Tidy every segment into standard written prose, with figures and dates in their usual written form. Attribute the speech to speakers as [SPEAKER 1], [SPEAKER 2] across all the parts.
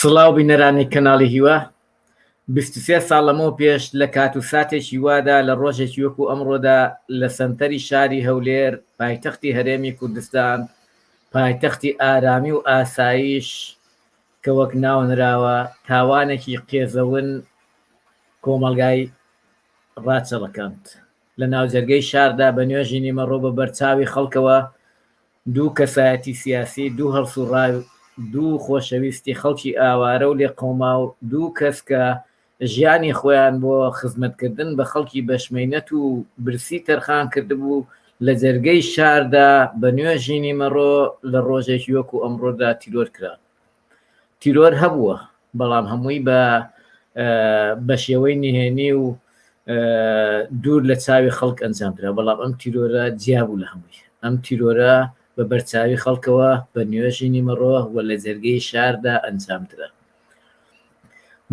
[SPEAKER 1] سڵاو بینەرانی کەناڵی هیوا. 23 ساڵ لەمەو پێش لە کات و ساتێکی وادا لە ڕۆژێکی وەکو ئەمڕۆدا لە سەنتەری شاری هەولێر پایتەختی هەرێمی کوردستان پایتەختی ئارامی و ئاسایش کە وەک ناونراوە تاوانێکی قێزەون کۆمەڵگای ڕاچەڵەکاند. لە ناوجەرگەی شاردا بە نوێژی نیمەڕۆ بە بەرچاوی خەڵکەوە دوو کەسایەتی سیاسی، دوو هەڵسوڕاو، دوو خۆشەویستی خەڵکی ئاوارە و لێقەوماو، دوو کەس کە ژیانی خۆیان بۆ خزمەتکردن بە خەڵکی بەشمەینەت و برسی تەرخان کردبوو، لە جەرگەی شاردا بە نوێژی نیمەڕۆ لە ڕۆژێکی وەکو ئەمڕۆدا تیرۆر کران. تیرۆر هەبووە، بەڵام هەمووی بە بە شێوەی نهێنی و دوور لە چاوی خەڵک ئەنجام درا، بەڵام ئەم تیرۆرە جیا بوو لە هەمووی. ئەم تیرۆرە بە بەرچاوی خەڵکەوە بە نوێژی نیمەڕۆ و لە جەرگەی شاردا ئەنجام درا.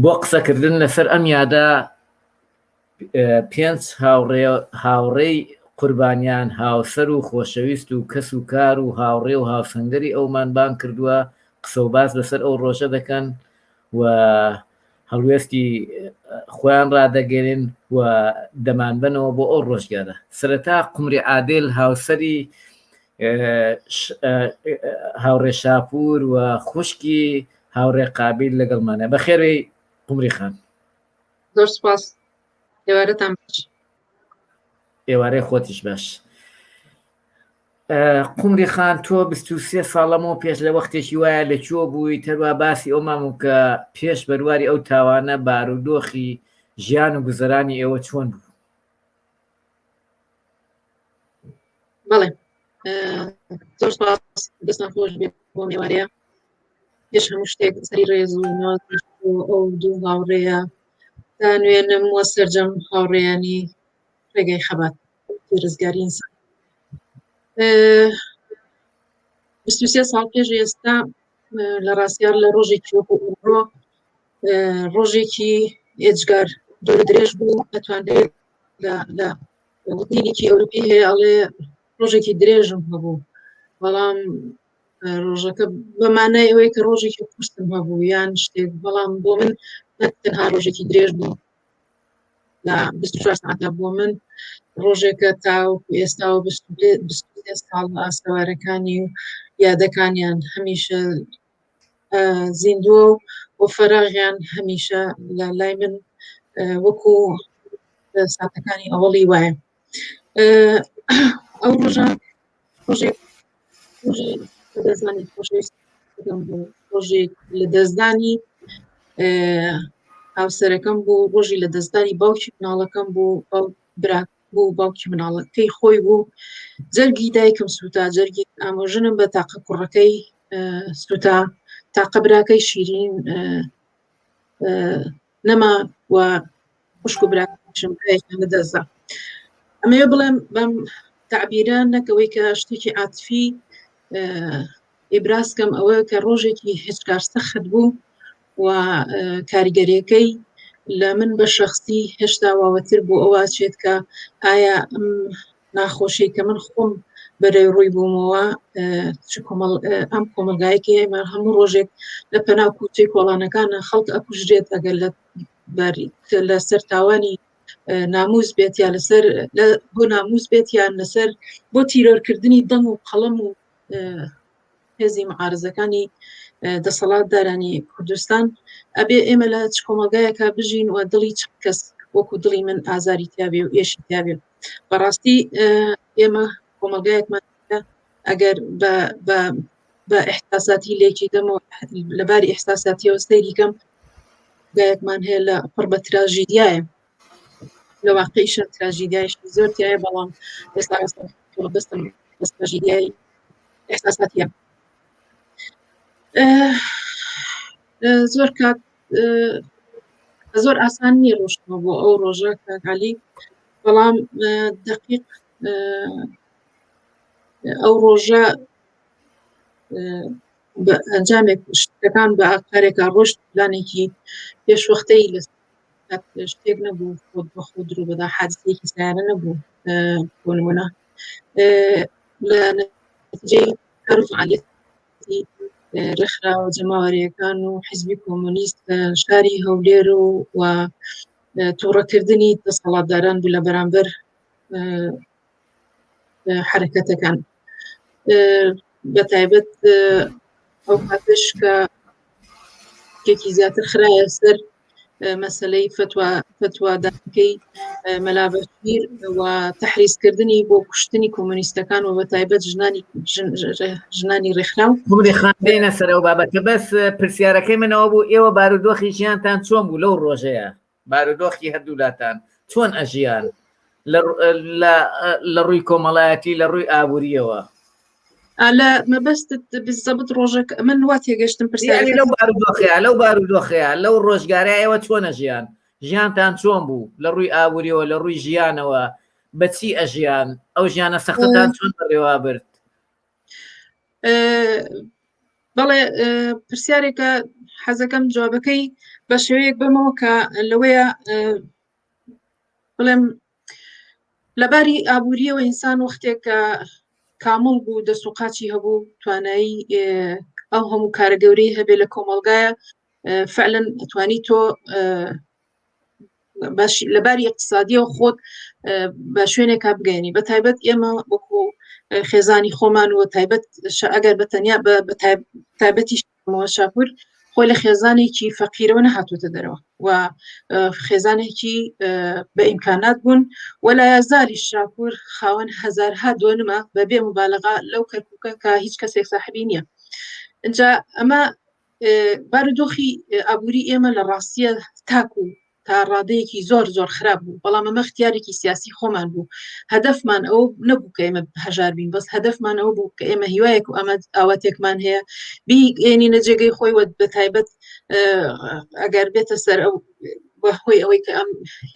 [SPEAKER 1] بۆ قسەکردن لەسەر ئەم یادە پێنج هاوڕێی قوربانیان، هاوسەر و خۆشەویست و کەس و کار و هاوڕێ و هاوسەنگەری ئەومان بانگ کردووە، قسە و باس لەسەر ئەو ڕۆژە دەکەن و هەڵوێستی خۆیان ڕادەگەێنن و دەمانبەنەوە بۆ ئەو ڕۆژگارە. سەرەتا قومری عادل هاوسەری هاوڕێ شاپور و خوشکی هاوڕێ قابیل لەگەڵمانە. بەخێربێی قومری خان.
[SPEAKER 2] زۆر سپاس ئێوارەتان باش.
[SPEAKER 1] ئێوارەی خۆتیش باش. قومری خان تۆ 23 ساڵ لەمەوە پێش لە وەختێکی وایە لە کوێ بووی تەروا باسی ئەو مامو کە پێش بەرواری ئەو تاوانە بارودۆخی ژیان و گوزەرانی ئێوە چۆن بوو؟
[SPEAKER 2] بەڵێ زۆر سپاس دەستان خۆش بێ بۆ مێوارەیە پێش هەموو شتێک سەری ڕێز و ناز بۆ ئەو دوو هاوڕێیە دانوێنم وە سەرجەم هاوڕێیانی ڕێگەی خەبات ڕزگاری ئینسان 23 ساڵ پێش ئێستا لە ڕاستیار لە ڕۆژێکی وەکو ئەمڕۆ ڕۆژێکی ئێجگار دوور درێژ بوو ئەتوانرێت لە وتنێکی ئەوروپی هەیە ئەڵێ ڕۆژێکی درێژم هەبوو بەڵام ڕۆژەکە بە مانای ئەوەی کە ڕۆژێکی قورسم هەبوو یان شتێک بەڵام بۆ من تەنها ڕۆژێکی درێژ بوو لە 24 ساعتە بۆ من ڕۆژێکە تاوەکو ئێستا و 23 ساڵ لە ئاسەوارەکانی و یادەکانیان هەمیشە زیندووە و فەراغیان هەمیشە لە لای من وەکو ساتەکانی ئەوەڵی وایە ئەو ڕۆژە ڕۆژێک لەدەستدانی خۆشەویستەکەم بوو ڕۆژێک لەدەستدانی هاوسەرەکەم بوو ڕۆژی لەدەستدانی باوکی مناڵەکەم بوو برا بوو باوکی مناڵەکەی خۆی بوو جەرگی دایکم سووتا جەرگی ئامۆژنم بە تاقە کوڕەکەی سووتا تاقە براکەی شیرین نەما و خوشک و براکەشم برایەکیان لەدەستدا ئەمەوێ بڵێم بەم تعبیرە نەکەوەی کە شتێکی عاتفی ئیبراز کەم ئەوە کە ڕۆژێکی هێجگار سەخت بوو و کاریگەریەکەی لە من بە شخصی هێشتا واوەتر بۆ ئەوە چێت کە ئایا ئەم ناخۆشی کە من خۆم بەرەی ڕووی بوومەوە چ کۆمەڵ ئەم کۆمەلگایەکی ئێمە هەموو ڕۆژێک لە پەناو کوچەی کۆڵانەکانە خەڵک ئەکوژرێت ئەگەر لە لەسەر تاوانی ناموس بێت یا لەسەر بۆ ناموس بێت یان لەسەر بۆ تیرۆرکردنی دەنگ و قەڵەم و هێزی معارزەکانی دەسەڵاتدارانی کوردستان ئەبێ ئێمە لە چ کۆمەلگایەکە بژین و دڵی چ کەس وەکو دڵی من ئازاری تیاابێ و ئێشی تیاابێ بەڕاستی ئێمە کۆمەلگایەکمان ئەگەر بە بە ئیحساساتی لێکی دەمەوە لەباری ئیحساساتیەوە سەیری کەم گایەکمان هەیە لە پڕ بە تراژیدیایە لە واقعیشە تراژیدیایش زۆر تایە بەڵام ئێستا بەستم تراژیدیای ئیحساساتیە زۆر کات زۆر ئاسان نییە ڕۆشتنەوە بۆ ئەو ڕۆژە کاک عەلی بەڵام دقیق ئەو ڕۆژە بە ئەنجامێک شتەکان بە ئاقارێکا ڕۆشت پلانێکی پێشوەختەی لە شتێک نەبوو خۆت بە خۆ درۆ بەدا حادسەیەکی سیارە نەبوو بۆ نمونە لە نەتیجەی کار و فعالیەتی ڕێکخراوە جەماوەریەکان و حیزبی کۆمۆنیست شاری هەولێر و و تووڕەکردنی دەسەڵاتداران بوو لە بەرامبەر حرەکەتەکان بە تایبەت ئەو کاتش کە کێکی زیاتر خرایە سەر مەسلەی فتوا فتوادانکەی مەلا بەشیر و تەحریزکردنی بۆ کوشتنی کۆمۆنیستەکان و بە تایبەت ژنانی ژنانی ڕێکخراو
[SPEAKER 1] بێنە سەرەوە بابەتە بەس پرسیارەکەی منەوە بوو ئێوە بارودۆخی ژیانتان چۆن بوو لەو ڕۆژەیە بارودۆخی هەردوولاتان چۆن ئەژیان لە ڕووی کۆمەڵایەتی لە ڕووی ئابووریەوە
[SPEAKER 2] لە مەبەستت بزەبت ڕۆژەکە من وا تێگەشتم
[SPEAKER 1] پرسیاری لەو بارودۆخەیە لەو بارودۆخەیە لەو ڕۆژگارە ئێوە چۆنە ژیان ژیانتان چۆن بوو لە ڕووی ئابووریەوە لە ڕووی ژیانەوە بەچی ئەژیان ئەو ژیانە سەختتان چۆن بەڕێوە برد
[SPEAKER 2] بەڵێ پرسیارێکە حەزەکەم جوابەکەی بە شێوەیەک بەمەوە کە لەوەیە بڵێم لەباری ئابووریەوە ئینسان وەختێک کە کامڵ بوو دەست و قاچی هەبوو توانایی ئەو هەموو کارە گەورەی هەبێ لە کۆمەلگایە فعلەن توانی تۆ لەباری اقتصادیەوە خۆت بە شوێنێکا بگەێنی بە تایبەت ئێمە وەکو خێزانی خۆمان و تایبەت ئەگەر بە تەنیا بە تایبەتی شاپور خۆی لە خێزانێکی فەقیرەوە نەهاتوتە دەرەوە و خێزانێکی بە ئیمکانات بوون ولا یازالی شاپور خاوەن هەزارها دۆنمە بەبێ مبالغا لەو کەرکووکە کە هیچ کەسێک ساحبی نییە اینجا ئەمە بارودۆخی ئابووری ئێمە لە ڕاستیە تاکو تا ڕادەیەکی زۆر زۆر خراپ بوو بەڵام ئەمە اختیارێکی سیاسی خۆمان بوو هەدەفمان ئەو نەبوو کە ئێمە هەژار بین بەس هەدەفمان ئەو بوو کە ئێمە هیوایەک و ئەمە ئاواتێکمان هەیە بیگەێنینە جێگەی خۆی وە بە تایبەت ئەگەر بێتە سەر ئەو بەهۆی ئەوەی کە ئەم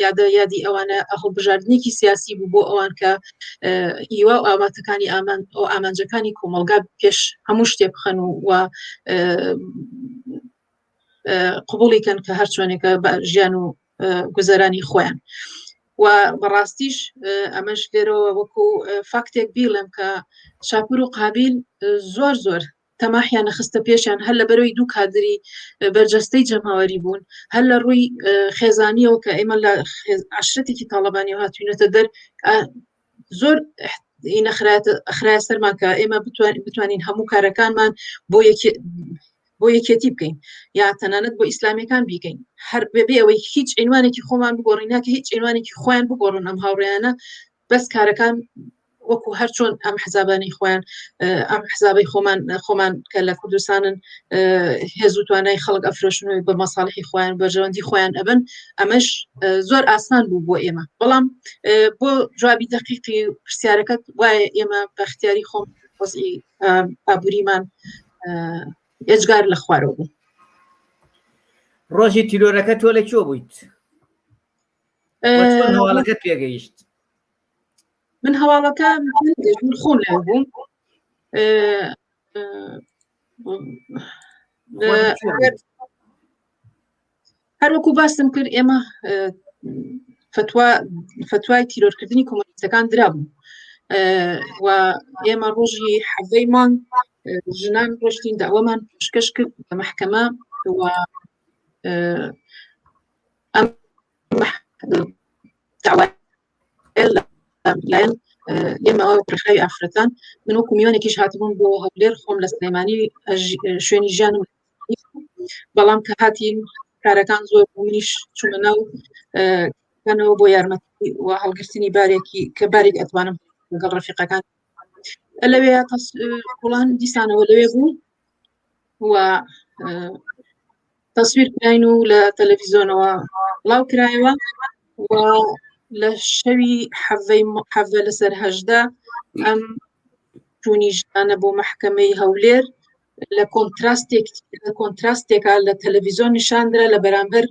[SPEAKER 2] یادە یادی ئەوانە هەڵبژاردنێکی سیاسی بوو بۆ ئەوان کە هیوا و ئاواتەکانی ئامان ئەو ئامانجەکانی کۆمەلگا پێش هەموو شتێ بخەن و و قوبولی کەن کە هەر چۆنێکە بە ژیان و گوزەرانی خۆیان و بەڕاستیش ئەمەش لێرەوە وەکو فاکتێک بیڵێم کە شاپور و قابیل زۆر زۆر تەماحیان نەخستە پێشیان هەر لە بەرەوەی دوو کادری بەرجەستەی جەماوەری بوون هەر لە ڕووی خێزانیەوە کە ئێمە لە عشرەتێکی تاڵەبانی هاتوینەتە دەر زۆر خراە سەرمان کە ئێمە بتوانین هەموو کارەکانمان بۆ یەکێ بۆ یەکێتی بکەین یا تەنانەت بۆ ئیسلامیەکان بیکەین هەر بەبێ ئەوەی هیچ عنوانێکی خۆمان بگۆڕین ناکە هیچ عنوانێکی خۆیان بگۆڕن ئەم هاوڕێیانە بەس کارەکان وەکو هەر چۆن ئەم حزابانی خۆیان ئەم حزابی خۆمان خۆمان کە لە کوردستانن هێز و توانای خەڵک ئەفرۆشن و بە مەساڵحی خۆیان بەرژەوەندی خۆیان ئەبن ئەمەش زۆر ئاسان بوو بۆ ئێمە بەڵام بۆ جوابی دەقیقی پرسیارەکەت وایە ئێمە بەختیاری خۆم وەزعی ئابووریمان ئێجگار لە خوارەوە بوو.
[SPEAKER 1] ڕۆژی تیرۆرەکە تۆ لە کوێ بوویت؟ هەواڵەکە پێگەیشت؟
[SPEAKER 2] من هەواڵەکە من خۆم لێ بووم هەروەکو باسم کرد ئێمە فتوا فتوای تیرۆرکردنی کۆمۆنیستەکان درابوو و ئێمە ڕۆژی حەڤەی مانگ ژنان ڕۆشتین داوامان پێشکەش کرد بە محکەمە و ئەم داوا لایەن ئێمە ڕێکخراوی ئافرەتان من وەکو میوانێکیش هاتبووم بۆ هەولێر خۆم لە سلێمانی شوێنی ژیانم بەڵام کە هاتین کارەکان زۆر منیش چوومە ناو کەنەوە بۆ یارمەتی و هەڵگرتنی بارێکی کە بارێک ئەتوانم لەگەڵ ڕەفیقەکان لەوێ گوڵان دیسانەوە لەوێ بوو و تەسویر کراین و لە تەلەڤیزیۆنەوە بڵاو کرایەوە و لە شەوی حەڤەی حەڤە لەسەر هەژدە ئەم چوونی ژنانە بۆ مەحکەمەی هەولێر لە کۆنتراستێک لە کۆنتراستێکا لە تەلەڤیزیۆن نیشاندرا لە بەرامبەر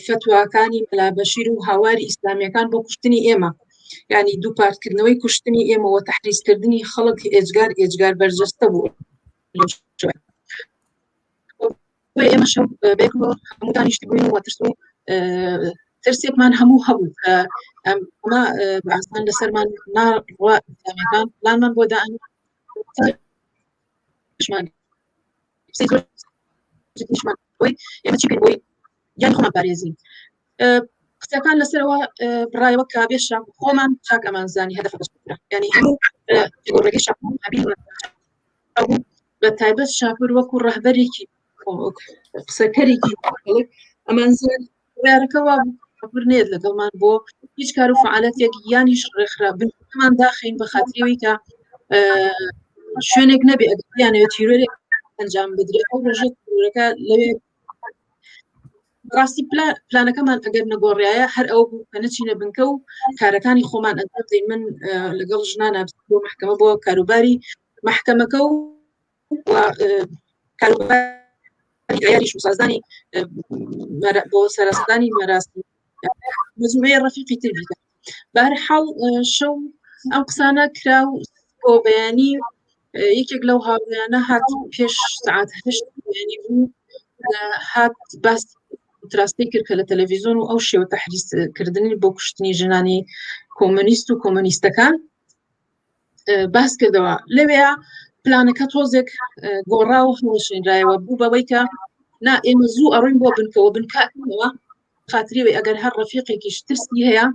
[SPEAKER 2] فەتواکانی مەلا بەشیر و هاواری ئیسلامیەکان بۆ کوشتنی ئێمە ینی دووپاتکردنەوەی کوشتنی ئێمەوە تەحریزکردنی خەڵک ئێجگار ئێجگار بەرجەستە بوو ئێمە بێکەوە هەموو دانیشتبووین و ترس و ترسێکمان هەموو هەبوو کە ئەمە بە ئاسان لەسەرمان ناڕوا ئیسلامیەکان پلانمان بۆ دان قسەی زۆر جدیشمان بۆی ئێمە چی بکەین بۆی گیانی خۆمان پارێزین. قسەکان لەسەرەوە بڕایەوە کە بێ شاپ خۆمان چاک ئەمانزانی هەدەفەکە ینی هەموو ڕێگەی شاپ بە تایبەت شاپور وەکو ڕەهبەرێکی قسەکەرێکی ئەمانزانی بڕیارەکە وا شاپور نێت لەگەڵمان بۆ هیچ کار و فعالەتێک یانیش ڕێکخرا بنکەمان داخین بە خاتریەوەی کە شوێنێک نەبێ ئەگەر بیانەوێت تیرۆرێک ئەنجام بدرێت ئەو ڕۆژە تیرۆرەکە لەوێ ڕاستی پلانەکەمان ئەگەر نەگۆڕایە هەر ئەو بوو کە نەچینە بنکە و کارەکانی خۆمان ئەنجام بدەین. من لەگەڵ ژنانە بۆ محکەمە بۆ کاروباری محکەمەکە و کاروباری ئایاریش و سازدانی بۆ سەرستانی مەراسی مەزوعەیە ڕەفیقی تر بیکە. بەهەرحاڵ شەو ئەم قسانە کرا و بۆ بەیانی یەکێک لەو هاوڕێیانە هات پێش سەعات 8 بەیانی بوو هات باس تراستی کرد کە لە تەلەڤیزیۆن و ئەو شێوە تەحریسکردنی بۆ کوشتنی ژنانی کۆمۆنیست و کۆمۆنیستەکان باس کردەوە. لەوێ پلانەکە تۆزێک گۆڕا و هەڵوەشێنرایەوە، بوو بەوەی کە نا ئێمە زوو ئەڕۆین بۆ بنکەوە، بنکەوە خاتریەوەی ئەگەر هەر ڕەفیقێکیش ترسی هەیە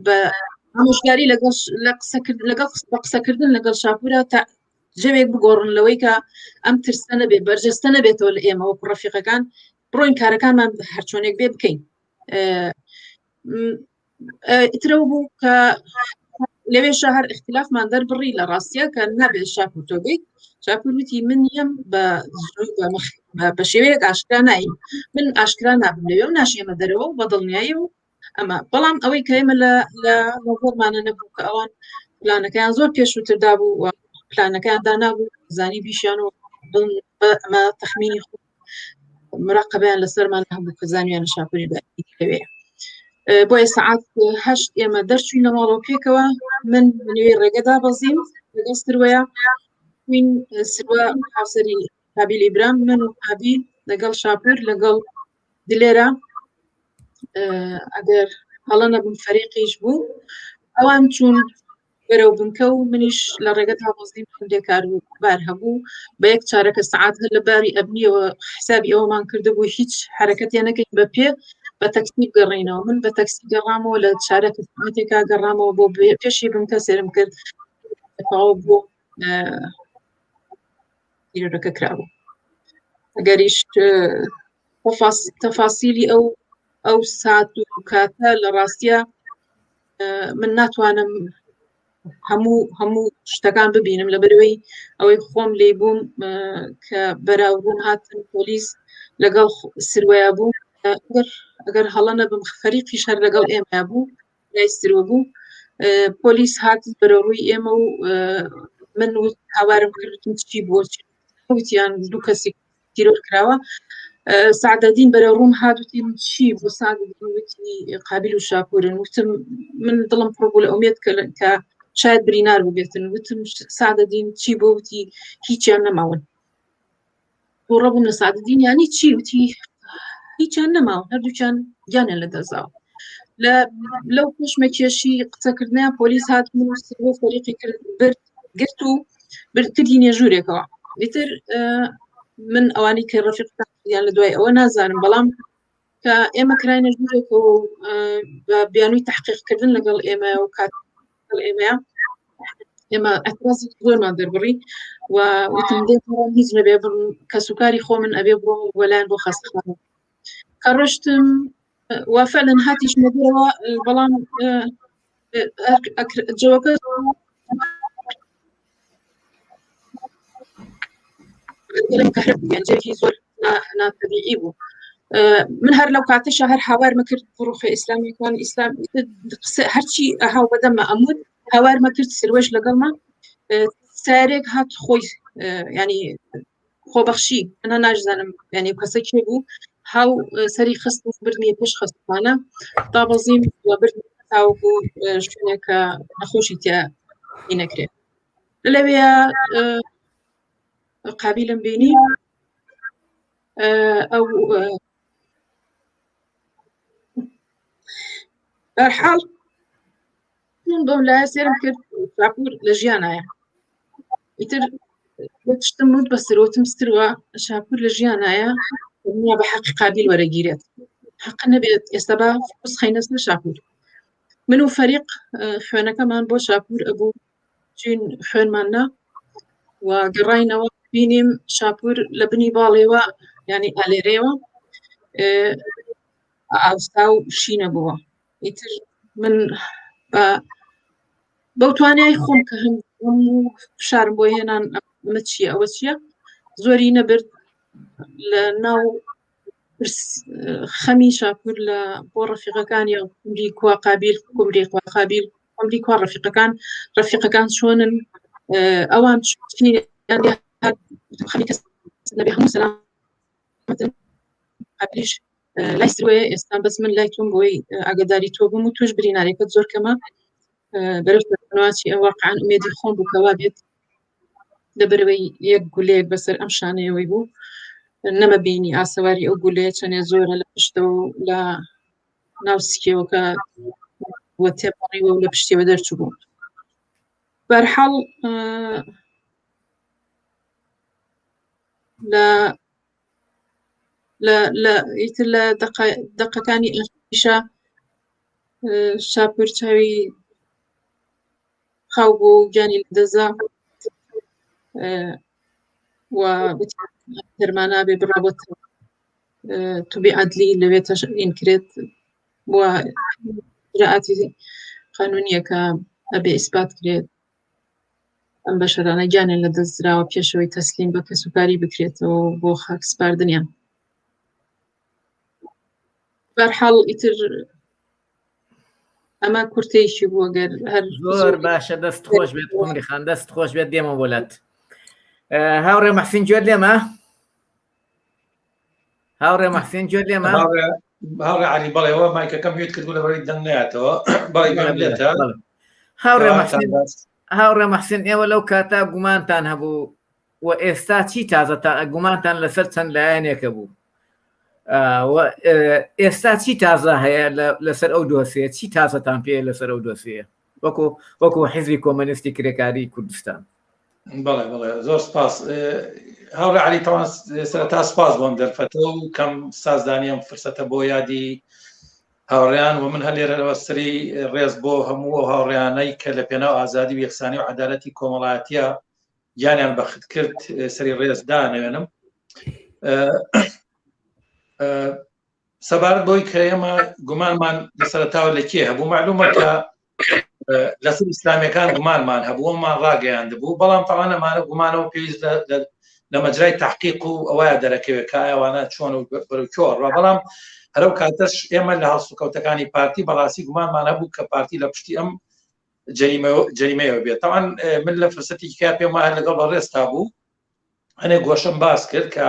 [SPEAKER 2] بە ئامۆژگاری لەگەڵ لە قسەکردن لەگەڵ بە قسەکردن لەگەڵ شاپورا تا جەوێک بگۆڕن لەوەی کە ئەم ترسە نەبێ بەرجەستە نەبێتەوە لە ئێمە وەکو ڕەفیقەکان بڕۆین کارەکانمان هەرچۆنێک بێ بکەین. ئیترەوە بوو کە لەوێشە هەر اختلافمان دەربڕی لە ڕاستیە کە نابێت شاپور تۆ بێت. شاپور وتی من یەم بە بە شێوەیەک ئاشکرا نایم، من ئاشکرا نابم لەوێ و ناشێمە دەرەوە و بە دڵنیایی و ئەمە. بەڵام ئەوەی کە ئێمە لە نەزەرمانە نەبوو کە ئەوان پلانەکەیان زۆر پێشووتردا بوو و پلانەکەیان دانابوو، زانی بیشیان و ئەمە تەخمینی خۆ مراقبەیان لەسەرمان هەبوو کە زانیان شاپوری لەوێ. بۆیە سەعات 8 ئێمە دەرچوین لە ماڵەوە پێکەوە، من نوێی ڕێگەدا بەزیم لەگەڵ سروەیە، من سروە هاوسەری قابیلی برام، من و قابیل لەگەڵ شاپور لەگەڵ دلێرە، ئەگەر هەڵە نەبووم فەریقیش بوو. ئەوان چوون بەرەو بنکە و منیش لە ڕێگەدا بەزیم، هەندێک کار و بار هەبوو بە یەک چارەکە سەعات هەر لە باری ئەمنیەوە حسابی ئەوەمان کردبوو هیچ حرەکەتێ نەکەین بە پێ بە تەکسی بگەڕێینەوە. من بە تەکسی گەڕامەوە لە چارەکە سەعاتێکا گەڕامەوە بۆ پێشی بنکە، سێرم کرد تەواو بوو تیرۆرەکە کرابوو. ئەگەریش تەفاسیلی ئەو سات و کاتە لە ڕاستیە من ناتوانم هەموو شتەکان ببینم، لەبەرەوەی ئەوەی خۆم لێی بووم کە بەراوبووم هاتن پۆلیس لەگەڵ سروەیە بوو، ئەگەر هەڵە نەبم فەریقیش هەر لەگەڵ ئێمە بوو، لای سروە بوو. پۆلیس هات بەرەو ڕووی ئێمە و من هاوارم کردم چی بوو، وتیان دوو کەسی تیرۆر کراوە. سعدەدین بەرەو ڕووم هات وتی چی بۆ؟ سعدەدین وتی قابیل و شاپورن. وتم من دڵم پڕ بوو لە ئومێد کە شاید برینار بووبێتن. وتم سعدەدین چی بۆ؟ وتی هیچیان نەماون. تووڕە بووم لە سعدەدین یانی چی؟ وتی هیچیان نەماون، هەردووکیان گیانیان لەدەستداوە. لە لەو پێشمەکێشی قسەکردنیان پۆلیس هات من و سروە فەریقی کرد برد گرت و برد کردینە ژوورێکەوە. ئیتر من ئەوانەی کە ڕەفیقیان لە دوای ئەوە نازانم، بەڵام کە ئێمە کراینە ژوورێکەوە و بە بیانووی تحقیقکردن لەگەڵ ئێمە و کات لەگەڵ ئێمەیە، ئێمە ئەترازی زۆرمان دەربڕی و وتم دێ هیچ نەبێ کەسوکاری خۆ من ئەبێ بڕۆم وەلایەن بۆ خەستەخانە. کە ڕۆشتم وفعلا هاتیش دەرەوە، بەڵام جەوەکە گەنجێکی زۆر ناتەبیعی بوو. من هەر لەو کاتەشە هەر هاوارمە کرد ڕوخی ئیسلامیەکان ئیسلام هەرچی هاو بەدەمە ئەموت هاوارمە کرد، سروەش لەگەڵمە. سارێک هات خۆی ینی خۆبەخشی، ئەنا ناشزانم ینی کەسە کێ بوو، هاو سەری خست و بردنی پێش خەستخانە. دابەزیم و بردنی تاوەکو شوێنێک کە نەخۆشی تیا نەکرێت. لەوێ قابیلم بینی ئەو بەرحاڵ. چوون بەم لایە سێرم کرد شاپور لە ژیانایە ئیتر شتم وت بە سرۆتم ستروە شاپور لە ژیانایە دنیا بە حەقی قابیل وەرەگیرێت حەق نەبێت ئێستا بە خەینەس لە شاپور من و فەریق خوێنەکەمان بۆ شاپور ئەبوو چین خوێنمان نا و گەڕاینەوە بینیم شاپور لە بنی باڵێوە ینی ئالێرەیەوە ئاوسا و شینە بووە ئیتر من بە بەو توانای خۆم کە هەم و فشارم بۆ هێنان ئەمە چییە ئەوە چییە زۆری نەبرد لە ناو خەمی شاپور لە بۆ ڕەفیقەکانی کومری کوا قابیل کومری کوا قابیل کومری کوا ڕەفیقەکان ڕەفیقەکان چۆنن ئەوان خەمی کەس نەبێ هەموو سەلام قابلیش لای سروەیە ئێستا بەس من لای تۆم بۆی ئاگاداری تۆ بووم و توش برینارێکت زۆر کەمە بەرەو ئەو واقعا ئومێدی خۆم بوو کەوا بێت لەبەرەوەی یەک گولەیەک بەسەر ئەم شانەیەوەی بوو نەمە بینی ئاسەواری ئەو گولەیە چەندێ زۆرە لە پشتەوە لە ناو سکێوەکە وە تێپەڕیوە و لە پشتیەوە دەرچوو بوو بەرحاڵ لە لە لە ئیتر لە دەقەکانی ئەخیشا شاپور چاوی خاو بوو و گیانی لەدەستدا و دەرمانابێ بڕا بۆ توبی عدلی لەوێ تەشئین کرێت بۆ ئیجرائاتی قانونیەکە ئەبێ ئیسپات کرێت ئەم بەشەرانە گیانیان لە دەست دراوە پێشەوەی تەسلیم بە کەسوکاری بکرێتەوە بۆ خاک سپاردنیان بەرحاڵ ئیتر ئەمە کورتەیەکی بووە گەر هەر
[SPEAKER 1] زۆر باشە دەست خۆش بێت قمری خان دەست خۆش بێت دێمە بۆلات هاوڕێ مەحسین گوێت لێمە هاوڕێ مەحسین گوێت لێمە
[SPEAKER 3] هاوڕێ علی بەڵێەوە مایکەکەم mute کردو لەبەرەی دەنگ ناتەوە بەڵێ گوێم لێتە
[SPEAKER 1] هاوڕێ مەحسین هاوڕێ مەحسین ئێوە لەو کاتا گومانتان هەبوو و ئێستا چی تازە تا گومانتان لەسەر چەند لایەنێکە بوو ئێستا چی تازە هەیە لەسەر ئەو دۆسیە چی تازەتان پێ لەسەر ئەو دۆسیە وەکو وەکو حیزبی کۆمەنیستی کرێکاری کوردستان
[SPEAKER 3] بەڵێ بەڵێ زۆر سپاس هاوڕێ علی تەوان سەرەتا سپاس بۆم دەرفەتە و کەم سازدانی ئەم فرسەتە بۆ یادی هاوڕێیان و من هەر لێرەوە سری ڕێز بۆ هەموو ئەو هاوڕێیانەی کە لە پێناو ئازادی و یەکسانی و عەدالەتی کۆمەڵایەتیە گیانیان بەخت کرد سەری ڕێز دانەوێنم سەبارەت بۆی کە ئێمە گومانمان لە سەرەتاوە لە کێ هەبوو معلومە کە لەسەر ئیسلامیەکان گومانمان هەبوومان ڕاگەیاند بوو بەڵام تاوانە ئەمانە گومانەوە پێویست لە مەجرای تحقیق و ئەوەیە دەرەکەوێت کە ئەوانە چۆن و بەرەو کوێ ڕوا بەڵام هەرو کاتەش ئێمە لە هەڵسوکەوتەکانی پارتی بەڕاستی گومانمان هەبوو کە پارتی لە پشتی ئەم جەریمەیەوە بێت تاوان من لە فرسەتی کە پێم وایە لەگەڵ بەڕێزتا بوو هەنێک گۆشەم باس کرد کە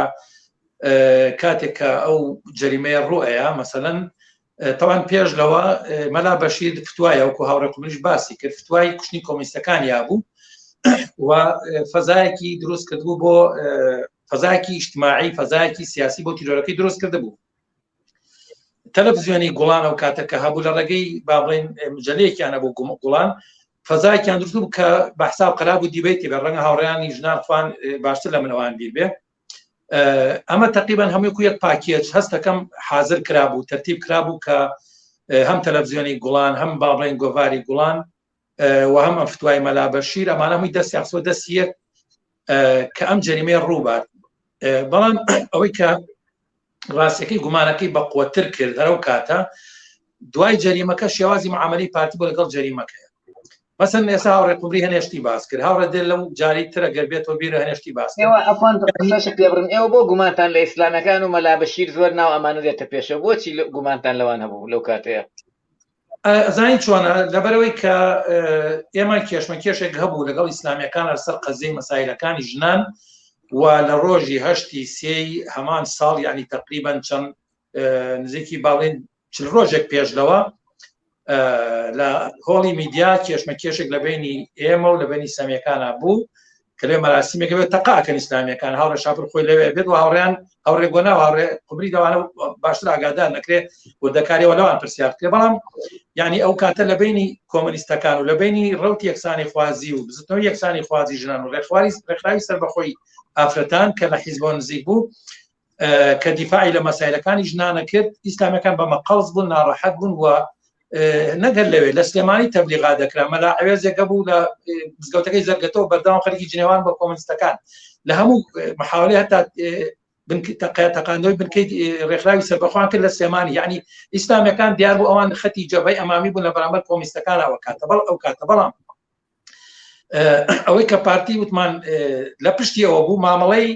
[SPEAKER 3] کاتێک کە ئەو جەریمەیە ڕوئەیە مەسەەن تاوان پێش لەوە مەلا بەشیر فتوایە وەکو هاوڕێ قومریش باسی کرد فتوای کوشتنی کۆمیستەکان یابوو و فەزایەکی دروست کردبوو بۆ فەزایەکی ئیجتماعی فەزایەکی سیاسی بۆ تیرۆرەکەی دروست کردبوو تەلەفزیۆنی گوڵان ئەو کاتە کە هەبوو لە ڕێگەی با بڵێن مجلەیەکیان هەبوو گوڵان فەزایەکیان دروست بوو کە بە حساب قەرار بوو debate ی بێ ڕەنگە هاوڕێیانی ژنان خوان باشتر لە منەوان بیر بێ ئەمە تقریبا هەمووی کو یەک package هەستەکەم حاضر کرابوو تەرتیب کرابوو کە هەم تەلەفزیۆنی گوڵان هەم با بڵێن گۆڤاری گوڵان و هەم ئەم فتوای مەلا بەشیر ئەمانە هەمووی دەستیان خستووە دەستی یەک کە ئەم جەریمەیە ڕووبات بەڵام ئەوەی کە ڕاستەکەی گومانەکەی بەقوەتر کرد هەرو کاتە دوای جەریمەکە شێوازی معاملەی پارتی بۆ لەگەڵ جەریمەکەیە مەسەن ئێستا هاوڕێ قوبری هەنێشتی باس کرد هاوڕێ دێ لەو جاری ترە گەر بێتەوە بیرە هەنێشتی باس
[SPEAKER 1] کرد. ئێوە ئەفوان قسەشت پێ بڕم ئێوە بۆ گومانتان لە ئیسلامەکان و مەلا بەشیر زۆر ناو ئەمانە دێتە پێشەوە بۆچی گومانتان لەوان هەبوو لەو کاتەیە؟
[SPEAKER 3] ئەزانی چۆنە لەبەرەوەی کە ئێمە کێشمە کێشێک هەبوو لەگەڵ ئیسلامیەکان لەسەر قەزیەی مەسایلەکانی ژنان و لە ڕۆژی هەشتی سێی هەمان ساڵ یعنی تقریبا چەند نزیکی باڵین چل ڕۆژێک پێش لەوە لە هۆڵی میدیا کێشمە کێشێک لە بینی ئێمە و لە بینی سەمیەکانە بوو. کە لێ مەراسیمێکە بێت تەقاکەن ئیسلامیەکان هاوڕێ شاپور خۆی لەوێ بێت و هاوڕێیان هاوڕێ گۆنا و هاوڕێ قمری لەوانە باشتر ئاگادار نەکرێ وردەکاریەوە لەوان پرسیار بکرێ بەڵام یعنی ئەو کاتە لە بینی کۆمەنیستەکان و لە بینی ڕوتی یەکسانی خوازی و بزوتنەوەی یەکسانی خوازی ژنان و ڕێکخواری ڕێکخراوی سەربەخۆی ئافرەتان کە لە حیزبەوە نزیک بوو کە دیفاعی لە مەسایلەکانی ژنانە کرد ئیسلامەکان بەمە قەڵس بوون ناڕەحەت بوون و نەگەر لەوێ لە سلێمانی تەبلیغا دەکرا مەلا عوێزێکە بوو لە مزگەوتەکەی زەرگەتەوە بەردەوام خەریکی جنێوان بە کۆمەنیستەکان لە هەموو محاولەی هەتا تەقاندەوەی بنکەی ڕێکخراوی سەربەخۆیان کرد لە سلێمانی یعنی ئیسلامیەکان دیار بوو ئەوان خەتی جەبهەی ئەمامی بوون لە بەرامبەر کۆمیستەکان ئەوە کاتە بەڵ ئەو کاتە بەڵام ئەوەی کە پارتی وتمان لە پشتی ئەوە بوو مامەڵەی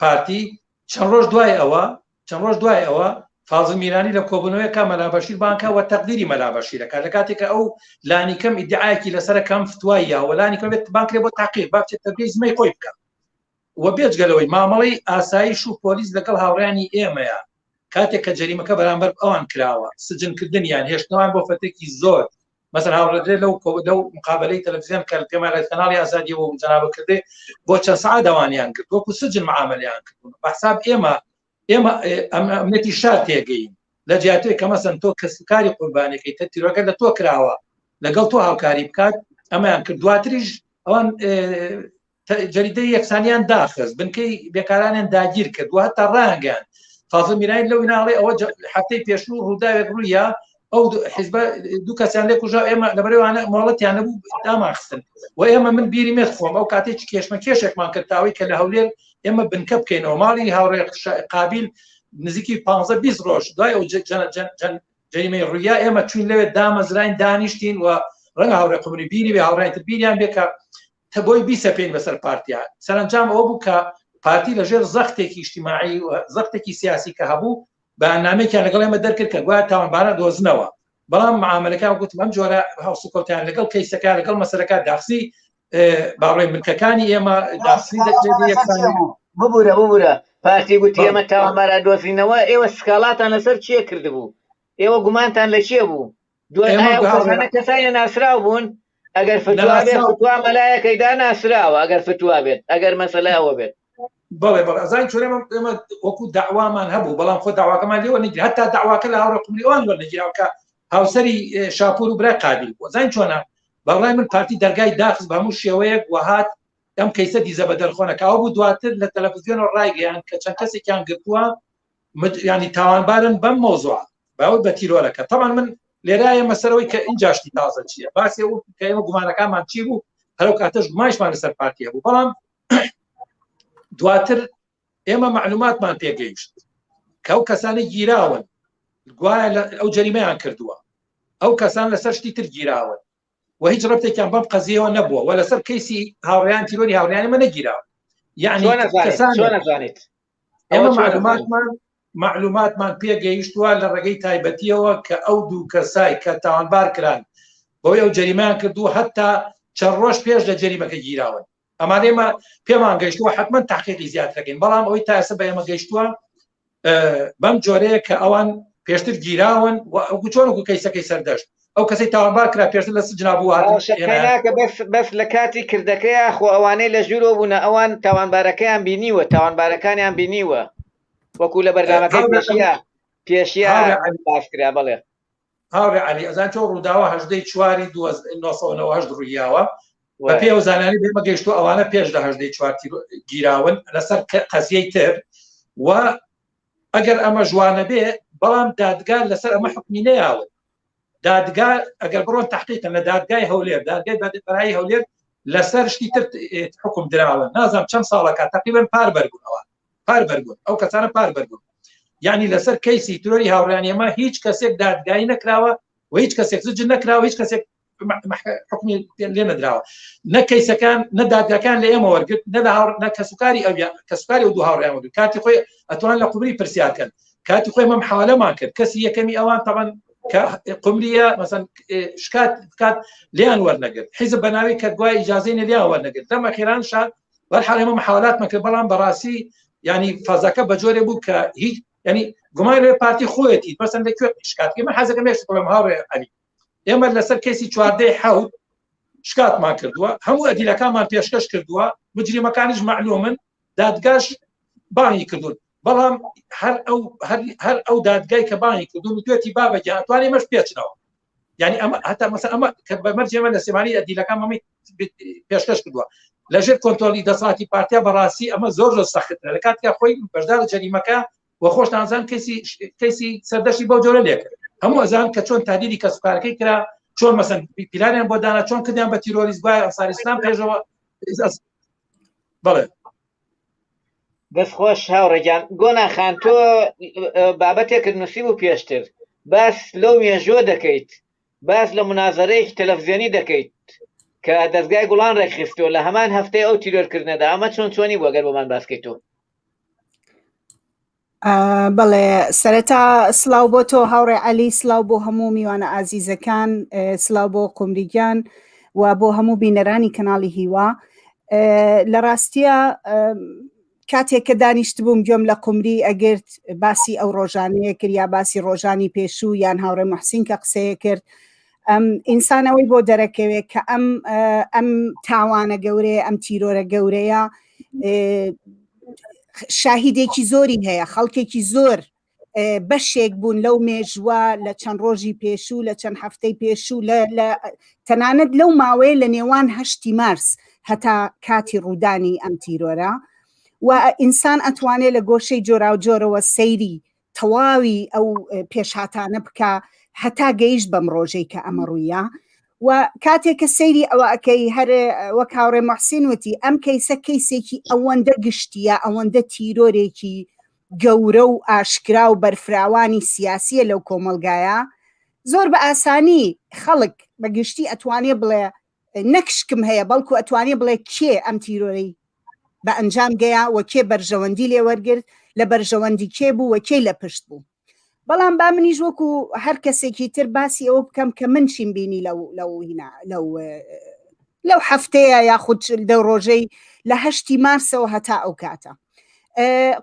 [SPEAKER 3] پارتی چەند ڕۆژ دوای ئەوە چەند ڕۆژ دوای ئەوە فازل میرانی لە کۆبوونەوەیەکە مەلا بەشیر بانکە و تەقدیری مەلا بەشیرەکە لە کاتێکە ئەو لانی کەم ئیدعایەکی لەسەر کەم فتوای یا وەلانی کەم بێت بانکرێ بۆ تاقیق با بچێت تەبیعی زمەی خۆی بکە و بێجگە لەوەی مامەڵەی ئاسایش و پۆلیس لەگەڵ هاوڕیانی ئێمەیە کاتێک کە جەریمەکە بەرامبەر ئەوان کراوە سجنکردنیان هێشتنەوەیان بۆ فەتێکی زۆر مەسەر هاوڕێدرێ لەو لەو مقابلەی تەلەڤزیۆن کە پێمان لە کەناڵی ئازادی و جەنابە کردێ بۆ چەند سەعات ئەوانیان کرد وەکو سجن معامەلەیان کردون بە حساب ئێمە ئێمە ئەمنیەتی شار تێگەین لە جیاتێ کە مەسەن تۆ کەسوکاری قوربانەکەی تە تیرۆکە لە تۆ کراوە لەگەڵ تۆ هاوکاری بکات ئەمەیان کرد دواتریش ئەوان جەریدەی یەکسانیان داخست بنکەی بێکارانیان داگیر کرد و هەتا ڕایانگەیان فازڵ میرانی لەو ناڵێ ئەوە هەفتەی پێشوو ڕووداوێک ڕوویە ئەو حیزبە دوو کەسیان لێ کوژا ئێمە لەبەرەوانە مۆڵەتیان نەبوو داماخستن و ئێمە من بیری مێت خۆم ئەو کاتێک کێشمە کێشێکمان کرد تاوەی کە لە هەولێر ئێمە بنکە بکەینەوە ماڵی هاوڕێ قابیل نزیکی 15 20 ڕۆژ دوای ئەو جەریمەی ڕوویا ئێمە چوین لەوێ دامەزراین دانیشتین و ڕەنگە هاوڕێ قمری بیری بێ هاوڕێن تر بیریان بێ کە تە بۆی بیسەپێین بەسەر پارتیا سەرەنجام ئەوە بوو کە پارتی لەژێر زەختێکی ئیجتیماعی و زەختێکی سیاسی کە هەبوو بەیاننامەیەکیان لەگەڵ ئێمە دەرکرد کە گوایە تاوانباران دۆزنەوە بەڵام معاملەکان گوتم ئەم جۆرە هەڵسوکەوتیان لەگەڵ کەیسەکە لەگەڵ مەسەلەکە داخسی باڵێ ملکەکانی ئێمە داخسی
[SPEAKER 1] ببورە ببورە پارتی گوتی ئێمە تاوانباران دۆزینەوە ئێوە سکاڵاتان لەسەر چیە کردبوو ئێوە گومانتان لە چێ بوو دوای ئایا ئەو کەسانە کەسانی ناسراو بوون ئەگەر فتوا بێت فتوا مەلایەکەیدا ناسراوە ئەگەر فتوا بێت ئەگەر مەسەلە ئەوە بێت
[SPEAKER 3] بەڵێ بەڵێ ئەزانی چۆن ئێمە ئێمە وەکو داوامان هەبوو بەڵام خۆ داواکەمان لێوە نەگیر هەتا داواکە لە هاوڕێ قومری ئەوان وەرنەگیراوە کە هاوسەری شاپور و برای قابیل بوو ئەزانی چۆنە بەڕای من پارتی دەرگای داخست بە هەموو شێوەیەک وهات ئەم کەیسە دیزە بە دەرخۆنەکە ئەو بوو دواتر لە تەلەڤزیۆنەوە ڕایگەیان کە چەند کەسێکیان گرتووە ینی تاوانبارن بەم مۆزوع باوە بە تیرۆرەکە تەمان من لێرە ئێمە سەرەوەی کە ئینجاشتی تازە چییە باسی ئەو کە ئێمە گومانەکانمان چی بوو هەرو کاتەش گومانیشمان لەسەر پارتی هەبوو بەڵام دواتر ئێمە معلوماتمان پێگەیشت کە ئەو کەسانی گیراون گوایە ئەو جەریمەیان کردووە ئەو کەسان لەسەر شتی تر گیراون و هیچ ڕەبتێکیان بەم قەزیەوە نەبووە و لەسەر کەیسی هاوڕیان تیرۆری هاوڕیانی مە نەگیراوە
[SPEAKER 1] یعنی کەسان
[SPEAKER 3] ئێمە معلوماتمان معلوماتمان پێگەیشتووە لە ڕێگەی تایبەتیەوە کە ئەو دوو کەسای کە تاوانبار کران بەوەی ئەو جەریمەیان کردووە هەتا چەند ڕۆژ پێش لە جەریمەکە گیراون ئەمانە ئێمە پێمان گەیشتووە حتمما تحقیقی زیاترەکەین بەڵام ئەوەی تا ئێستا بە ئێمە گەیشتووە بەم جۆرەیە کە ئەوان پێشتر گیراون و ئەو چۆن وەکو کەیسەکەی سەردەشت ئەو کەسەی تاوانبار کرا پێشتر لە سجنا بوو هاتن
[SPEAKER 1] ناکە بەس بەس لە کاتی کردەکەیا خۆ ئەوانەی لە ژوورەوە بوونە ئەوان تاوانبارەکەیان بینیوە تاوانبارەکانیان بینیوە وەکو لە بەرنامەکەی پێشیا پێشیا باس کرا بەڵێ
[SPEAKER 3] هاوڕێ عەلی ئەزان چۆن ڕووداوە هەژدەی چواری 1998 ڕوویاوە بە پێ ئەو زانانی بێمە گەیشتو ئەوانە پێش لە هەژدەی چوار گیراون لەسەر قەزیەی تر و ئەگەر ئەمە ژوانە بێ بەڵام دادگا لەسەر ئەمە حکمی نەیاون دادگا ئەگەر بڕۆن تحقیقن لە دادگای هەولێر دادگای بەرایی هەولێر لەسەر شتی تر حکم دراون نازانم چەند ساڵەکە تقریبا پار بەربوونەوە پار بەربوون ئەو کەسانە پار بەربوون یعنی لەسەر کەیسی ترۆری هاوڕیانی ئێمە هیچ کەسێک دادگایی نەکراوە و هیچ کەسێک سجن نەکراوە هیچ کەسێک حکمی لێ نەدراوە نە کەیسەکان نە دادگاکان لە ئێمە وەرگرت نە لە هاوڕ نە کەسوکاری ئەو کەسوکاری ئەو دوو هاوڕیان وەرگرت کاتی خۆی ئەتوان لە قوبری پرسیار کەن کاتی خۆی مەم حوالەمان کرد کەسی یەکەمی ئەوان تەبەن کە قمریە مەسەن شکات بکات لیان وەرنەگرت حیزب بەناوی کە گوای ئیجازەی نە لیان وەرنەگرت لەم ئەخیران شاد بەرحاڵ ئێمە محاولاتمان کرد بەڵام بەڕاستی ینی فەزەکە بە جۆرێ بوو کە هیچ ینی گومان لێ پارتی خۆیەتی بەسەن لە کوێ شکات ئێمە حەزەکەم هێشتا بڵێم هاوڕێ عەلی ئێمە لەسەر کەیسی چواردەی حەوت. شکاتمان کردووە هەموو ئەدیلەکانمان پێشکەش کردووە مجریمەکانیش معلومن دادگاش بانگی کردوون بەڵام هەر ئەو هەر ئەو دادگای کە بانگی کردوون و دوێتی بابە گیان توانێ مەش پێچنەوە یعنی ئەمە هەتا مەسە ئەمە کە بە مەرجێمە لە سلێمانی ئەدیلەکان مەمی پێشکەش کردووە لەژێر کۆنتۆلی دەسەڵاتی پارتیا بەڕاستی ئەمە زۆر زۆر سەختترە لە کاتێکا خۆی بەشدار جەریمەکە و خۆشتانزان کەسی کەسی سەردەشی بەو جۆرە لێکرد هەموو ئەزان کە چۆن تادیدی کەسوکارەکەی کرا چۆن مەسەن پیلانیان بۆ دانا چۆن کردیان بە تیرۆریست گوایە ئەنسار ئیسلام پێشەوە بەڵێ
[SPEAKER 1] دەست خۆش هاوڕێگیان گۆنا خان تۆ بابەتێکت نووسی بوو پێشتر باس لەو مێژووە دەکەیت باس لە منازەرەیەکی تەلەفزیۆنی دەکەیت کە دەستگای گوڵان ڕێکخستووە لە هەمان هەفتەی ئەو تیرۆرکردنەدا ئەمە چۆن چۆنی بوو گەر بۆمان باسکەیت تۆ
[SPEAKER 4] بەڵێ سەرەتا سلااو بۆ تۆ هاوڕێ عەلی سلااو بۆ هەموو میوانە ئازیزەکان سلااو بۆ قمریگیان و بۆ هەموو بینەرانی کەناڵی هیوا لە ڕاستیە کاتێک کە دانیشت بووم گوێم لە قمری ئەگرت باسی ئەو ڕۆژانەیە کرد یا باسی ڕۆژانی پێشوو یان هاوڕێ محسین کە قسەیە کرد ئەم ئینسانەوەی بۆ دەرەکەوێت کە ئەم ئەم تاوانە گەورەیە ئەم تیرۆرە گەورەیە شاهیدێکی زۆری هەیە خەڵکێکی زۆر بەشێک بوون لەو مێژوە لە چەند ڕۆژی پێشوو لە چەند هەفتەی پێشوو لە تەنانەت لەو ماوەیە لە نێوان هەشتی مارس هەتا کاتی ڕوودانی ئەم تیرۆرە و ئینسان ئەتوانێت لە گۆشەی جۆراوجۆرەوە سەیری تەواوی ئەو پێشهاتانە بکە هەتا گەیشت بەم ڕۆژەی کە ئەمە ڕوویە و کاتێک کە سەیری ئەوە ئەەکەی هەر وەک هاوڕێ محسین وتی ئەم کەیسە کەیسێکی ئەوەندە گشتیە ئەوەندە تیرۆرێکی گەورە و ئاشکرا و بەرفراوانی سیاسیە لەو کۆمەلگایە زۆر بە ئاسانی خەڵک بە گشتی ئەتوانێ بڵێ نەک شکم هەیە بەڵکو ئەتوانێ بڵێ کێ ئەم تیرۆرەی بە ئەنجام گەیا و کێ بەرژەوەندی لێ وەرگرت لە بەرژەوەندی کێ بوو و کێ لە پشت بوو بەڵام با منیش وەکو هەر کەسێکی تر باسی ئەوە بکەم کە من چیم بینی لەو لەو هینا لەو لەو هەفتەیە یاخود لەو ڕۆژەی لە هەشتی مارسەوە هەتا ئەو کاتە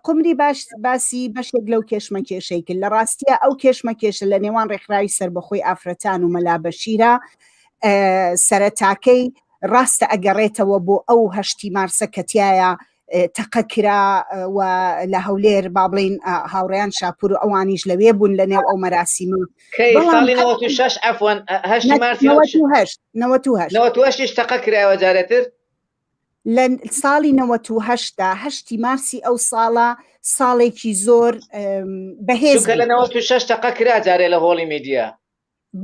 [SPEAKER 4] قمری باش باسی بەشێک لەو کێشمە کێشەی کرد لە ڕاستیە ئەو کێشمە کێشە لە نێوان ڕێکخراوی سربەخۆی ئافرەتان و مەلا بەشیرە سەرەتاکەی ڕاستە ئەگەڕێتەوە بۆ ئەو هەشتی مارسە کە تایە تەقە کرا و لە هەولێر با بڵین هاوڕیان شاپور و ئەوانیش لەوێ بوون لە نێو ئەو مەراسیمە
[SPEAKER 1] ساڵی 96 عفوان هەشتی مارس
[SPEAKER 4] 98
[SPEAKER 1] 98 تەقە کرایەوە جارێتر
[SPEAKER 4] لە ساڵی 98 دا هەشتی مارسی ئەو ساڵە ساڵێکی زۆر بەهێز
[SPEAKER 1] لە 96 تەقە کرا جارێ لە هۆڵی میدیا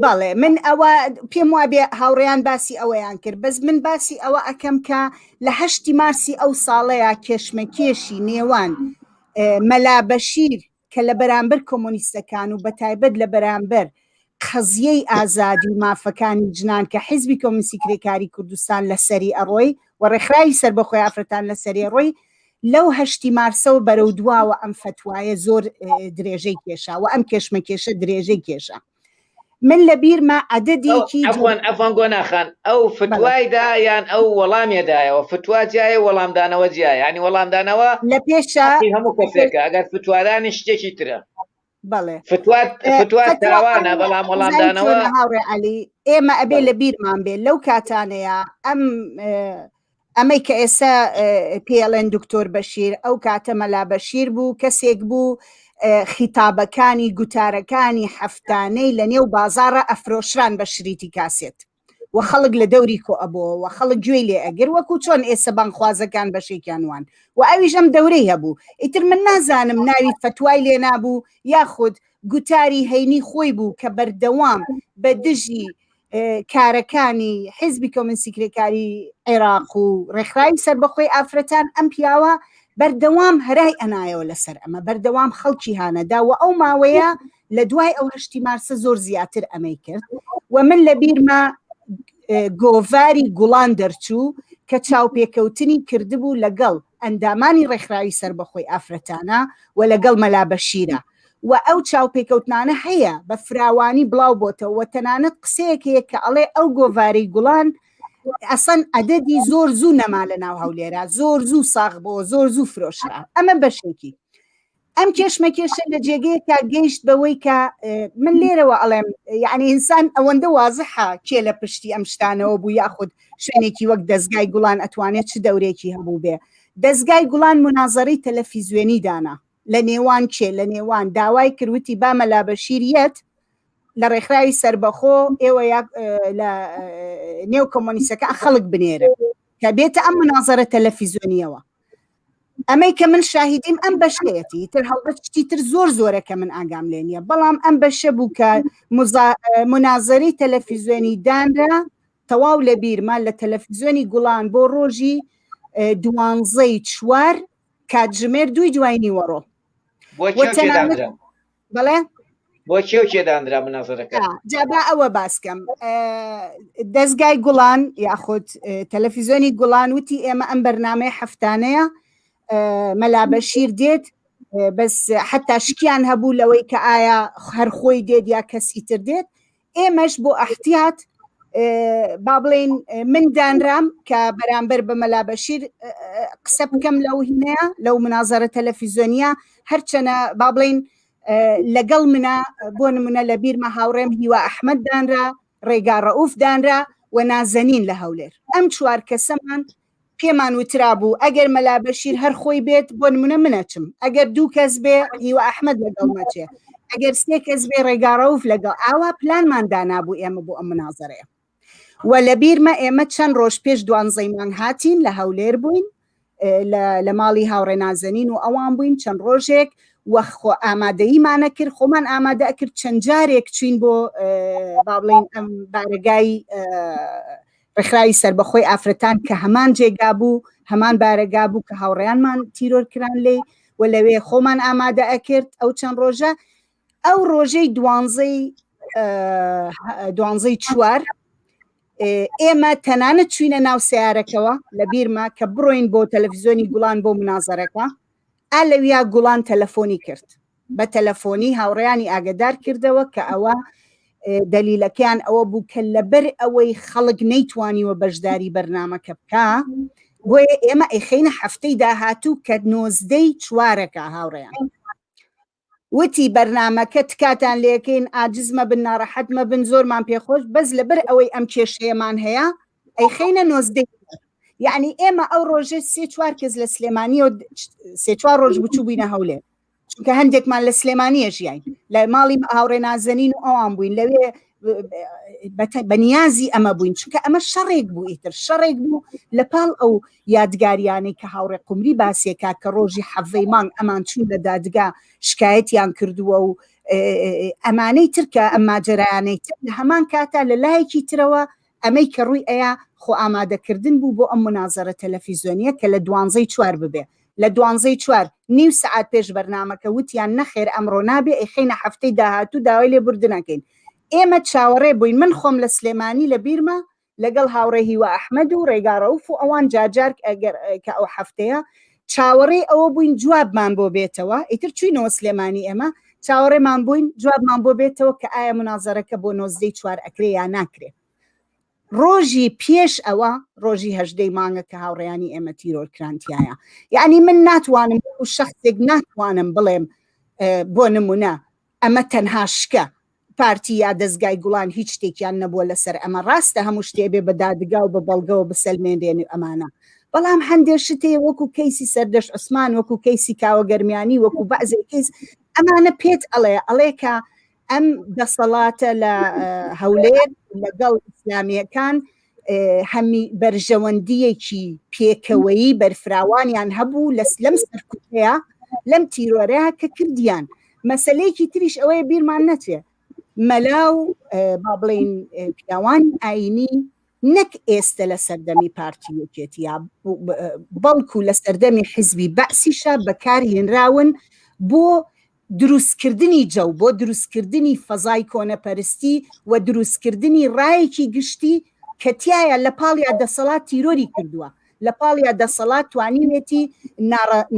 [SPEAKER 4] بەڵێ من ئەوە پێم وابێ هاوڕێیان باسی ئەوەیان کرد بەس من باسی ئەوە ئەەکەم کە لە هەشتی مارسی ئەو ساڵەیە کێشمەکێشی نێوان مەلا بەشیر کە لە بەرامبەر کۆمۆنیستەکان و بەتایبەت لە بەرامبەر قەزیەی ئازادی و مافەکانی ژنان کە حیزبی کۆمۆنیستی کرێکاری کوردستان لەسەری ئەڕۆی و ڕێکخراوی سەربەخۆی ئافرەتان لەسەری ئەڕۆی لەو هەشتی مارسەوە بەرەو دواوە ئەم فەتوایە زۆر درێژەی کێشا و ئەم کێشمەکێشە درێژەی کێشا من لە بیرمە عەدەدێکی
[SPEAKER 1] عەفوەن عەفوەن گۆناخان ئەو فتوای دا یان ئەو وەڵامێ دایەوە فتوا جیایە وەڵامدانەوە جیایە یعنی وەڵامدانەوە
[SPEAKER 4] لە پێشە
[SPEAKER 1] حەقی هەموو کەسێکە ئەگەر فتوادانی شتێکی ترە
[SPEAKER 4] بەڵێ
[SPEAKER 1] فتوا فتوا تاوانە بەڵام وەڵامدانەوە
[SPEAKER 4] هاوڕێ عەلی ئێمە ئەبێ لە بیرمان بێ لەو کاتانەیە ئەم ئەمەی کە ئێستا پێڵێن دکتۆر بەشیر ئەو کاتە مەلا بەشیر بوو کەسێک بوو خیتابەکانی گوتارەکانی هەفتانەی لە نێو بازارە ئەفرۆشران بە شریتی کاسێت و خەڵک لە دەوری کۆ ئەبۆوە و خەڵک گوێی لێ ئەگر وەکو چۆن ئێستا بانگخوازەکان بەشێکیان وان و ئەویش ئەم دەورەی هەبوو ئیتر من نازانم ناوی فەتوای لێ نابوو یاخود گوتاری هەینی خۆی بوو کە بەردەوام بە دژی کارەکانی حیزبی کۆمنسی کرێکاری عێراق و ڕێکخراوی سەربەخۆی ئافرەتان ئەم پیاوە بەردەوام هەرای ئەنایەوە لەسەر ئەمە بەردەوام خەڵکی هانەدا و ئەو ماوەیە لە دوای ئەو هەشتی مارسە زۆر زیاتر ئەمەی کرد و من لە بیرمە گۆڤاری گوڵان دەرچوو کە چاوپێکەوتنی کردبوو لەگەڵ ئەندامانی ڕێکخراوی سەربەخۆی ئافرەتانە و لەگەڵ مەلا بەشیرە و ئەو چاوپێکەوتنانە هەیە بە فراوانی بڵاو بۆتەوە و تەنانەت قسەیەک هەیە کە ئەڵێ ئەو گۆڤاری گوڵان ئەسەن عەدەدی زۆر زوو نەما لە ناو هەولێرا زۆر زوو ساغ بۆ زۆر زوو فرۆشرا ئەمە بەشێکی. ئەم کێشمەکێشە لە جێگەیەکا گەیشت بەوەی کە من لێرەوە ئەڵێم یعنی ئینسان ئەوەندە وازحە کێ لە پشتی ئەم شتانەوە بوو یاخود شوێنێکی وەک دەستگای گوڵان ئەتوانێت چ دەورێکی هەبوو بێ دەستگای گوڵان منازەرەی تەلەفیزیۆنی دانا لە نێوان کێ لە نێوان داوای کروتی با مەلا بەشیر یەت لە ڕێکخراوی سربەخۆ ئێوە لە نێو کۆمۆنیستەکە خەڵک بنێرن کە بێتە ئەم منازەرە تەلەفیزیۆنیەوە ئەمەی کە من شاهیدیم ئەم بەشەیەتی تر هەڵبەت شتی تر زۆر زۆرە کە من ئاگام لێ نییە بەڵام ئەم بەشە بوو کە منازەری تەلەفیزیۆنی دانرا تەواو لە بیرمە لە تەلەفیزیۆنی گوڵان بۆ ڕۆژی دوانزەی چوار کاتژمێر دووی دوای نیوەڕۆ
[SPEAKER 1] بۆ
[SPEAKER 4] بەڵێ
[SPEAKER 1] بۆ کێ و کێ دانرا منازەرەکە
[SPEAKER 4] جا با ئەوە باسکەم دەستگای گوڵان یاخود تەلەفیزیۆنی گوڵان وتی ئێمە ئەم بەرنمەی هەفتانەیە مەلا بەشیر دێت بەس حتا شکیان هەبوو لەوەی کە ئایا هەر خۆی دێت یا کەسی تر دێت ئێمەش بۆ ئەحتیات با بڵێین من دانرام کە بەرامبەر بە مەلا بەشیر قسە بکەم لەو هینەیە لەو منازەرە تەلەفیزیۆنیە هەرچەنە با بڵین لەگەڵ منە بۆ نمونە لە بیرمە هاوڕێم هیوا ئەحمد دانرا ڕێگا ڕەئوف دانرا و نازەنین لە هەولێر ئەم چوار کەسەمان پێمان وترابوو ئەگەر مەلا بەشیر هەر خۆی بێت بۆ نمونە من ئەچم ئەگەر دوو کەس بێ هیوا ئەحمد لەگەڵ مەچێ ئەگەر سێ کەس بێ ڕێگا ڕەوف لەگەڵ ئاوا پلانمان دانابوو ئێمە بۆ ئەم منازەرەیە و لە بیرمە ئێمە چەند ڕۆژ پێش دوانزەی مانگ هاتین لە هەولێر بووین لە ماڵی هاوڕێ نازەنین و ئەوان بووین چەند ڕۆژێک و خۆ ئامادەییمانە کرد خۆمان ئامادە کرد چەند جارێک چوین بۆ با بڵین ئەم بارەگای ڕێکخراوی سەربەخۆی ئافرەتان کە هەمان جێگا بوو، هەمان بارەگا بوو کە هاوڕێیانمان تیرۆر کران لێی و لەوێ خۆمان ئامادە ئەکرد ئەو چەند ڕۆژە. ئەو ڕۆژەی دوانزەی دوانزەی چوار ئێمە تەنانەت چوینە ناو سیارەکەوە لە بیرمە کە بڕۆین بۆ تەلەفزیۆنی گوڵان بۆ منازەرەکە ئا لەویا گوڵان تەلەفۆنی کرد بە تەلەفۆنی هاوڕێیانی ئاگدار کردەوە کە ئەوە دەلیلەکەیان ئەوە بوو کە لەبەر ئەوەی خەڵک نەیتوانیوە بەشداری بەرنمەکە بکە بۆیە ئێمە ئەیخینە هەفتەی داهاتوو کە نۆزدەی چوارەکە هاوڕێیان وتی بەرنمەکە تکاتان لەکەین ئاجز مەبن ناڕەحەت مەبن زۆرمان پێخۆش بەس لەبەر ئەوەی ئەم کێشەیەمان هەیە ئەیخینە نۆزدەی یعنی ئێمە ئەو ڕۆژە سێ چوار کەس لە سلێمانی و سێ چوار ڕۆژ بچوو بووینە هەولێر چونکە هەندێکمان لە سلێمانیە ژیاین لە ماڵی هاوڕێ نازەنین و ئەوان بووین لەوێ بەنیازی ئەمە بووین چونکە ئەمە شەڕێک بوو ئیتر شەڕێک بوو لە پاڵ ئەو یادگاریانەی کە هاوڕێ قمری باسێکا کە ڕۆژی حەڤەی مانگ ئەمان چوون لە دادگا شکایەتیان کردووە و ئەمانەی ترکە ئەم ماجەرایانەی تر لە هەمان کاتا لە لایەکی ترەوە ئەمەی کە ڕووی ئەیا خۆ ئامادەکردن بوو بۆ ئەم مونازەرە تەلەفیزۆنیە کە لە دوانزەی چوار ببێ لە دوانزەی چوار نیو سەعات پێش بەرنامەکە وتیان نەخێر ئەمڕۆ نابێ ئەیخەینە هەفتەی داهاتوو داوای لێ بوردن ئەکەین ئێمە چاوەڕێ بووین من خۆم لە سلێمانی لە بیرمە لەگەڵ هاوڕێ هیوا ئەحمەد و ڕێگا ڕەوف و ئەوان جارجار ئەگەر کە ئەو هەفتەیە چاوەڕێی ئەوە بووین جوابمان بۆ بێتەوە ئیتر چوینەوە سلێمانی ئێمە چاوەڕێمان بووین جوابمان بۆ بێتەوە کە ئایا منازەرەکە بۆ نۆزدەی چوار ئەکرێ یا ناکرێ ڕۆژی پێش ئەوە ڕۆژی هەژدەی مانگە کە هاوڕێیانی ئێمە تیرۆر کرانتیایە یعنی من ناتوانم و شخصێک ناتوانم بڵێم بۆ نمونە ئەمە تەنها شکە پارتی یا دەزگای گوڵان هیچ شتێکیان نەبووە لەسەر ئەمە ڕاستە هەموو شتێ بێ بە دادگا و بە بەڵگەوە بسەلمێنرێن و ئەمانە بەڵام هەندێ شت هەیە وەکو کەیسی سەردەشت عوسمان وەکو کەیسی کاوە گەرمیانی وەکو بەعزێ کەیس ئەمانە پێت ئەڵێ ئەڵێ کە ئەم دەسەڵاتە لە هەولێر لەگەڵ ئیسلامیەکان هەمی بەرژەوەندیەکی پێکەوەیی بەرفراوانیان هەبوو لەس لەم سەرکوتەیە لەم تیرۆرەیە کە کردیان مەسلەیەکی تریش ئەوەیە بیرمان نەچێ مەلا و با بڵین پیاوانی ئاینی نەک ئێستە لە سەردەمی پارتی یەکێتیا بەڵکو لە سەردەمی حیزبی بەعسیشا بەکارهێنراون بۆ دروستکردنی جەو، بۆ دروستکردنی فەزای کۆنەپەرستی و دروستکردنی ڕایەکی گشتی کە تیایا لە پاڵیا دەسەڵات تیرۆری کردووە، لە پاڵیا دەسەڵات توانیوێتی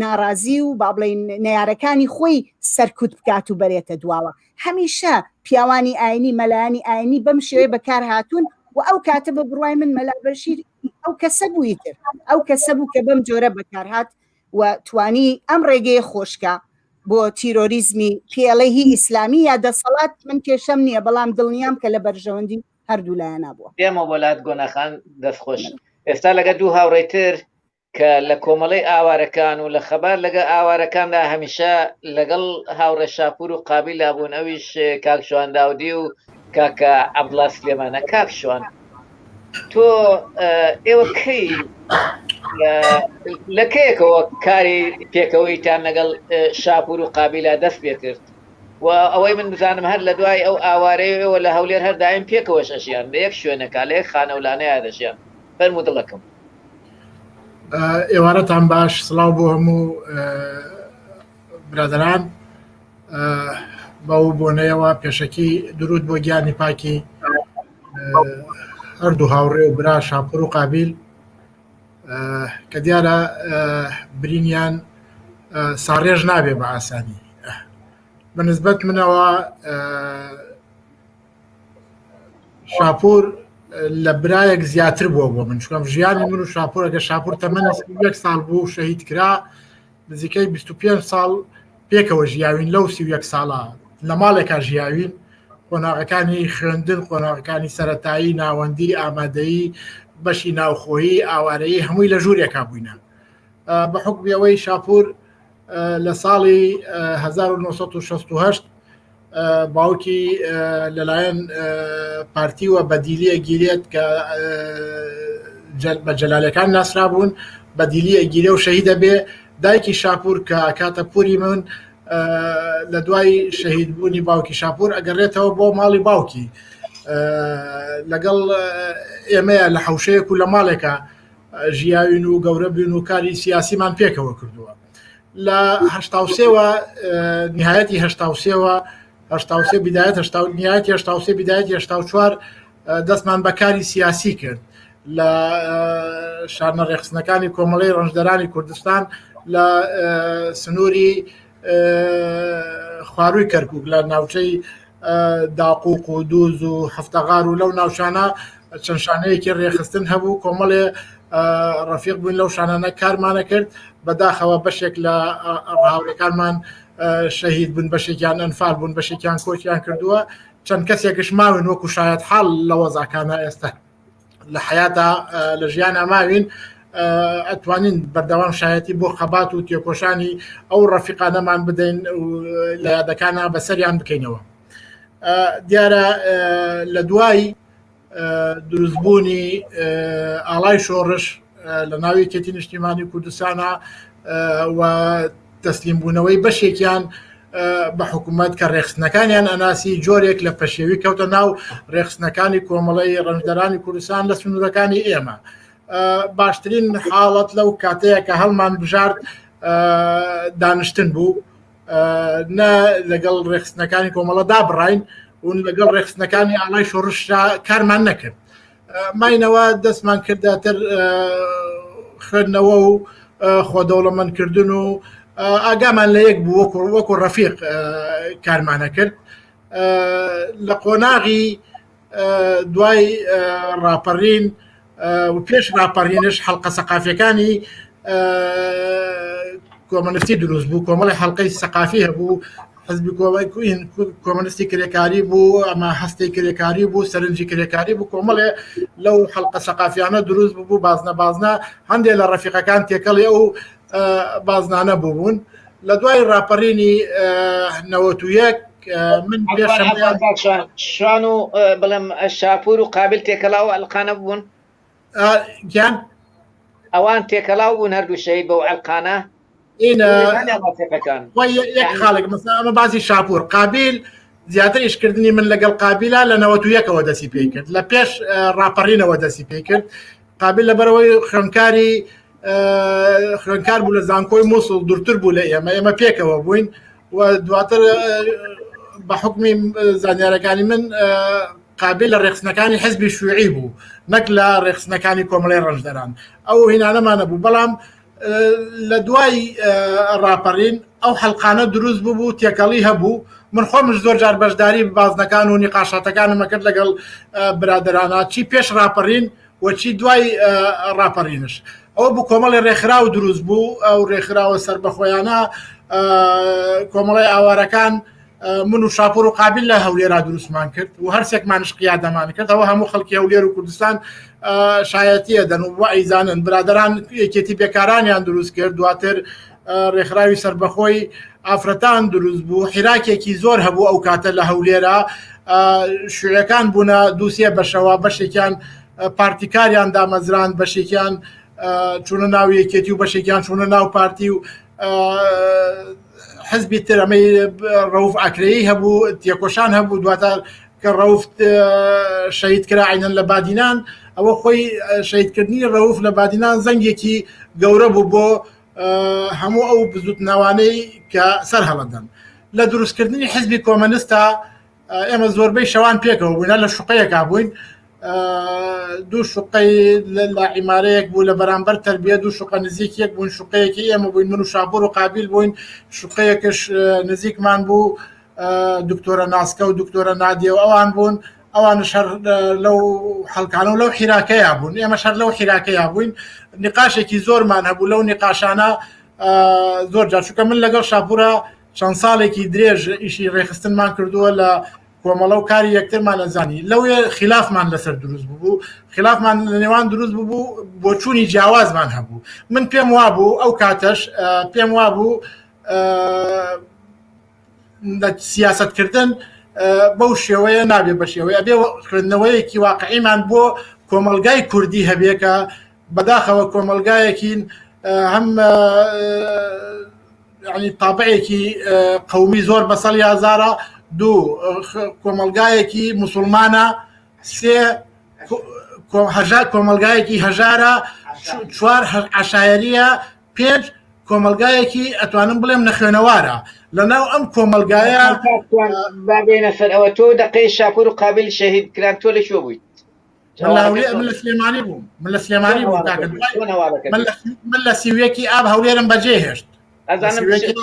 [SPEAKER 4] ناڕازی و با بڵێین نەیارەکانی خۆی سەرکوت بکات و بەرێتە دواوە. هەمیشە پیاوانی ئاینی، مەلایانی ئاینی بەم شێوەیە بەکار هاتوون و ئەو کاتە بە بڕوای من مەلا بەشیر ئەو کەسە بوو ئیتر ئەو کەسە بوو کە بەم جۆرە بەکار هات و توانی ئەم ڕێگەیە خۆشکا. بۆ تیرۆریزمی پێڵێ هی ئیسلامی یا دەسەڵات من کێشەم نییە بەڵام دڵنیام کە لە بەرژەوەندی هەردوو لایەنە بووە.
[SPEAKER 1] دێمەوە بۆ لات گۆناخان دەست خۆش ئێستا لەگە دوو هاوڕێی تر کە لە کۆمەڵەی ئاوارەکان و لە خەبات لەگە ئاوارەکاندا هەمیشە لەگەڵ هاوڕێ شاپور و قابیلا بوون ئەویش کاک شوان داودی و کاکە عەبدوڵا سلێمانە کاک شوان تۆ ئێوە کەی لە کەیەکەوە کاری پێکەوەیتان لەگەڵ شاپور و قابیلا دەست پێ کرد و ئەوەی من بزانم هەر لە دوای ئەو ئاوارەیەوە لە هەولێر هەر دایم پێکەوەش ئەژیان لە یەک شوێنەکە لە یەک خانە و لانەیە دەژیان فەرموو دڵەکەم.
[SPEAKER 5] ئێوارەتان باش سڵاو بۆ هەموو برادران بەو بۆنەیەوە پێشەکی درود بۆ گیانی پاکی هەردوو هاوڕێ و برا شاپور و قابیل کە دیارە برینیان ساڕێژ نابێ بە ئاسانی بەنسبەت منەوە شاپور لە برایەک زیاتر بووە بۆ من چکەم ژیانی من و شاپور ئەگە شاپور تەمەنی یەک ساڵ بوو شەهید کرا نزیکەی 25 ساڵ پێکەوە ژیاوین لەو 31 ساڵە لە ماڵێکا ژیاوین قۆناغەکانی خوێندن قۆناغەکانی سەتایی ناوەندی ئامادەیی بەشی ناوخۆیی ئاوارەیی هەمووی لە ژوورێکا بووینە بە حکمی ئەوەی شاپور لە ساڵی 1968 باوکی لەلایەن پارتیوە بەدیلی ئەگیرێت کە بە جەلالەکان ناسرابوون بەدیلی ئەگیرێ و شەهیدە بێ دایکی شاپور کە کاتە پوری من لە دوای شەهیدبوونی باوکی شاپور ئەگەڕێتەوە بۆ ماڵی باوکی لەگەڵ ئێمەیە لە حوشەیەک و لە ماڵێکە ژیاوین و گەورە بوون و کاری سیاسیمان پێکەوە کردووە لە هەشتاوسێوە نهایەتی هەشتاوسێوە هەشتاوسێ بدایەت هەشتا نهایەتی هەشتاوسێ بدایەتی هەشتا چوار دەستمان بە کاری سیاسی کرد لە شانە ڕێخستنەکانی کۆمەڵی ڕەنجدەرانی کوردستان لە سنووری خواروی کەرکک لە ناوچەی داقوق و دووز و هەفتەغار و لەو ناوچانە چەند شانەیەکی ڕێخستن هەبوو کۆمەڵێ ڕەفیق بووین لەو شانانە کارمانە کرد بەداخەوە بەشێک لە هاوڕێکانمان شەهید بوون بەشێکیان ئەنفال بوون بەشێکیان کۆچیان کردووە چەند کەسێکش ماون وەکو شایەت حاڵ لە وەزاکانە ئێستا لە حیاتا لە ژیانا ماوین ئەتوانین بەردەوام شایەتی بۆ خەبات و تێکۆشانی ئەو ڕەفیقانەمان بدەین لە یادەکانە بەسەریان بکەینەوە دیارە لە دوای دروستبوونی ئاڵای شۆڕش لە ناوی یەکێتی نیشتیمانی کوردستانە و تەسلیم بوونەوەی بەشێکیان بە حکوومەت کە ڕێخستنەکانیان ئەناسی جۆرێک لە پەشێوی کەوتە ناو ڕێخستنەکانی کۆمەڵی ڕەنجدەرانی کوردستان لە سنوورەکانی ئێمە باشترین حاڵەت لەو کاتەیە کە هەڵمان بژارد دانیشتن بوو نە لەگەڵ ڕێخستنەکانی کۆمەڵە دابڕین و لەگەڵ ڕێخستنەکانی ئاڵای شۆڕشدا کارمان نەکرد ماینەوە دەستمان کردە تر خوێندنەوە و خۆدەوڵەمەندکردن و ئاگامان لە یەک بوو وەکو وەکو ڕەفیق کارمانە کرد لە قۆناغی دوای ڕاپەڕین و پێش ڕاپەڕینش حەڵقە سەقافیەکانی کۆمەنستی دروست بوو کۆمەڵی حەڵقەی سەقافی هەبوو حزبی کۆمەنستی کرێکاری بوو ئەمە هەستی کرێکاری بوو سەرنجی کرێکاری بوو کۆمەڵێ لەو حەڵقە سەقافیانە دروست بوو بازنە بازنە هەندێک لە ڕەفیقەکان تێکەڵی ئەو بازنانە بوون لە دوای ڕاپەڕینی 91 من
[SPEAKER 1] شوان و بڵێم شاپور و قابل تێکەڵاو ئەلقانە بوون
[SPEAKER 5] گیان
[SPEAKER 1] ئەوان تێکەڵاو بوون هەردوو شەهید بەو ئەلقانە
[SPEAKER 5] یەک خاڵێک ئەمە باسی شاپور قابیل زیاتر ئیشکردنی من لەگەڵ قابیلا لە نەوە یەکەوە دەسی پێی کرد لە پێش ڕاپەڕینەوە دەسی پێی کرد قابل لەبەرەوەی خوێنکاری خوێنکار بوو لە زانکۆی مووسڵ دوورتر بوو لە ئێمە ئێمە پێکەوە بووین و دواتر بە حکمی زانیارەکانی من قابل لە ڕێخستنەکانی حزبی شوعی بوو نەک لە ڕێخستنەکانی کۆمەڵی ڕەنجدەران ئەو هینانەمانە بوو بەڵام لە دوای ڕاپەڕین ئەو حەلقانە دروست ببوو تێکەڵی هەبوو من خۆمش زۆر جار بەشداری بازنەکان و نیقاشاتەکانمە کرد لەگەڵ برادەرانە چی پێش ڕاپەڕین و چی دوای ڕاپەڕینش. ئەوە بوو کۆمەڵی ڕێکخراو دروست بوو ئەو ڕێکخراوە سەربەخۆیانە کۆمەڵی ئاوارەکان من و شاپور و قابل لە هەولێرا دروستمان کرد و هەرسێکمانش قیادەمان کرد ئەوە هەموو خەڵکی هەولێر و کوردستان شایەتیە دەن و ئەیزانن برادران یەکێتی بێکارانیان دروست کرد دواتر ڕێکخراوی سربەخۆی ئافرەتان دروست بوو حیراکێکی زۆر هەبوو ئەو کاتە لە هەولێرە شوێەکان بوونە دووسێ بەشەوە بەشێکیان پارتیکاریان دامەزران بەشێکیان چوونە ناو یەکێتی و بەشێکیان چوونە ناو پارتی و حزبی تر ئەمەی ڕەوف ئاکرەیی هەبوو تێکۆشان هەبوو دواتر کە ڕەوف شەهید کرا عینەن لە بادینان ئەوە خۆی شەهیدکردنی ڕەوف لە بادینان زەنگێکی گەورە بوو بۆ هەموو ئەو بزوتنەوانەی کە سەر هەڵەدەن لە دروستکردنی حزبی کۆمەنستا ئێمە زۆربەی شەوان پێکەوە بووین لە شوقەیەکا بووین دوو شوقەی لە عیمارەیەک بوو لە بەرامبەر تربیە دوو شوقە نزیک یەک بوون شوقەیەکی ئێمە بووین من و شاپور و قابیل بووین شوقەیەکش نزیکمان بوو دکتۆرە ناسکە و دکتۆرە نادیە و ئەوان بوون ئەوان شەر لەو حەڵکانە و لەو حیراکەیە بوون ئێمە شەر لەو حیراکەیە بووین نقاشێکی زۆرمان هەبوو لەو نقاشانە زۆر جار چونکە من لەگەڵ شاپورە چەند ساڵێکی درێژ ئیشی ڕێکخستنمان کردووە لە کۆمەڵە و کاری یەکترمان ئەزانی لەوێ خلافمان لەسەر دروست بوو خلافمان لە نێوان دروست بوو بۆچوونی جیاوازمان هەبوو من پێم وابوو ئەو کاتەش پێم وابوو سیاستکردن بەو شێوەیە نابێ بە شێوەیە ئەبێ خوێندنەوەیەکی واقعیمان بۆ کۆمەلگای کوردی هەبێ کە بەداخەوە کۆمەلگایەکین هەم یعنی تابعێکی قومی زۆر بەسەڵ یازارە دوو کۆمەلگایەکی مسلمانە سێ هەژار کۆمەلگایەکی هەژارە چوار عشایەریە پێنج کۆمەلگایەکی ئەتوانم بڵێم نەخوێنەوارە لەناو ئەم کۆمەلگایە
[SPEAKER 1] بابێنە سەر ئەوە تۆ دەقەی شاپور و قابل شەهید کران تۆ لە کوێ بوویت
[SPEAKER 5] من لە سلێمانی بووم من لە سلێمانی بووم من لە سیویەکی ئاب هەولێرم بەجێ هێشت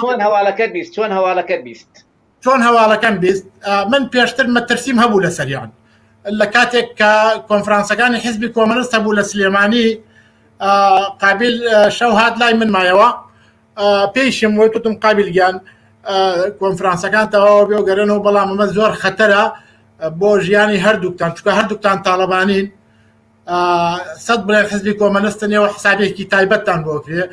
[SPEAKER 1] چۆن هەواڵەکەت بیست چۆن هەواڵەکەت بیست
[SPEAKER 5] چۆن هەواڵەکەم بیست من پێشتر مەترسیم هەبوو لە سەریان لە کاتێک کە کۆنفرانسەکانی حزبی کۆمەنست هەبوو لە سلێمانی قابل شەو هات لای من مایەوە پێیشم وتم قابل گیان کۆنفرانسەکان تەواو بێ و گەرەنەوە بەڵام ئەمە زۆر خەتەرە بۆ ژیانی هەردووکتان چکە هەردووکتان تاڵەبانین سەد بڵێن حزبی کۆمەنستن ئێوە حسابێکی تایبەتتان بۆ کرێ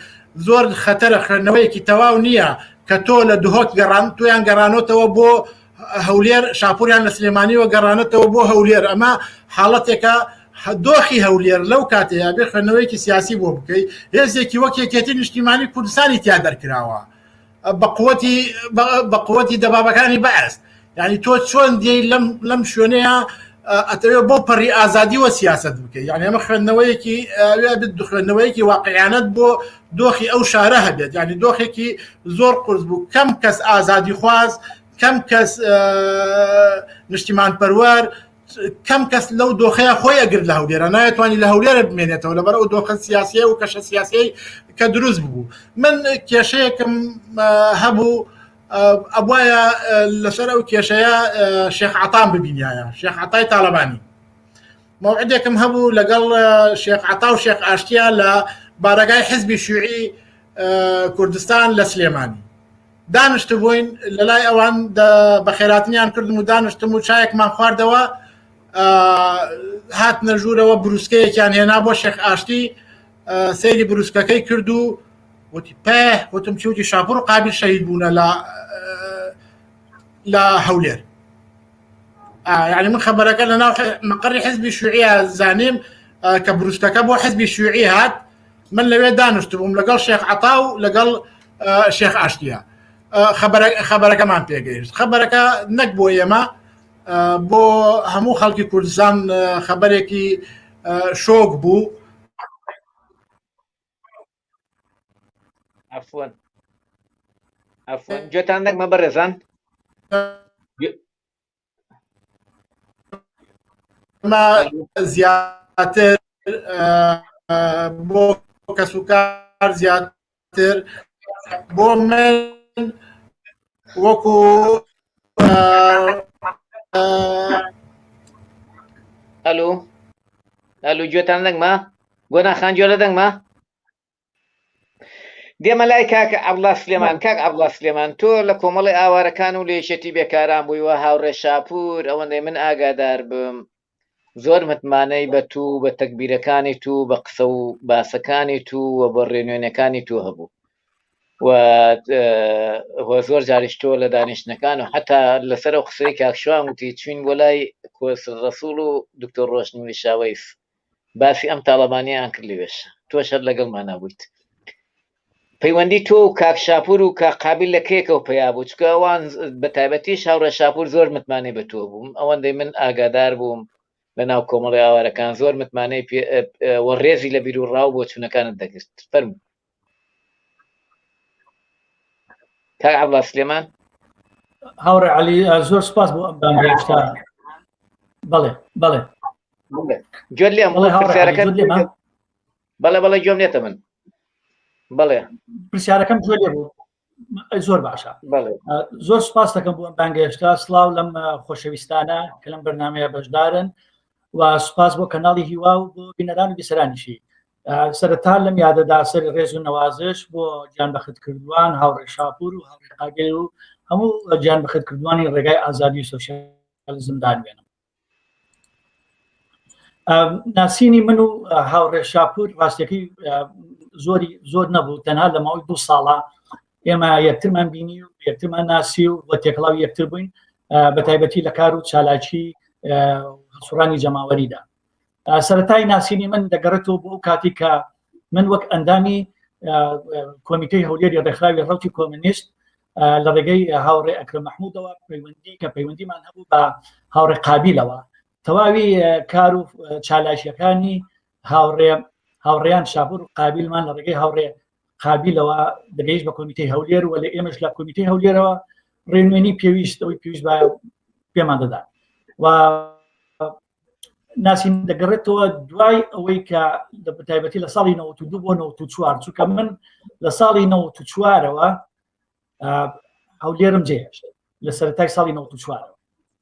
[SPEAKER 5] زۆر خەتەرە خوێندنەوەیەکی تەواو نییە کە تۆ لە دهۆک گەڕان تویان گەڕانۆتەوە بۆ هەولێر شاپوریان لە سلێمانیوە گەڕانەتەوە بۆ هەولێر ئەمە حاڵەتێکە دۆخی هەولێر لەو کاتەیە بێ خوێندنەوەیەکی سیاسی بۆ بکەی هێزێکی وەک یەکێتی نیشتیمانی کوردستانی تیا دەرکراوە بە قوتی بە قوتی دەبابەکانی بەعس یعنی تۆ چۆن دێی لەم لەم شوێنەیە ئەتەوێ بۆ پەڕی ئازادیوە سیاست بکەی یعنی ئەمە خوێندنەوەیەکی خوێندنەوەیەکی واقعیانەت بۆ دۆخی ئەو شارە هەبێت یعنی دۆخێکی زۆر قورس بوو کەم کەس ئازادی خواز کەم کەس نیشتیمان پەروەر کەم کەس لەو دۆخەیە خۆی ئەگرت لە هەولێرە نایەتوانی لە هەولێرە بمێنێتەوە لەبەر ئەو دۆخە سیاسیە و کەشە سیاسیەی کە دروست بوو من کێشەیەکم هەبوو ئەبواە لەسەر ئەو کێشەیە شێخ عتان ببینایە شێخ عتای تاالبانی موعدێکم هەبوو لەگەڵ شێخ عتا و شێخ ئاشتیا لە بارەگای حزبی شوعی کوردستان لە سلێمانی دانیشتبووین لەلای ئەوان بەخێراتنیان کردم و دانیشتم و چایەکمان خواردەوە هاتنە ژوورەوە بروسکەیەکیان هێنا بۆ شێخ ئاشتی سەیری بروسکەکەی کرد و وتی پێ وتم چوتی شاپور و قابل شەهید بوونە لە لە هەولێر یعنی من خبرەکە لە ناو مەقەری حزبی شوعیە زانیم کە بروسکەکە بۆ حزبی شوعی هات من لەوێ دانیشتبووم لەگەڵ شێخ عەتا و لەگەڵ شێخ ئاشتیە خەبەرەکەمان پێگەیشت خەبەرەکە نەک بۆ ئێمە بۆ هەموو خەڵکی کوردستان خەبەرێکی شۆک بوو.
[SPEAKER 1] عفوا عفوا گوێتان نەگمە بەڕێزان
[SPEAKER 5] زیاتر بۆ کەسوکار زیاتر بۆ من وەکو
[SPEAKER 1] ئەلو ئەلو گوێتان دەنگمە گۆنا خان گوێ لە دەنگمە؟ دێمە لای کاک عەبدوڵا سلێمان. کاک عەبدوڵا سلێمان، تۆ لە کۆمەڵی ئاوارەکان و لە یەکێتی بێکاران بووی و هاوڕێ شاپوور ئەوەندەی من ئاگادار بم زۆر متمانەی بە تو و بە تەگبیرەکانی تو و بە قسە و باسەکانی تو و بە ڕێنوێنەکانی تو هەبوو و و زۆر جاریش تۆ لە دانیشتنەکان و حتا لەسەر ئەو قسەی کاک شوان وتی چوین بۆ لای کۆسر ڕەسوڵ و دکتۆر ڕۆشنوری شاوەیس باسی ئەم تاڵەبانیان کرد لەوێش تۆش هەر لەگەڵمانا بوویت. پەیوەندی تۆ و کاک شاپور و کاک قابیل لە کێکەوە پەیا بوو؟ چونکە ئەوان بە تایبەتیش هاوڕێ شاپور زۆر متمانەی بە تۆ بووم، ئەوەندەی من ئاگادار بووم لە ناو کۆمەڵی ئاوارەکان زۆر متمانەی پێ و ڕێزی لە بیر و ڕا و بۆچوونەکانت دەگرت. فەرموو. کاک عەبدوڵا سلێمان.
[SPEAKER 6] هاوڕێ عەلی زۆر سپاس بۆ ئەم بانگهێشتە. بەڵێ بەڵێ.
[SPEAKER 1] گوێت لێم پرسیارەکە بەڵێ بەڵێ گوێم لێتە من بەڵێ
[SPEAKER 6] پرسیارەکەم گوێ لێ بوو زۆر باشە زۆر سپاس دەکەم بۆ ئەم بانگهێشتە سڵاو لەم خۆشەویستانە کە لەم بەرنمەیە بەشدارن و سپاس بۆ کەناڵی هیوا و بۆ بینەران و بیسەرانیشی سەرەتا لەم یادەدا سەری ڕێز و نەوازش بۆ گیان بەختکردوان هاوڕێ شاپور و هاوڕێ قاگەل و هەموو گیان بەختکردوانی ڕێگای ئازادی و سۆسیالیزم دانوێنم ناسینی من و هاوڕێ شاپور ڕاستەکەی زۆری زۆر نەبوو تەنها لە ماوەی دو ساڵە ئێمە یەکترمان بینی و یەکترمان ناسی و بە تێکەڵاوی یەکتر بووین بە تایبەتی لە کار و چالاکی سوڕانی جەماوەریدا سەتای ناسینی من دەگەڕێتەوە بۆ کاتی کە من وەک ئەندامی کۆمیتەی هەولێری ڕێکخراوی ڕوتی کۆمنیست لە ڕێگەی هاوڕێ ئەکرم مححمودەوە پەیوەندی کە پەیوەندیمان هەبوو بە هاوڕێ قابیلەوە تەواوی کار و چالاکیەکانی هاوڕێ هاوڕێیان شاپور و قابیلمان لە ڕێگەی هاوڕێ قابیلەوە دەگەیشت بە کۆمیتەی هەولێر و لە ئێمەش لە کۆمیتەی هەولێرەوە ڕێنوێنی پێویست ئەوەی پێویست بە پێمان دەدا و ناسین دەگەڕێتەوە دوای ئەوەی کە لە بەتایبەتی لە ساڵی 92 بۆ 94 چونکە من لە ساڵی 94ەوە هەولێرم جێهێشت لە سەرەتای ساڵی 94ەوە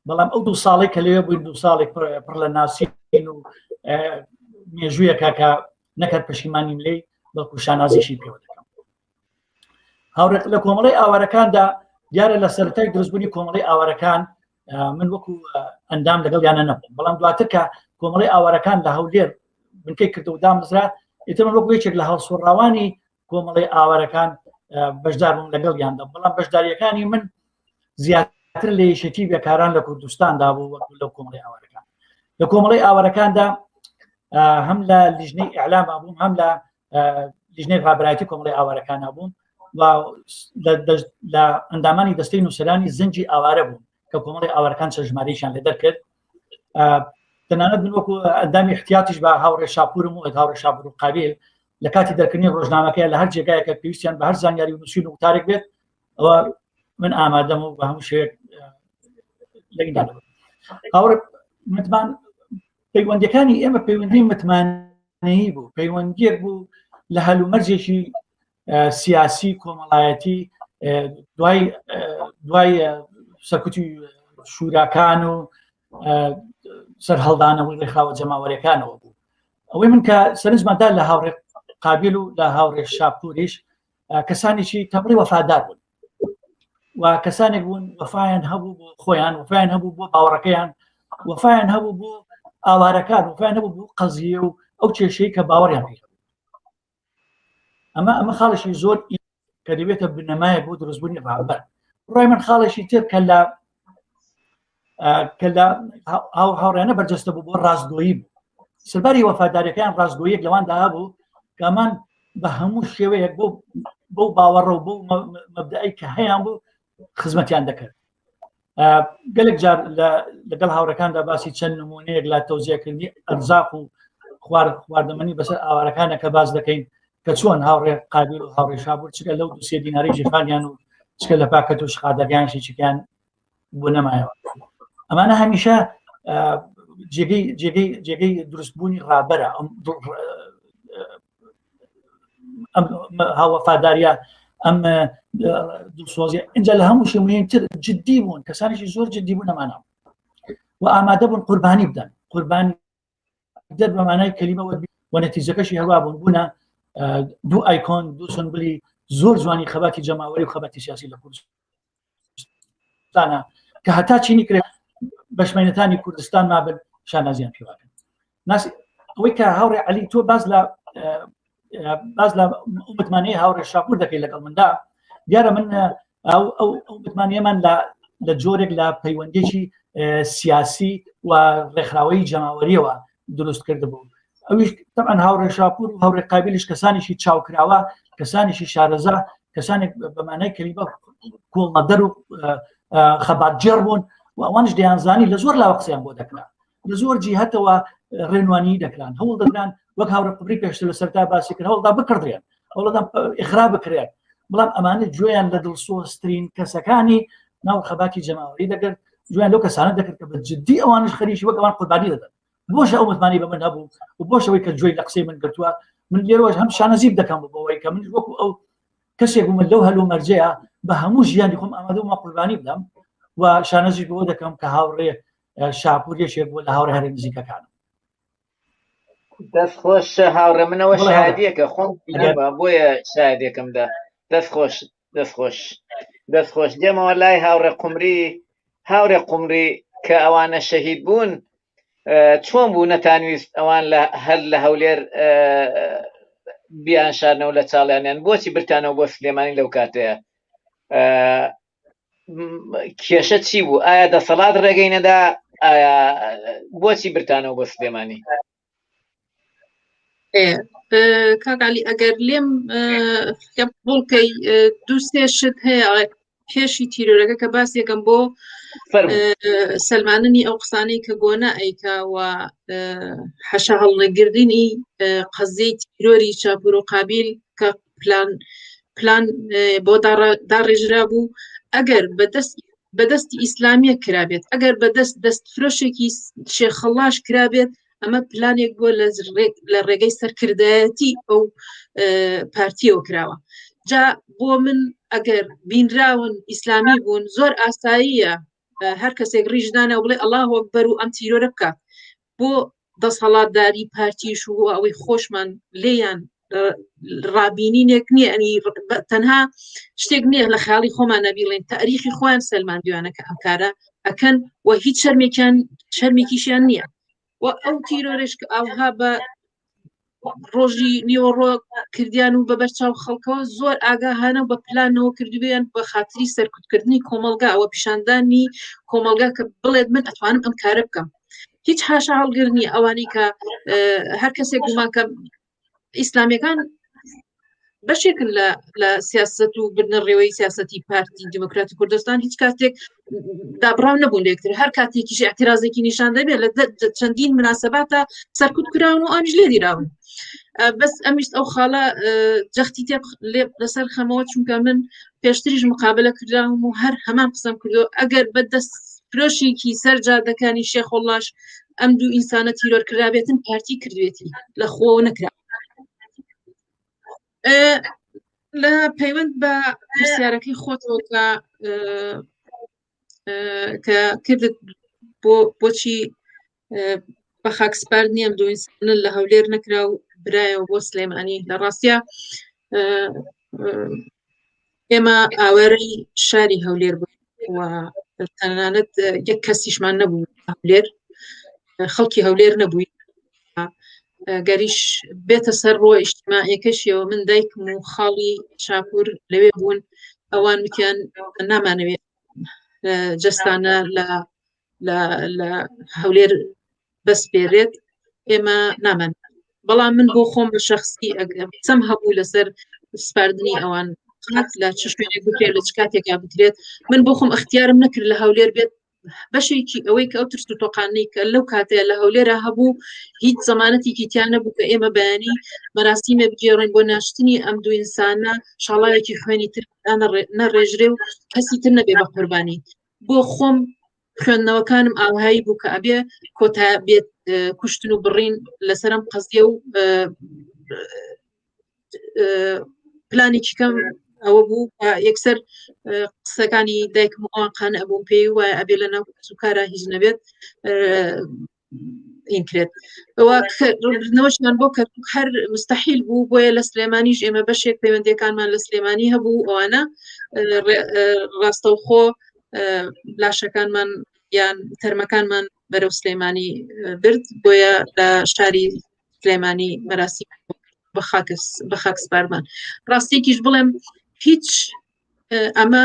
[SPEAKER 6] بەڵام ئەو دوو ساڵی کە لەوێ بووین دوو ساڵێک پڕ لە ناسین و مێژوویەکە کە نەکەر پەشیمانیم لێی بەڵکو شانازیشی پێوە دەکەم هاوڕێک لە کۆمەڵی ئاوارەکاندا دیارە لە سەرەتای دروستبوونی کۆمەڵی ئاوارەکان من وەکو ئەندام لەگەڵ یانە نەبووم بەڵام دواتر کە کۆمەڵی ئاوارەکان لە هەولێر بنکەی کردو و دامەزرا ئیتر من وەکو یەکێک لە هەڵسوڕاوانی کۆمەڵی ئاوارەکان بەشدار بووم لەگەڵ یاندا بەڵام بەشداریەکانی من زیاتر لە یەکێتی بێکاران لە کوردستاندا بوو وەکو لەو کۆمەڵی ئاوارەکان لە کۆمەڵی ئاوارەکاندا هەم لە لیژنەی ئیعلام بووم هەم لە لیژنەی ڕابەرایەتی کۆمەڵی ئاوارەکان بووم و لە ئەندامانی دەستەی نووسەرانی زنجی ئاوارە بوون کە کۆمەڵی ئاوارەکان چەند ژمارەیەکیان لێ دەرکرد تەنانەت من وەکو ئەندامی احتیاطیش بە هاوڕێ شاپورم و هاوڕێ شاپور و قابیل لە کاتی دەرکردنی ڕۆژنامەکەی لە هەر جێگایەکە پێویستیان بە هەر زانیاری و نووسین و وتارێک بێت ئەوە من ئامادەم و بە هەموو شێوەیەک لەگەڵ هاوڕێ متمان پەیوەندیەکانی ئێمە پەیوەندی متمانەیی بوو پەیوەندیەک بوو لە هەلومەرجێکی سیاسی کۆمەڵایەتی دوای دوای سەرکوتی شوراکان و سەرهەڵدانەوەی ڕێکخراوە جەماوەرەکانەوە بوو ئەوەی من کە سەرنجماندا لە هاوڕێ قابل و لە هاوڕێ شاپوریش کەسانێکی تەبڵی وەفادار بوون و کەسانێک بوون وەفایان هەبوو بۆ خۆیان وەفایان هەبوو بۆ باوەڕەکەیان وەفایان هەبوو بۆ ئاوارەکان وەفایان هەبوو بۆ قەزیە و ئەو کێشەی کە باوەڕیان پێ ئەمە ئەمە خاڵێکی زۆر کە دەبێتە بنەمایە بۆ دروستبوونی ڕابەر ڕای من خاڵێکی تر کە لە کە لە هاوڕێنە بەرجەستە بوو بۆ ڕاستگۆیی بوو سەرباری وەفاداریەکەیان ڕاستگۆیەک لەواندا هەبوو کەمان بە هەموو شێوەیەک بۆ بۆ باوەڕە و بۆ مەبدەئی کە هەیان بوو خزمەتیان دەکرد گەلک جار لەگەڵ هاوڕەکاندا باسی چەند نمونەیەک لە تەوزیەکردنی ئەرزاق و خوارد خواردەمەنی بەسەر ئاوارەکانە کە باز دەکەین کە چۆن هاوڕێ قابیل و هاوڕێ شابور چکە لەو دوسێ دیناری ژیرخانیان و چکە لە پاکەت و شقادەکان شیچکیان بۆ نەمایەوە ئەمانە هەمیشە جێگەی جێگەی جێگەی دروستبوونی ڕابەرە ئەم هاوەفاداریە ئەم دڵسۆزی اینجا لە هەموو شێ مهمتر جددی بوون کەسانێکی زۆر جددی بوون ئەمانە و ئامادە بوون قوربانی بدەن قوربانی دەر بە مانای کەلیمە وەربی و نەتیجەکەشی هەروا بوون بوونە دوو ئایکۆن دوو سنبلی زۆر جوانی خەباتی جەماوەری و خەباتی سیاسی لە کوردستانە کە هەتا چینی کرێ بەشمەینەتانی کوردستان مابن شانازیان پێواکەن ناس ئەوەی کە هاوڕێ علی تۆ باز لە باز لە متمانەی هاوڕێ شاپور دەکەی لەگەڵ مندا دیارە من ئەو ئەو متمانەیەمان لە لە جۆرێک لە پەیوەندێکی سیاسی و ڕێکخراوەی جەماوەریەوە دروست کردبوو ئەویش طبعا هاوڕێ شاپور و هاوڕێ قابلیش کەسانێکی چاوکراوە کەسانێکی شارەزا کەسانێک بەمانای کەلیمە کۆڵنەدەر و خەباتگێڕ بوون و ئەوانش دەیانزانی لە زۆر لاوە قسەیان بۆ دەکرا لە زۆر جیهتەوە ڕێنوانی دەکران هەوڵ دەدران وەک هاوڕێ قبری پێشتر لە سەرتا باسی کرد هەوڵدا بکڕدرێن هەوڵدان ئخرا بکرێن بەڵام ئەمانە گوێیان لە دڵسۆزترین کەسەکانی ناو خەباتی جەماوەری دەگرت گوێیان لەو کەسانە دەکرد کە بە جدی ئەوانش خەریکی وەک ئەوان قوربانی دەدەن بۆش ئەو متمانەی بە من هەبوو و بۆش ئەوەی کە گوێی لە قسەی من گرتووە من لێرەوەش هەم شانازی دەکەم بەوەی کە من وەکو ئەو کەسێک بووم لەو هەلو مەرجەیە بە هەموو ژیانی خۆم ئامادە بووم قوربانی بدەم و شانازی بەوە دەکەم کە هاوڕێ شاپور یەکێک بووە لە هاوڕێ هەرە نزیکەکانم.
[SPEAKER 1] دەست خۆش هاوڕێ منەوە شایدیەکە خۆم بۆیە شایدێکم دا دەست خۆش دەست خۆش دەست خۆش دێمەوە لای هاوڕێ قمری هاوڕێ قمری کە ئەوانە شەهید بوون چۆن بوو نەتانویست ئەوان لە هەر لە هەولێر بیان شارنەوە لە چاڵیانیان بۆچی برتانەوە بۆ سلێمانی لەو کاتەیە کێشە چی بوو ئایا دەسەڵات ڕێگەی نەدا ئایا بۆچی برتانەوە بۆ سلێمانی
[SPEAKER 2] کاگالی ئەگەر لێم بڵکەی دوو سێ شت هەیە پێشی تیرۆرەکە کە باس یەکەم بۆ سەلماننی ئەو قسانەی کە گۆنا ئەیکا و حەشا هەڵنەگردنی قەزیەی تیرۆری چاپور و قابیل کە پلان پلان بۆ داڕێژرا بوو ئەگەر بەدەست بەدەستی ئیسلامیە کرابێت ئەگەر بەدەست دەست فرۆشێکی شێخەڵاش کرابێت ئەمە پلانێک بووە لە ڕێگەی سەرکردایەتی ئەو پارتیەوە کراوە جا بۆ من ئەگەر بینراون ئیسلامی بوون زۆر ئاساییە هەر کەسێک ڕیژدانە بڵێ ئەله وەکبەر و ئەم تیرۆرە بکە بۆ دەسەڵاتداری پارتیش و ئەوەی خۆشمان لێیان ڕابینینێک نییە ئەنی تەنها شتێک نییە لە خیاڵی خۆمان نەبیڵێن تاریخی خۆیان سەلماندویانە کە ئەم کارە ئەکەن و هیچ شەرمێکیان شەرمێکیشیان نییە و ئەو تیرۆرش کە ئاوها بە ڕۆژی نیوەڕۆ کردیان و بە بەرچاو خەڵکەوە زۆر ئاگاهانە و بە پلانەوە کردویان بە خاتری سەرکوتکردنی کۆمەلگا ئەوە پیشاندانی کۆمەلگا کە بڵێت من ئەتوانم ئەم کارە بکەم هیچ حاشا هەڵگر نییە ئەوانەی کە هەر کەسێک گومان کە ئیسلامیەکان بەشێکن لە لە سیاست و بردنە ڕێوەی سیاستی پارتی دیموکراتی کوردستان هیچ کاتێک دابراو نەبوون لەکتر هەر کاتێکیش اعترازێکی نیشان دەبێت لە چەندین مناسباتە سەرکوت کراون و ئەمیش لێ دیراون بەس ئەمیست ئەو خاڵە جەختی تێ لێ لەسەر خەمەوە چونکە من پێشتریش مقابلە کراوم و هەر هەمان قسەم کردو ئەگەر بە دەست فرۆشێکی سەر جادەکانی شێخۆڵاش ئەم دوو ئینسانە تیرۆر کرابێتن پارتی کردوێتی لە خۆوە نەکرا لە پەیوەند بە پرسیارەکەی خۆتەوە کە کە کردت بۆ بۆچی بە خاکسپار نییە دوو ئینسانە لە هەولێر نەکرا و برایەوە بۆ سلێمانی لە ڕاستە ئێمە ئاوارەی شاری هەولێر بوو و تەنانەت یەک کەسیشمان نەبوو هەولێر خەڵکی هەولێر نەبووی گەریش بێتە سەر ڕۆ ئیشتیماعیەکەشیەوە من دایکم و خاڵی شاپور لەوێ بوون ئەوان وتیان نامانەوێت جەستانە لە لە هەولێر بەسپێرێت ئێمە نامان بەڵام من بۆ خۆم بە شخصی قسەم هەبوو لەسەر سپاردنی ئەوان لە چ شوێنێک بکرێت لە چ کاتێکا بکرێت من بۆ خۆم اختیارم نەکرد لە هەولێر بێت بەشێکی ئەوەی کە ئەو ترس و تۆقانەی کە لەو کاتەیە لە هەولێرە هەبوو هیچ زەمانەتێکی تیا نەبوو کە ئێمە بەیانی مەراسیمێ بگێڕین بۆ ناشتنی ئەم دوو ئینسانە شاڵاوێکی خوێنی تر نەڕێژرێ و کەسی تر نەبێ بە قوربانی بۆ خۆم خوێندنەوەکانم ئاوهایی بوو کە ئەبێ کۆتا بێت کوشتن و بڕین لەسەرم قەزیە و پلانێکی کەم ئەوە بوو یەکسەر قسەکانی دایکم ئەوان قانع بووم پێی وایە ئەبێ لە ناو کەسوکارا هیچ نەبێت. ئینکرێت ڕوونکردنەوەشیان بۆ کەرکوک هەر مستحیل بوو بۆیە لە سلێمانیش ئێمە بەشێک پەیوەندیەکانمان لە سلێمانی هەبوو ئەوانە ڕاستەوخۆ لاشەکانمان یان تەرمەکانمان بەرەو سلێمانی برد بۆیە لە شاری سلێمانی مەراسی بە خاک سپارمان ڕاستێکیش بڵێم هیچ ئەمە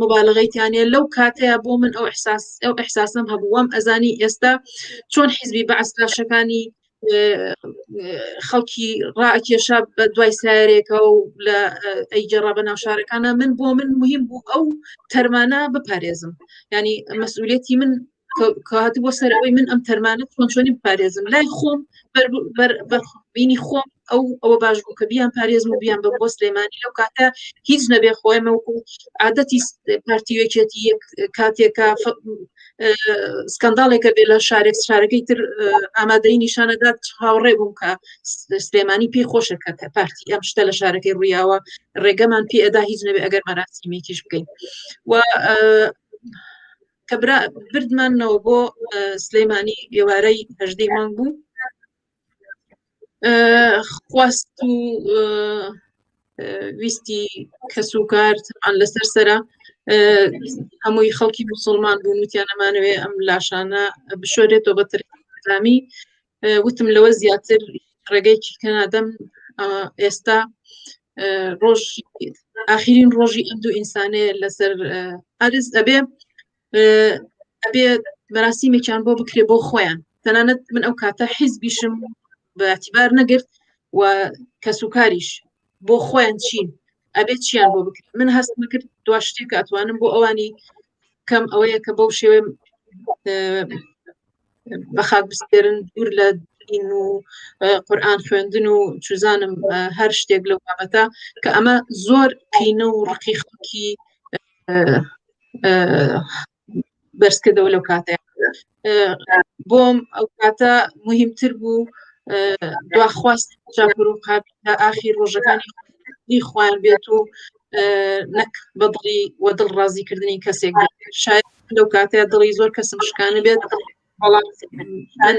[SPEAKER 2] مبالغەی تیانە لەو کاتەیە بۆ من ئەو احساس ئەو احساسم هەبوو وام ئەزانی ئێستا چۆن حیزبی بەعس لاشەکانی خەڵکی ڕاکێشا بە دوای سایرێکە و لە ئەیگەڕا بە ناو شارەکانە من بۆ من مهم بوو ئەو تەرمانە بپارێزم ینی مەسئولەتی من کە بۆ سەر ئەوەی من ئەم تەرمانە چۆن چۆنی بپارێزم لای خۆم بینی خۆم ئەو ئەوە باش بوو کە بیان پارێزم و بیان بە بۆ سلێمانی لەو کاتە هیچ نەبێ خۆێمە وەکو عادەتی پارتی یەکێتی یەک کاتێکە سکنداڵێکە بێ لە شارێک شارەکەی تر ئامادەی نیشانەدات هاوڕێ بووم کە سلێمانی پێی خۆشە کە پارتی ئەم شتە لە شارەکەی ڕوویاوە ڕێگەمان پێ ئەدا هیچ نەبێ ئەگەر مەراسیمێکیش بکەین و کە برا بردمانەوە بۆ سلەیمانی ئێوارەی هەژدەی مانگ بوو خواست و ویستی کەس و کار ئەن لەسەر سرە هەمووی خەڵکی مسلمان بوون وتیان ئەمانەوێ ئەم لاشانە بشۆرێتەوە بە ترمی وتم لەوە زیاتر ڕێگەیەکی کە نادەم ئێستا ڕۆژ ئاخرین ڕۆژی ئەم دوو ئینسانەیە لەسەر ئەرز ئەبێ ئەبێ مەراسیمێکیان بۆ بکرێ بۆ خۆیان تەنانەت من ئەو کاتە حیزبیشم بە اعتبار نەگرت و کەسوکاریش بۆ خۆیان چین ئەبێت چیان بۆ بکرێت من هەستم کرد دوا شتێک ئەتوانم بۆ ئەوانی کەم ئەوەیە کە بەو شێوێ بە خاک بسپێرن دوور لە دین و قورآن خوێندن و چزانم هەر شتێک لەو بابەتە کە ئەمە زۆر قینە و ڕقی خەڵکی بەرزکردەوە لەو کاتەیە بۆم ئەو کاتە مهمتر بوو دواخواست چاپور و قابل لە ئاخی ڕۆژەکانی خۆیان بێت و نەک بەدڵی و دڵ ڕازیکردنی کەسێک شاید لەو کاتەیە دڵی زۆر کەسم شکانە بێت بەڵام من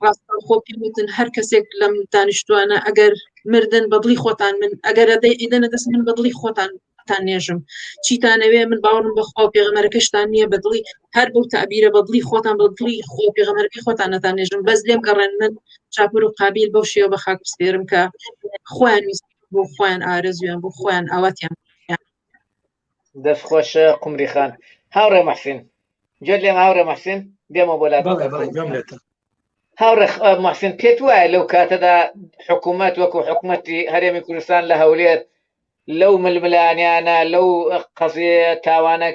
[SPEAKER 2] ڕاستەوخۆ پێم وتن هەر کەسێک لەم دانیشتوانە ئەگەر مردن بەدڵی خۆتان من ئەگەر ئەدەی ئیدەنە دەست من بەدڵی خۆتان تان نێژم چیتانەوێ من باوەڕم بەخوا و پێغەمەرەکەشتان نییە بەدڵی هەر بەو تعبیرە بەدڵی خۆتان بەدڵی خۆ پێغەمەرەکەی خۆتان نەتان نێژم بەس لێم گەڕێن من چاپور و قابیل بەو شێوە بە خاک بسپێرم کە خۆیان ویست بۆ خۆیان ئارەزویان بۆ خۆیان ئاواتیان
[SPEAKER 1] دەست خۆش قمری خان هاوڕێ محسین گوێت لێم هاوڕێ محسین دێمەوە بۆ لات
[SPEAKER 3] بەڵێ بەڵێ گوێم لێتە
[SPEAKER 1] هاوڕێ محسین پێت وایە لەو کاتەدا حکوومەت وەکو حکوومەتی هەرێمی کوردستان لە هەولێر لەو ململانیانە لەو قەزیە تاوانە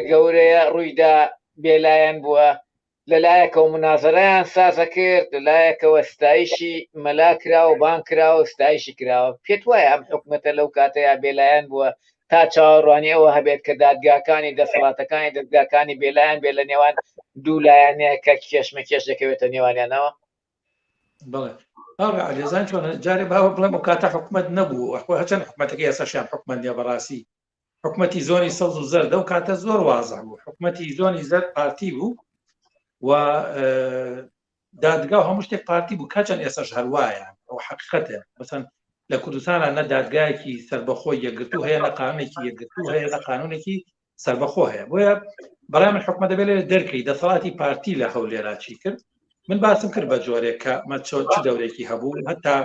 [SPEAKER 1] گەورەیە ڕوویدا بێلایەن بووە لەلایەکەوە منازەرەیان سازەکرد لەلایەکەوە ستایشی مەلا کرا و بانگ کرا و ستایشی کراوە پێت وایە ئەم حکومەتە لەو کاتەیا بێلایەن بووە تا چاوەڕوانی ئەوە هەبێت کە دادگاکانی دەسەڵاتەکانی دەزگاکانی بێلایەن بێت لە نێوان دوو لایەنەیە کە کێشمەکێش دەکەوێتە نێوانیانەوە؟
[SPEAKER 3] بەڵێ هاوڕێ عەلی زان چۆنە جارێ باوە بڵێم ئەو کاتە حکومەت نەبوو خۆ هەرچەند حکومەتەکەی ئێستاشیان حکومەت نییە بەڕاستی حکومەتی زۆنی سەوز و زەرد ئەو کاتە زۆر وازح بوو حکومەتی زۆنی زەرد پارتی بوو و دادگا و هەموو شتێک پارتی بوو کەچەند ئێسش هەروایە ئەو حقیقەتە مەسەن لە کوردستانە نە دادگایەکی سربەخۆ یەکگرتو هەیە نە قانونێکی یەکگرتو هەیە نە قانونێکی سربەخۆ هەیە بۆیە بەڵام من حکومە دەبێت لێ دەرکەی دەسەڵاتی پارتی لە هەولێرا چی کرد من باسم کرد بە جۆرێک کە مە چ دەورێکی هەبوو هەتا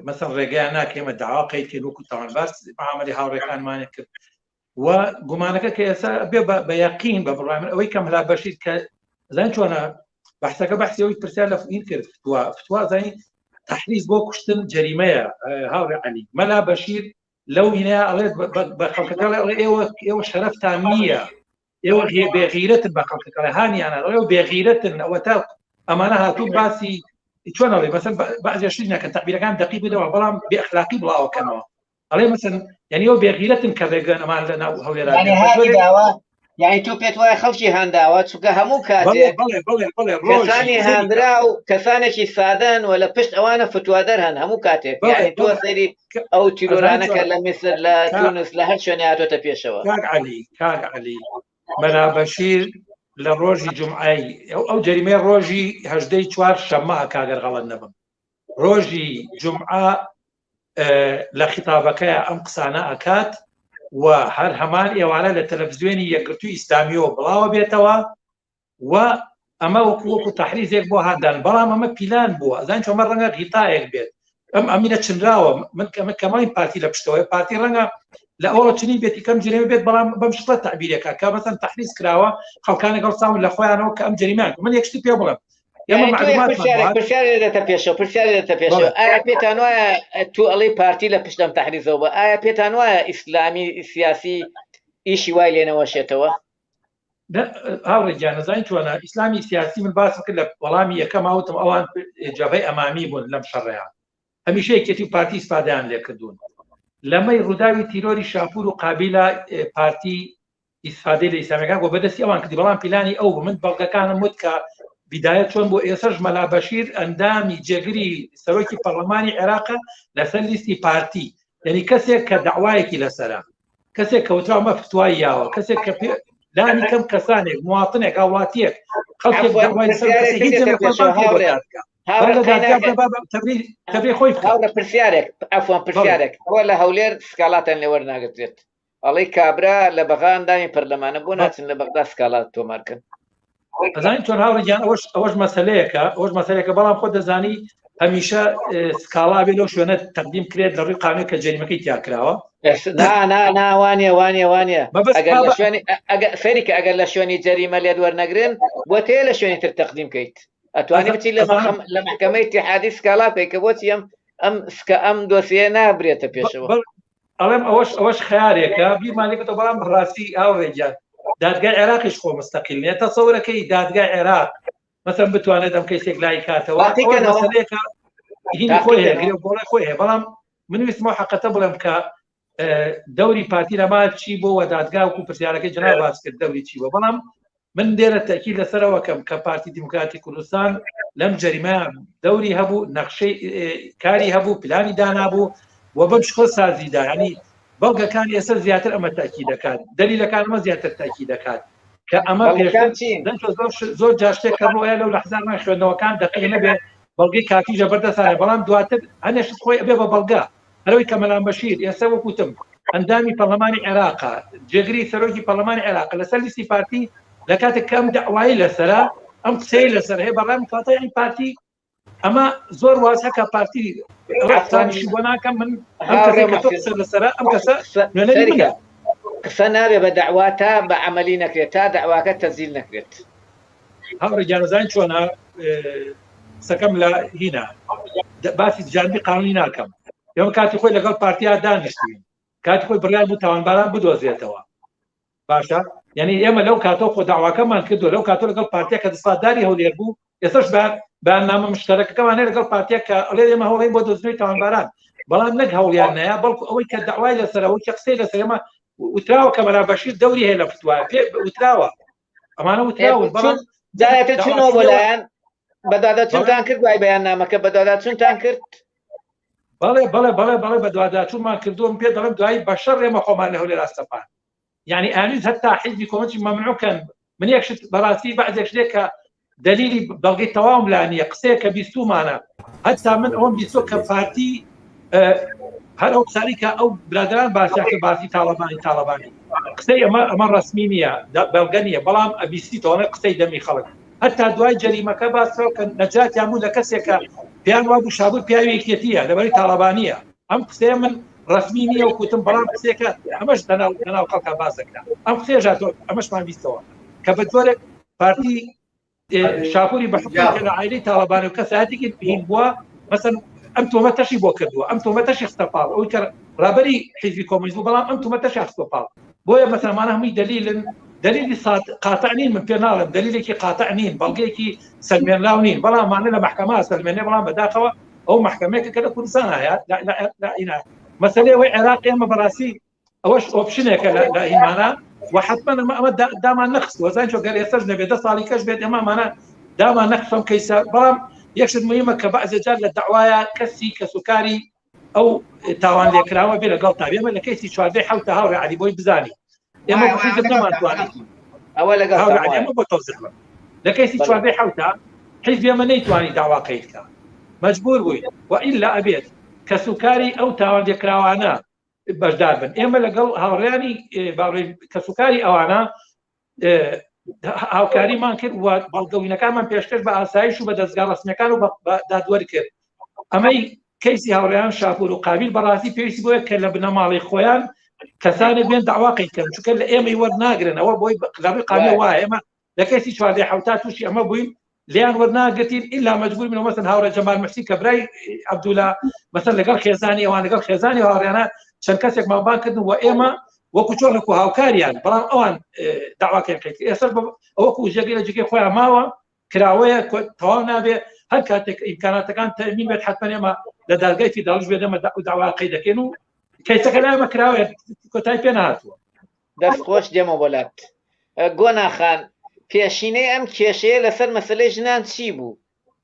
[SPEAKER 3] مەسەن ڕێگەیان ناکەیمە داوا قەید کرد وەکو تاوانبار معامەلی هاوڕێکانمانی کرد و گومانەکە کە ئێستا بێ بە یەقین بە بڕای من ئەوەی کە مەلا بەشیر کە زان چۆنە بەحسەکە بەحسی ئەوەی پرسیار لە فین کرد فتوا فتوا زانی تحریز بۆ کوشتن جەریمەیە هاوڕێ عەلی مەلا بەشیر لەو هینەیە ئەڵێ بە خەڵکەکە ئەڵێ ئێوە ئێوە شەرەفتان نییە ئێوە بێغیرەتن بە خەڵکەکە هانیانە ئەڵێ بێغیرەتن ئەوە تا ئەمانە هاتوو باسی چۆن ئەڵێ مەسەن بەعزێ شت نەکەن تەعبیرەکان دەقی بدەوە بەڵام بێ ئەخلاقی بڵاوەکەنەوە ئەڵێ مەسەن یعنی ئەو بێغیرەتن کە ڕێگەن ئەمان لە ناو هەولێرا
[SPEAKER 1] داوە یعنی تۆ پێت وایە خەڵکی هانداوە چونکە هەموو کاتێک کەسانی هاندرا و کەسانێکی سادەن و لە پشت ئەوانە فتوادەر هەن هەموو کاتێک یعنی تۆ سەیری ئەو تیرۆرانە کە لە میسر لە تونس لە هەر شوێنێ هاتۆتە پێشەوە
[SPEAKER 3] کاک عەلی کاک عەلی مەلا بەشیر لە ڕۆژی جمعای ئەو جەریمەی ڕۆژی هەژدەی چوار شەممە ئەکاگەر غەڵەت نەبم ڕۆژی جمعە لە خیتابەکەی ئەم قسانە ئەکات و هەر هەمان ئێوارە لە تەلەڤزیۆنی یەکگرتوو ئیسلامیەوە بڵاوە بێتەوە و ئەمە وەکو وەکو تەحریزێک بۆ هاندان بەڵام ئەمە پیلان بووە ئەزان چۆمە ڕەنگە غیتایەک بێت ئەم ئەمینە چنراوە من کەمە کەمای پارتی لە پشتەوەی پارتی ڕەنگە لە ئەوڵە چنی بێتی کەم جرێ بێت بەڵام بەم شتە تعبیرەکە کە مەسەن تحریز کراوە خەڵکانە گەڵ ساون لە خۆیانەوە کە ئەم جەریمان من یەک شتی پێ بڵێم
[SPEAKER 1] پرسیارێتە پێشەوە پرسیارێتە پێشەوە ئایا پێتان وایە تو ئەڵی پارتی لە پشتم تحریزەوە بە ئایا پێتان وایە ئیسلامی سیاسی ئیشی وای لێنەوەشێتەوە
[SPEAKER 3] هاوڕێ گیان نەزانین چۆنە ئیسلامی سیاسی من باسم کرد لە وەڵامی یەکەم وتم ئەوان جەبهەی ئەمامی بوون لەم شەڕەیان هەمیشە یەکێتی و پارتی ئیسفادەیان لێکردوون لەمەی ڕووداوی تیرۆری شاپور و قابیلە پارتی ئیسفادەی لە ئیسلامیەکان بۆ بەدەستی ئەوان کردی بەڵام پیلانی ئەو بوو من بەڵگەکانم وت کە بیدایە چۆن بۆ ئێسەش مەلا بەشیر ئەندامی جێگری سەرۆکی پەرلەمانی عێراقە لەسەر لیستی پارتی یعنی کەسێک کە داوایەکی لەسەرە کەسێک کە وتراوە مە فتوای یاوە کەسێک کە پێ لانی کەم کەسانێک مواطنێک هاوڵاتیەک خەڵکێک داوای لەسەر کەسێک هیچ جەمێک خۆی بانگ بۆ دادگا.
[SPEAKER 1] هاوڕێ
[SPEAKER 3] با لە دادگا
[SPEAKER 1] قەیناکە
[SPEAKER 3] بڵێ با بە تەبری تەبری خۆی بکات.
[SPEAKER 1] هاوڕێ پرسیارێک عەفوەن
[SPEAKER 3] بەڵێ.
[SPEAKER 1] پرسیارێک ئەوە لە هەولێر سکاڵاتان لێ وەرناگرترێت ئەڵێی کابرا لە بەغا ئەندامی پەرلەمانە بۆ ناچن لە بەغدا سکاڵا تۆمار کەن؟
[SPEAKER 3] ئەزانی چۆن هاوڕێ گیان ئەوەش ئەوەش مەسەلەیەکە ئەوەش مەسەلەیەکە بەڵام خۆت دەزانی هەمیشە سکاڵا بێ لەو شوێنە تەقدیم کرێت لە ڕووی قانون کە جەریمەکەی تیا کراوە
[SPEAKER 1] نا نا نا وانە وانە وانە ئەگەر لە شوێنی ئەگەر سەیری کە ئەگەر لە شوێنی جەریمە لێت وەرنەگرن بۆ تێ لە شوێنی تر تەقدیم کەیت ئەتوانی بچی لە لە محکمەی اتحادی سکاڵا بکەیت کە بۆچی ئەم ئەم سکە ئەم دۆسیە نابرێتە پێشەوە
[SPEAKER 3] ئەڵێم ئەوەش ئەوەش خیارێکە بیرمان لێکەوە بەڵام بەڕاستی هاوڕێ گیان دادگای عێراقیش خۆ مستەقیل نییە تەسەورەکەی دادگای عێراق مەسەن بتوانێت ئەم کەیسێک لای کاتەوە مەسەلەیەکە هینی خۆی هەیە گرێ گۆڵی خۆی هەیە بەڵام من ویستمەوە حەقەتە بڵێم کە دەوری پارتی لەما چی بۆ وە دادگا وکو پرسیارەکەی جناب باس کرد دەوری چی بۆ بەڵام من لێرە تەئکید لەسەرەوە کەم کە پارتی دیموکراتی کوردستان لەم جەریمە دەوری هەبوو نەخشەی کاری هەبوو پلانی دانابوو و بەم شکۆ سازیدا ینی بەڵگەکان ئێستا زیاتر ئەمە تاکی دەکات دەلیلەکان ئەمە زیاتر تاکی دەکات کە ئەمە زۆر زۆر جاشتێک کە ڕۆیە لەو لەحزانمان خوێندنەوەکان دقیق نەبێ بەڵگەی کاتی ژە بەردەسانە بەڵام دواتر هەنێشت خۆی ئەبێ بە بەڵگە هەرەوەی کە مەلام بەشیر ئێستا وەکوتم ئەندامی پەرلەمانی عێراقە جێگری سەرۆکی پەرلەمانی عێراق لەسەر لیستی پارتی لە کاتێک کە ئەم داوای لەسرە ئەم قسەی لەسەر هەیە بەڕام کاتە یعنی پارتی ئەمە زۆر وازحە کە پارتی ڕەفتانیشی بۆ ناکەم من ئەم کەسێک کە تۆ قسە لەسەرە ئەم کەسە نوێنەری منە
[SPEAKER 1] قسە نابێ بە دەعوا تا بە عەمەلی نەکرێت تا دەعواکە تەزیل نەکرێت
[SPEAKER 3] هاوڕێ گیانەزانی چۆنە قسەکەم لە هینا باسی جانبی قانونی ناکەم ئێمە کاتی خۆی لەگەڵ پارتیا دانیشتوین کاتی خۆی بڕیار بوو تاوانباران بدۆزێتەوە باشە یعنی ئێمە لەو کاتەوە خۆ داواکەمان کردو لەو کاتۆ لەگەڵ پارتیا کە دەسەڵاتداری هەولێر بوو ئێستاش بە بەیاننامە مشتەرەکەکەمان هەیە لەگەڵ پارتیا کە ئەڵێ ئێمە هەوڵین بۆ دۆزینەوەی تاوانباران بەڵام نەک هەوڵیان نایە بەڵکو ئەوەی کە داوای لەسەر ئەوەی کە قسەی لەسەر ئێمە وتراوە کە مەلا بەشیر دەوری هەیە لە فتوا پێ وتراوە ئەمانە وتراون بەڵام
[SPEAKER 1] جارێتە چونەوە بۆ لایەن بەدواداچوونتان کرد دوای بەیاننامەکە بەدواداچوونتان کرد
[SPEAKER 3] بەڵێ بەڵێ بەڵێ بەڵێ بەدواداچوونمان کردووە پێ دەڵێم دوایی بەشەر ئێمە خۆمان لە هەولێر ئاستەپان یعنی ئانیز هەتا حیزبی کۆمەچی مەمنوع کەن من یەک شت بەڕاستی بەعزێک شتێک کە دلیلی بەڵگەی تەواوم لا نییە قسەیە کە بیستومانە هەتا من ئەوم بیستوە کە پارتی هەر ئەو قسانی کە ئەو برادران باسیان کە باسی تاڵەبانی تاڵەبانی قسەی ئەمە ئەمە ڕسمی نییە بەڵگە نییە بەڵام ئەبیستی تۆنە قسەی دەمی خەڵک هەتا دوای جەریمەکە باسەوە کە نەجاتیان بوو لە کەسێکە پێیان وابوو شابور پیاوێکێتیە لەبەری تاڵەبانیە ئەم قسەیە من ڕسمی نییە و کوتم بەڵام قسەیەکە ئەمەش لەناو لەناو خەڵکا باس دەکرا ئەم قسەیە ژاتۆ ئەمەشمان بیستەوە کە بە جۆرێک پارتی شاپوری بە حکومەت لە عایلەی تاڵەبانی و کەسایەتێکی هین بووە مەسەن ئەم تۆمەتەشی بۆ کردووە ئەم تۆمەتەشی خستە پاڵ ئەوی کە ڕابەری حیزبی کۆمۆنیست بوو بەڵام ئەم تۆمەتەشی خستە پاڵ بۆیە مەسەلمانە هەمووی دەلیلن دلیلی قاتع نین من پێ ناڵێم دلیلێکی قاتع نین بەڵگەیەکی سەلمێنراو نین بەڵام مانە لە محکەمە سەلمێنێ بەڵام بەداخەوە ئەو محکەمەیەکە کە لە کوردستان هەیە لە ئینا مەسەلەی ئەوەی عێراق ئێمە بەڕاستی ئەوەش option ێکە لە هیمانە و حتمما ئەمە ئەمە دامان نەخستووە زان چۆ گەر ئێستاش نەبێت دە ساڵی کەش بێت ئێمەمانە دامان نەخستم کەیسە بەڵام یەک شت مهمە کە بەعزێ جار لە داوایە کەسی کەسوکاری ئەو تاوان لێکراوە بێ لەگەڵ تا ئێمە لە کەیسی چواردەی حوتە هاوڕێ علی بۆی بزانی ئێمە حیزب نەمانتوانی.
[SPEAKER 1] ئەوە لەگەڵ
[SPEAKER 3] بۆ تەوزیح لە کەیسی چواردەی حوتا حیزبی ئەمە نەیتوانی داوا قەید کە مەجبور بووین و ئیلا ئەبێت کەسوکاری ئەو تاوان لێکراوانە بەشدار بن ئێمە لەگەڵ هاوڕیانی کەسوکاری ئەوانە هاوکاریمان کرد و بەڵگەوینەکانمان پێشکەش بە ئاسایش و بە دەستگا ڕسمیەکان و بە دادوەر کرد ئەمەی کەیسی هاوڕێیان شاپور و قابیل بەڕاستی پێویستی بۆیە کە لە بنەماڵەی خۆیان کەسانێک بێن داوا قەید کەن چونکە لە ئێمەی وەرناگرن ئەوە بۆی لە ڕووی قانونی وایە ئێمە لە کەیسی چواردەی حەوتا تووشی ئەمە بووین لێیان وەرناگرتین ئیلا مەجبور بین مەسەن هاوڕێ جەمال محسین کە برای عەبدولا مەسەن لەگەڵ خێزانی ئەوان لەگەڵ خێزانی هاوڕێیانە چەند کەسێکمان بانگ کردن و ئێمە وەکو چۆن وەکو هاوکاریان بەڵام ئەوان داواکەیان قەید کرد ئێستا وەکو جێگەی لە جێگەی خۆیان ماوە کراوەیە تەواو نابێ هەر کاتێک ئیمکاناتەکان تەمین بێت حتمما ئێمە لە دادگای فیدراڵیش بێت ئێمە داوا قەید دەکەین و کەیسەکە لای ئێمە کراوەیە کۆتایی پێ نەهاتووە.
[SPEAKER 1] دەست خۆش دێمە بۆ لات گۆنا خان پێشینەی ئەم کێشەیە لەسەر مەسەلەی ژنان چی بوو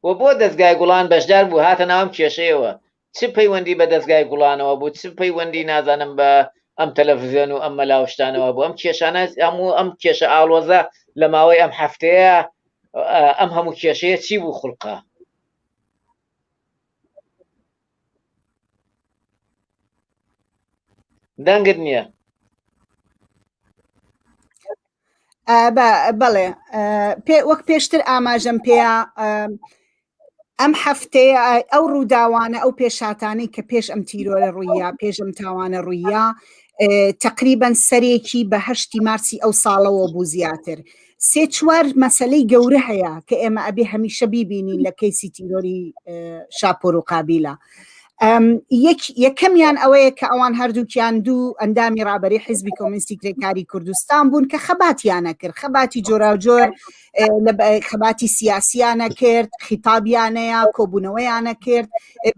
[SPEAKER 1] و بۆ دەزگای گوڵان بەشدار بوو هاتە ناو ئەم کێشەیەوە چ پەیوەندی بە دەزگای گوڵانەوە بوو چ پەیوەندی نازانم بە ئەم تەلەڤزیۆن و ئەم مەلا و شتانەوە بوو ئەم کێشانە هەموو ئەم کێشە ئاڵۆزە لە ماوەی ئەم هەفتەیە ئەم هەموو کێشەیە چی بوو خوڵقا؟ دەنگت نییە.
[SPEAKER 4] بەڵێ وەک پێشتر ئاماژەم پێیا ئەم هەفتەیە ئەو ڕووداوانە ئەو پێشاتانەی کە پێش ئەم تیرۆرە ڕوویا پێش ئەم تاوانە ڕوویا تقریبان سەرێکی بە هەشتی مارسی ئەو ساڵەوە بوو زیاتر سێ چوار مەسلەی گەورە هەیە کە ئێمە ئەبێ هەمیشە بیبینین لە کەیسی تیرۆری شاپۆر و قابیلە یەکەمیان ئەوەیە کە ئەوان هەردووکیان دوو ئەندامی ڕابەری حیزبی کۆمنستی کرێکاری کوردستان بوون کە خەباتیانە کرد خەباتی جۆراوجۆر خەباتی سیاسیانە کرد خیتابیانەیە کۆبوونەوەیانە کرد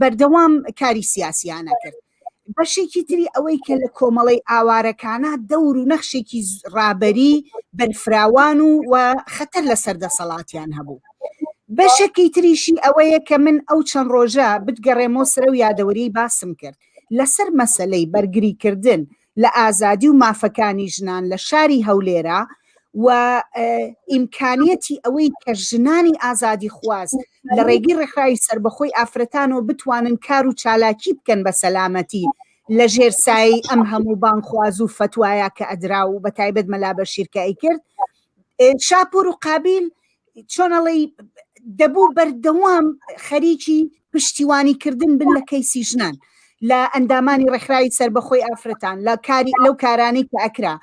[SPEAKER 4] بەردەوام کاری سیاسیانە کرد بەشێکی تری ئەوەی کە لە کۆمەڵی ئاوارەکانە دەور و نەخشێکی ڕابەری بەرفراوان و و خەتەر لەسەر دەسەڵاتیان هەبوو. بەشێکی تریشی ئەوەیە کە من ئەو چەند ڕۆژە بتگەڕێمەوە سەر ئەو یادەوەریی باسم کرد لەسەر مەسەلەی بەرگریکردن لە ئازادی و مافەکانی ژنان لە شاری هەولێرا و ئیمکانیەتی ئەوەی کە ژنانی ئازادیخواز لە ڕێگەی ڕێکخراوی سەربەخۆی ئافرەتانەوە بتوانن کار و چالاکی بکەن بە سەلامەتی لە ژێر سایەی ئەم هەموو بانگخواز و فەتوایە کە ئەدرا و بە تایبەت مەلا بەشیر کە ئەیکرد شاپور و قابیل چۆن ئەڵێی دەبوو بەردەوام خەریکی پشتیوانی کردن بن لە کەیسی ژنان لە ئەندامانی ڕێکخراوی سەربەخۆی ئافرەتان لە کاری لەو کارانەی کە ئەکرا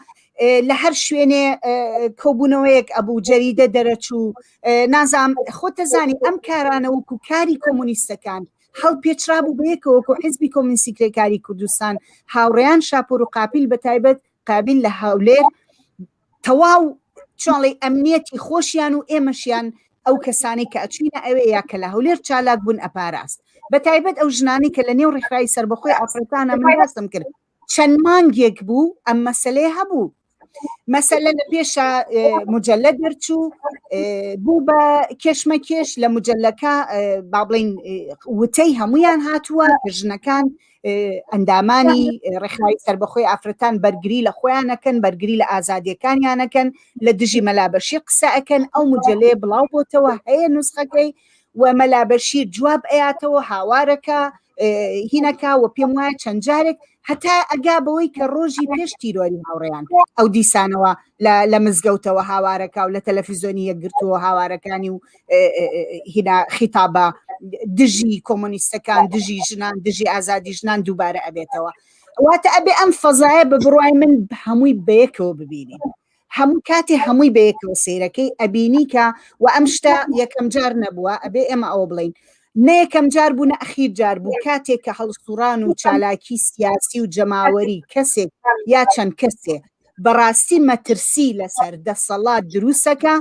[SPEAKER 4] لە هەر شوێنێ کۆبوونەوەیەک ئەبوو جەریدە دەرەچوو نازام خۆتەزانی ئەم کارانە وەکو کاری کۆمۆنیستەکان هەڵپێچرابوو بەیەکەوە وەکو حزبی کۆمۆنیستی کرێکاری کوردستان هاوڕێیان شاپور و قاپیل بە تایبەت قابیل لە هەولێر تەواو چۆڵی ئەمنیەتی خۆشیان و ئێمەشیان ئەو کەسانەی کە ئەچوینە ئەوێ یا کە لە هەولێر چالاک بوون ئەپاراست بە تایبەت ئەو ژنانەی کە لە نێو ڕێکخراوی سەربەخۆی ئافرەتانە من باسم کرد چەند مانگێک بوو ئەم مەسلەیە هەبوو مەسەلە لە پێشە مجلە دەرچوو بوو بە کێشمەکێش لە مجلەکە با بڵین وتەی هەمویان هاتووە کە ژنەکان ئەندامانی ڕێکخراوی سەربەخۆی ئافرەتان بەرگری لە خۆیانەکەن بەرگری لە ئازادیەکانیانەکەن لە دژی مەلا بەشیر قسە ئەکەن ئەو مجلەیە بڵاو بۆتەوە هەیە نوسخەکەی و مەلا بەشیر جواب ئەیاتەوە هاوارەکە هینەکە و پێم وایە چەند جارێک هەتا ئەگا بەوەی کە ڕۆژی پێش تیرۆری هاوڕێیان ئەو دیسانەوە لە مزگەوتەوە هاوارەکە و لە تەلەفیزۆنی یەکگرتووە هاوارەکانی و هینا خیتابە دژی کۆمۆنیستەکان دژی ژنان دژی ئازادی ژنان دووبارە ئەبێتەوە واتە ئەبێ ئەم فەزایە بە بڕای من هەمووی بەیەکەوە ببینین هەموو کاتێ هەمووی بەیەکەوە سەیرەکەی ئەبینی کە و ئەم شتە یەکەم جار نەبووە ئەبێ ئێمە ئەوە بڵین نە یەکەم جار بوو نە ئەخیر جار بوو کاتێک کە هەڵسوڕان و چالاکی سیاسی و جەماوەری کەسێک یا چەند کەسێ بەڕاستی مەترسی لەسەر دەسەڵات دروستەکە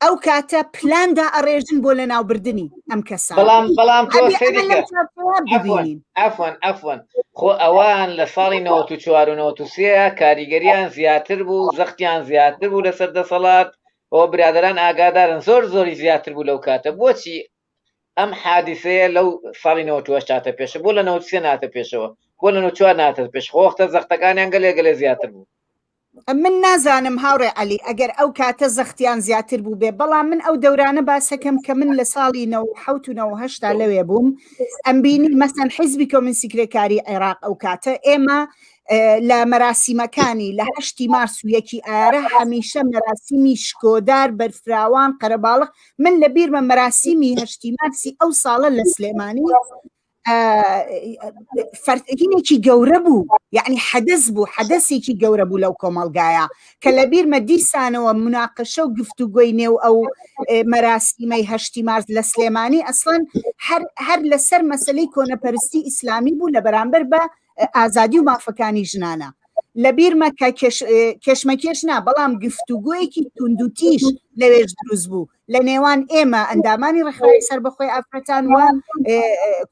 [SPEAKER 4] ئەو کاتە پلان دائەڕێژن بۆ لەناوبردنی ئەم کەسانە.
[SPEAKER 1] بەڵام بەڵام تۆ
[SPEAKER 4] ئەبێ ئەمە
[SPEAKER 1] سەیری
[SPEAKER 4] لەم
[SPEAKER 1] کە
[SPEAKER 4] چوارچێوەیە
[SPEAKER 1] عەفوەن
[SPEAKER 4] ببینین.
[SPEAKER 1] عەفوەن عەفوەن خۆ ئەوان لە ساڵی 94 و 93 کاریگەریان زیاتر بوو زەختیان زیاتر بوو لەسەر دەسەڵات ئەوە برادەران ئاگادارن زۆر زۆری زیاتر بوو لەو کاتە بۆچی ئەم حادیسەیە لەو ساڵی 98 هاتە پێشە بۆ لە 93 ناتە پێشەوە بۆ لە 94 ناتە پێش خۆ وەختە زەختەکانیان گەلێ گەلێ زیاتر بوو.
[SPEAKER 4] من نازانم هاوڕێ عەلی ئەگەر ئەو کاتە زەختیان زیاتر بوو بێ بەڵام من ئەو دەورانە باسەکەم کە من لە ساڵی 97 و 98 تا لەوێ بووم ئەمبینی مەسەن حیزبی کۆمنسی کرێکاری عێراق ئەو کاتە ئێمە لە مەراسیمەکانی لە هەشتی مارس و یەکی ئارە هەمیشە مەراسیمی شکۆدار بەرفراوان قەرەباڵغ من لە بیرمە مەراسیمی هەشتی مارسی ئەو ساڵە لە سلێمانی هینێکی گەورە بوو یعنی حەدەس بوو حەدەسێکی گەورە بوو لەو کۆمەڵگایە کە لە بیرمە دیسانەوە مناقەشە و گفتوگۆی نێو ئەو مەراسیمەی هەشتی مارس لە سلێمانی ئەسڵەن هەر لەسەر مەسلەی کۆنەپەرستی ئیسلامی بوو لە بەرامبەر بە ئازادی و مافەکانی ژنانە لە بیرمە کە کێشمەکێش نا بەڵام گفتوگۆیەکی توندوتیش لەوێش دروست بوو لە نێوان ئێمە ئەندامانی ڕێکخراوی سەربەخۆی ئافرەتان و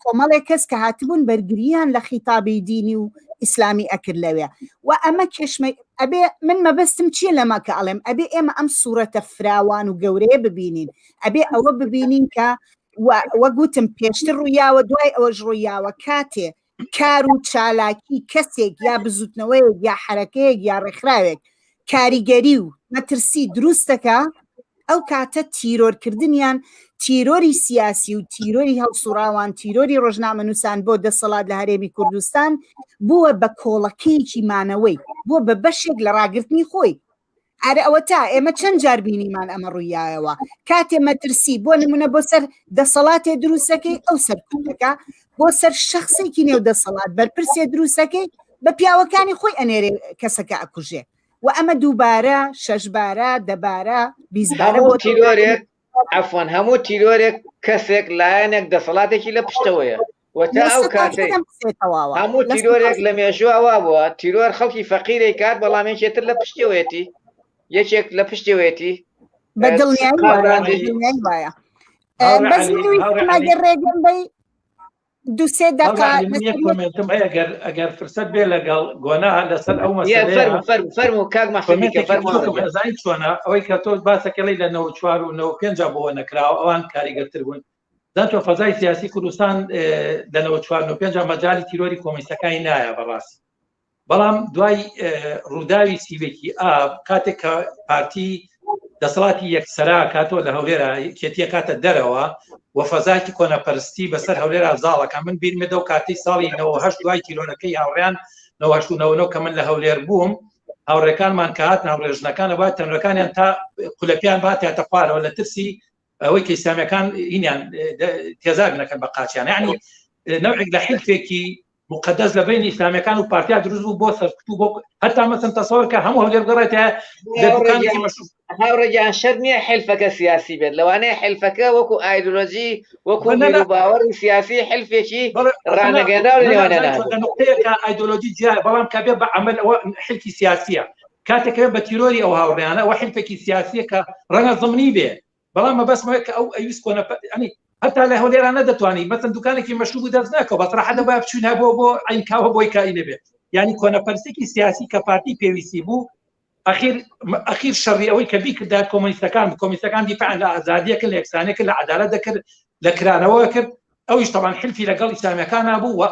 [SPEAKER 4] کۆمەڵێک کەس کە هاتبوون بەرگریان لە خیتابی دینی و ئیسلامی ئەکرد لەوێ و ئەمە کێشمە ئەبێ من مەبەستم چییە لەمە کە ئەڵێم ئەبێ ئێمە ئەم سوورەتە فراوان و گەورەیە ببینین ئەبێ ئەوە ببینین کە وەک وتم پێشتر ڕوویاوە دوای ئەوەش ڕوویاوە کاتێ کار و چالاکی کەسێک یا بزوتنەوەیەک یا حەرەکەیەک یا ڕێکخراوێک کاریگەری و مەترسی دروستەکە ئەو کاتە تیرۆرکردنیان تیرۆری سیاسی و تیرۆری هەڵسوڕاوان تیرۆری ڕۆژنامەنووسان بۆ دەسەڵات لە هەرێمی کوردستان بووە بە کۆڵەکەیەکی مانەوەی بووە بە بەشێک لە ڕاگرتنی خۆی ئەرە ئەوەتا ئێمە چەند جار بینیمان ئەمە ڕوویایەوە کاتێ مەترسی بۆ نمونە بۆ سەر دەسەڵاتێ دروستەکەی ئەو سەرکوتەکە بۆ سەر شخصێکی نێو دەسەڵات بەرپرسێ دروستەکەی بە پیاوەکانی خۆی ئەنێرێ کەسەکە ئەکوژێ و ئەمە دووبارە شەشبارە دەبارە بیستبارە
[SPEAKER 1] بۆ تیرۆرێک عەفوەن هەموو تیرۆرێک کەسێک لایەنێک دەسەڵاتێکی لە پشتەوەیە و تا ئەو کاتەی هەموو تیرۆرێک لە مێژوو ئەوا بووە تیرۆر خەڵکی فەقیرەی کات بەڵام یەکێتر لە پشتەوەیەتی یەکێک لە پشتەوەیەتی
[SPEAKER 4] بە دڵنیایی وایە بەس ئەگەر ڕێگەم بەی دوسێ دقە
[SPEAKER 3] کۆمێنتم هەیە گەر ئەگەر فرسەت بێ لەگەڵ گۆنا لەسەر ئەو
[SPEAKER 1] فەرمو کاک
[SPEAKER 3] مەزانی چۆنە ئەوەی کە تۆ باسەکەڵی لە 94 و 95 بۆ نەکراوە ئەوان کاریگەرتر بوون زان تۆ فەزای سیاسی کوردستان لە 94 95 مەجای تیرۆری کۆمیسەکانی نایە بەڕاستی بەڵام دوای ڕووداوی سیوێکی ئاب کاتێک کە پارتی دەسەڵاتی یەکسرا کاتەوە لە هەولێرا کێتیە کاتە دەرەوە و فەزاکی کۆنەپەرستی بەسەر هەولێرا زاڵەکە من بیرمە دەو کاتی ساڵی 98 دوای تیرۆرەکەی هاوڕیان 1999 کە من لە هەولێر بووم هاوڕێکانمان کە هاتن هاوڕێژنەکان با تەنورەکانیان تا قولەپیان باتیاتە خوارەوە لە ترسی ئەوەی کە ئیسلامیەکان هینیان تێزاب نەکەن بە قاچیان یعنی نەوعێک لە حلفێکی مقدس لە بین ئیسلامیەکان و پارتیا دروست بوو بۆ سەرکوت و بۆ هەتا مەسن تەسەوەر کە هەموو هەولێر بگەڕێتە لە دوکانێکی مەشروب
[SPEAKER 1] هاوڕێگیان شەرت نییە حلفەکە سیاسی بێت لەوانەیە حلفەکە وەکو ئایدۆلۆژی وەکو
[SPEAKER 3] نە، نە.
[SPEAKER 1] باوەڕی سیاسی حلفێکی
[SPEAKER 3] بەڵێ،
[SPEAKER 1] ڕانەگەنراو لە نێوانیان
[SPEAKER 3] لە نقطەیەکە ئایدۆلۆژی جیایە بەڵام کە بێ بە عەمەل ئەوە حلفی سیاسیە کاتێک کە بە تیرۆری ئەو هاوڕێیانە ئەوە حلفێکی سیاسیە کە ڕەنگە زمنی بێ بەڵام مەبەستمەوە کە ئەو ئەویست کۆنە ئەنی هەتا لە هەولێران نەدەتوانی مەسەن دوکانێکی مەشروب و دەست ناکەوە بەس ڕەحەت دەبا بچوین هەبووە بۆ عینکاوە بۆی کاری نەبێت یعنی کۆنەپەرستێکی سیاسی کە پارتی پێویستی بوو ئەخیر ئەخیر شەڕی ئەوەی کە بیکردا کۆمۆنیستەکان کۆمیستەکان دیفاع لە ئازادیەکە لە یەکسانەکە لە عەدالەت دەکرد لە کرانەوە کرد ئەویش تەبان حلفی لەگەڵ ئیسلامیەکان بوو و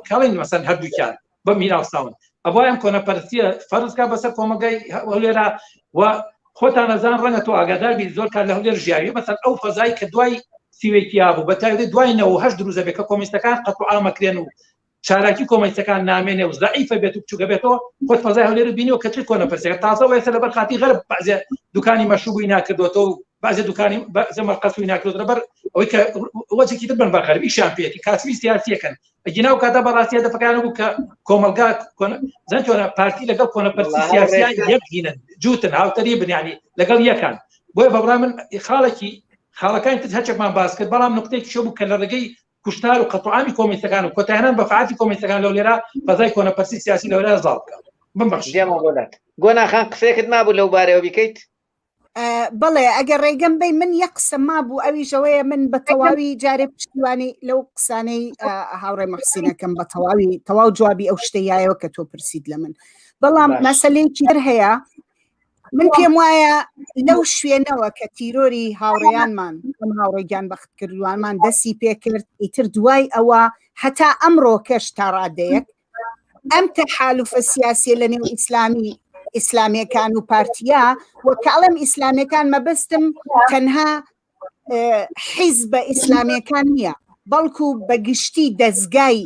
[SPEAKER 3] کاڵین مەسەن هەردووکیان بە میراوساون ئەوە ئەم کۆنەپەرستیە فەرز کا بەسەر کۆمەگای هەولێرا و خۆتان ئەزان ڕەنگە تۆ ئاگادار بی زۆر کات لە هەولێر ژیاوی مەسەن ئەو فەزای کە دوای سیوێکی بوو بە تایبەتی دوای 98 دروست دەبێت کە کۆمیستەکان قەت و عامەکرێن و چالاکی کۆمەنیستەکان نامێنێ و زەعیفە بێت و بچووکە بێتەوە خۆت فەزای هەولێر بینیوە کە چ کۆنەپەرستیەکە تازە وێسە لەبەر خاتی غەرب بەعزێ دوکانی مەشروبی ناکردوەوە و بەعزێ دوکانی بەعزێ مەرقەسوی ناکردوەوە لەبەر ئەوەی کە وەجێکی تر بن بە غەرب ئیشیان پێیەتی کاسبی سیاسیەکەن ئەگینا ئەو کاتە بەڕاستی هەدەفەکان بوو کە کۆمەڵگا زان چۆنە پارتی لەگەڵ کۆنەپەرستی سیاسیان یەک هینن جووتن هاوتەری بن یعنی لەگەڵ یەکان بۆیە بەبڕای من خاڵێکی خاڵەکانی تر هەرچێکمان باس کرد بەڵام نقطەیەکی شۆ بوو کە لە ڕێگەی کوشتار و قەتعامی کۆمیستەکان و کۆتایهێنان بە فعاتی کۆمیستەکان لەو لێرە فەزای کۆنەپەرستی سیاسی لەو لێرە زاڵ بکە بمبەخش
[SPEAKER 1] دێمەوە بۆ لات گۆنا خان قسەیەکت مابوو لەو بارەیەوە بیکەیت
[SPEAKER 4] بەڵێ ئەگەر ڕێگەم بەی من یەک قسە مابوو ئەویش ئەوەیە من بە تەواوی جارێ پشتیوانی لەو قسانەی هاوڕێ مەحسینەکەم بە تەواوی تەواو جوابی ئەو شتە یایەوە کە تۆ پرسیت لە من بەڵام مەسلەیەکی تر هەیە من پێم وایە لەو شوێنەوە کە تیرۆری هاوڕێیانمان ئەم هاوڕێ گیان بەخت کردوانمان دەستی پێکرد ئیتر دوای ئەوە هەتا ئەمڕۆ کەش تا ڕادەیەک ئەم تەحالوفە سیاسیە لە نێو ئیسلامی. ئیسلامیەکان و پارتیا و کاڵم ئیسلامیەکان مەبەستم تەنها حیزبە ئیسلامیەکان نییە بەڵکو بە گشتی دەستگای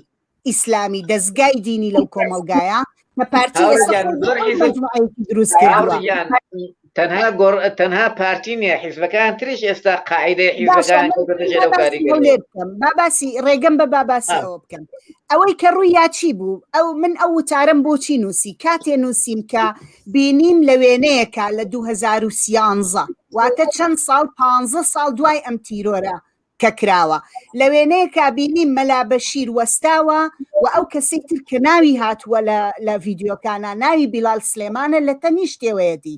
[SPEAKER 4] ئیسلامی دەستگای دینی لەو کۆمەلگایە کە پارتی دروست کردووە
[SPEAKER 1] تەنها گۆڕ تەنها پارتی نییە حیزبەکان تریش ئێستا قاعدەی حیزبەکان
[SPEAKER 4] با باسی ڕێگەم بە با باسی ئەوە بکەم ئەوەی کە ڕووی یا چی بوو ئەو من ئەو وتارم بۆچی نووسی کاتێ نووسیم کە بینیم لە وێنەیەکە لە 2013 واتە چەند ساڵ پ ساڵ دوای ئەم تیرۆرە کە کراوە لە وێنەیەکا بینیم مەلا بەشیر وەستاوە و ئەو کەسەی تر کە ناوی هاتووە لە لە ڤیدیۆکانا ناوی بیلال سلێمانە لە تەنیشتێوەیەتی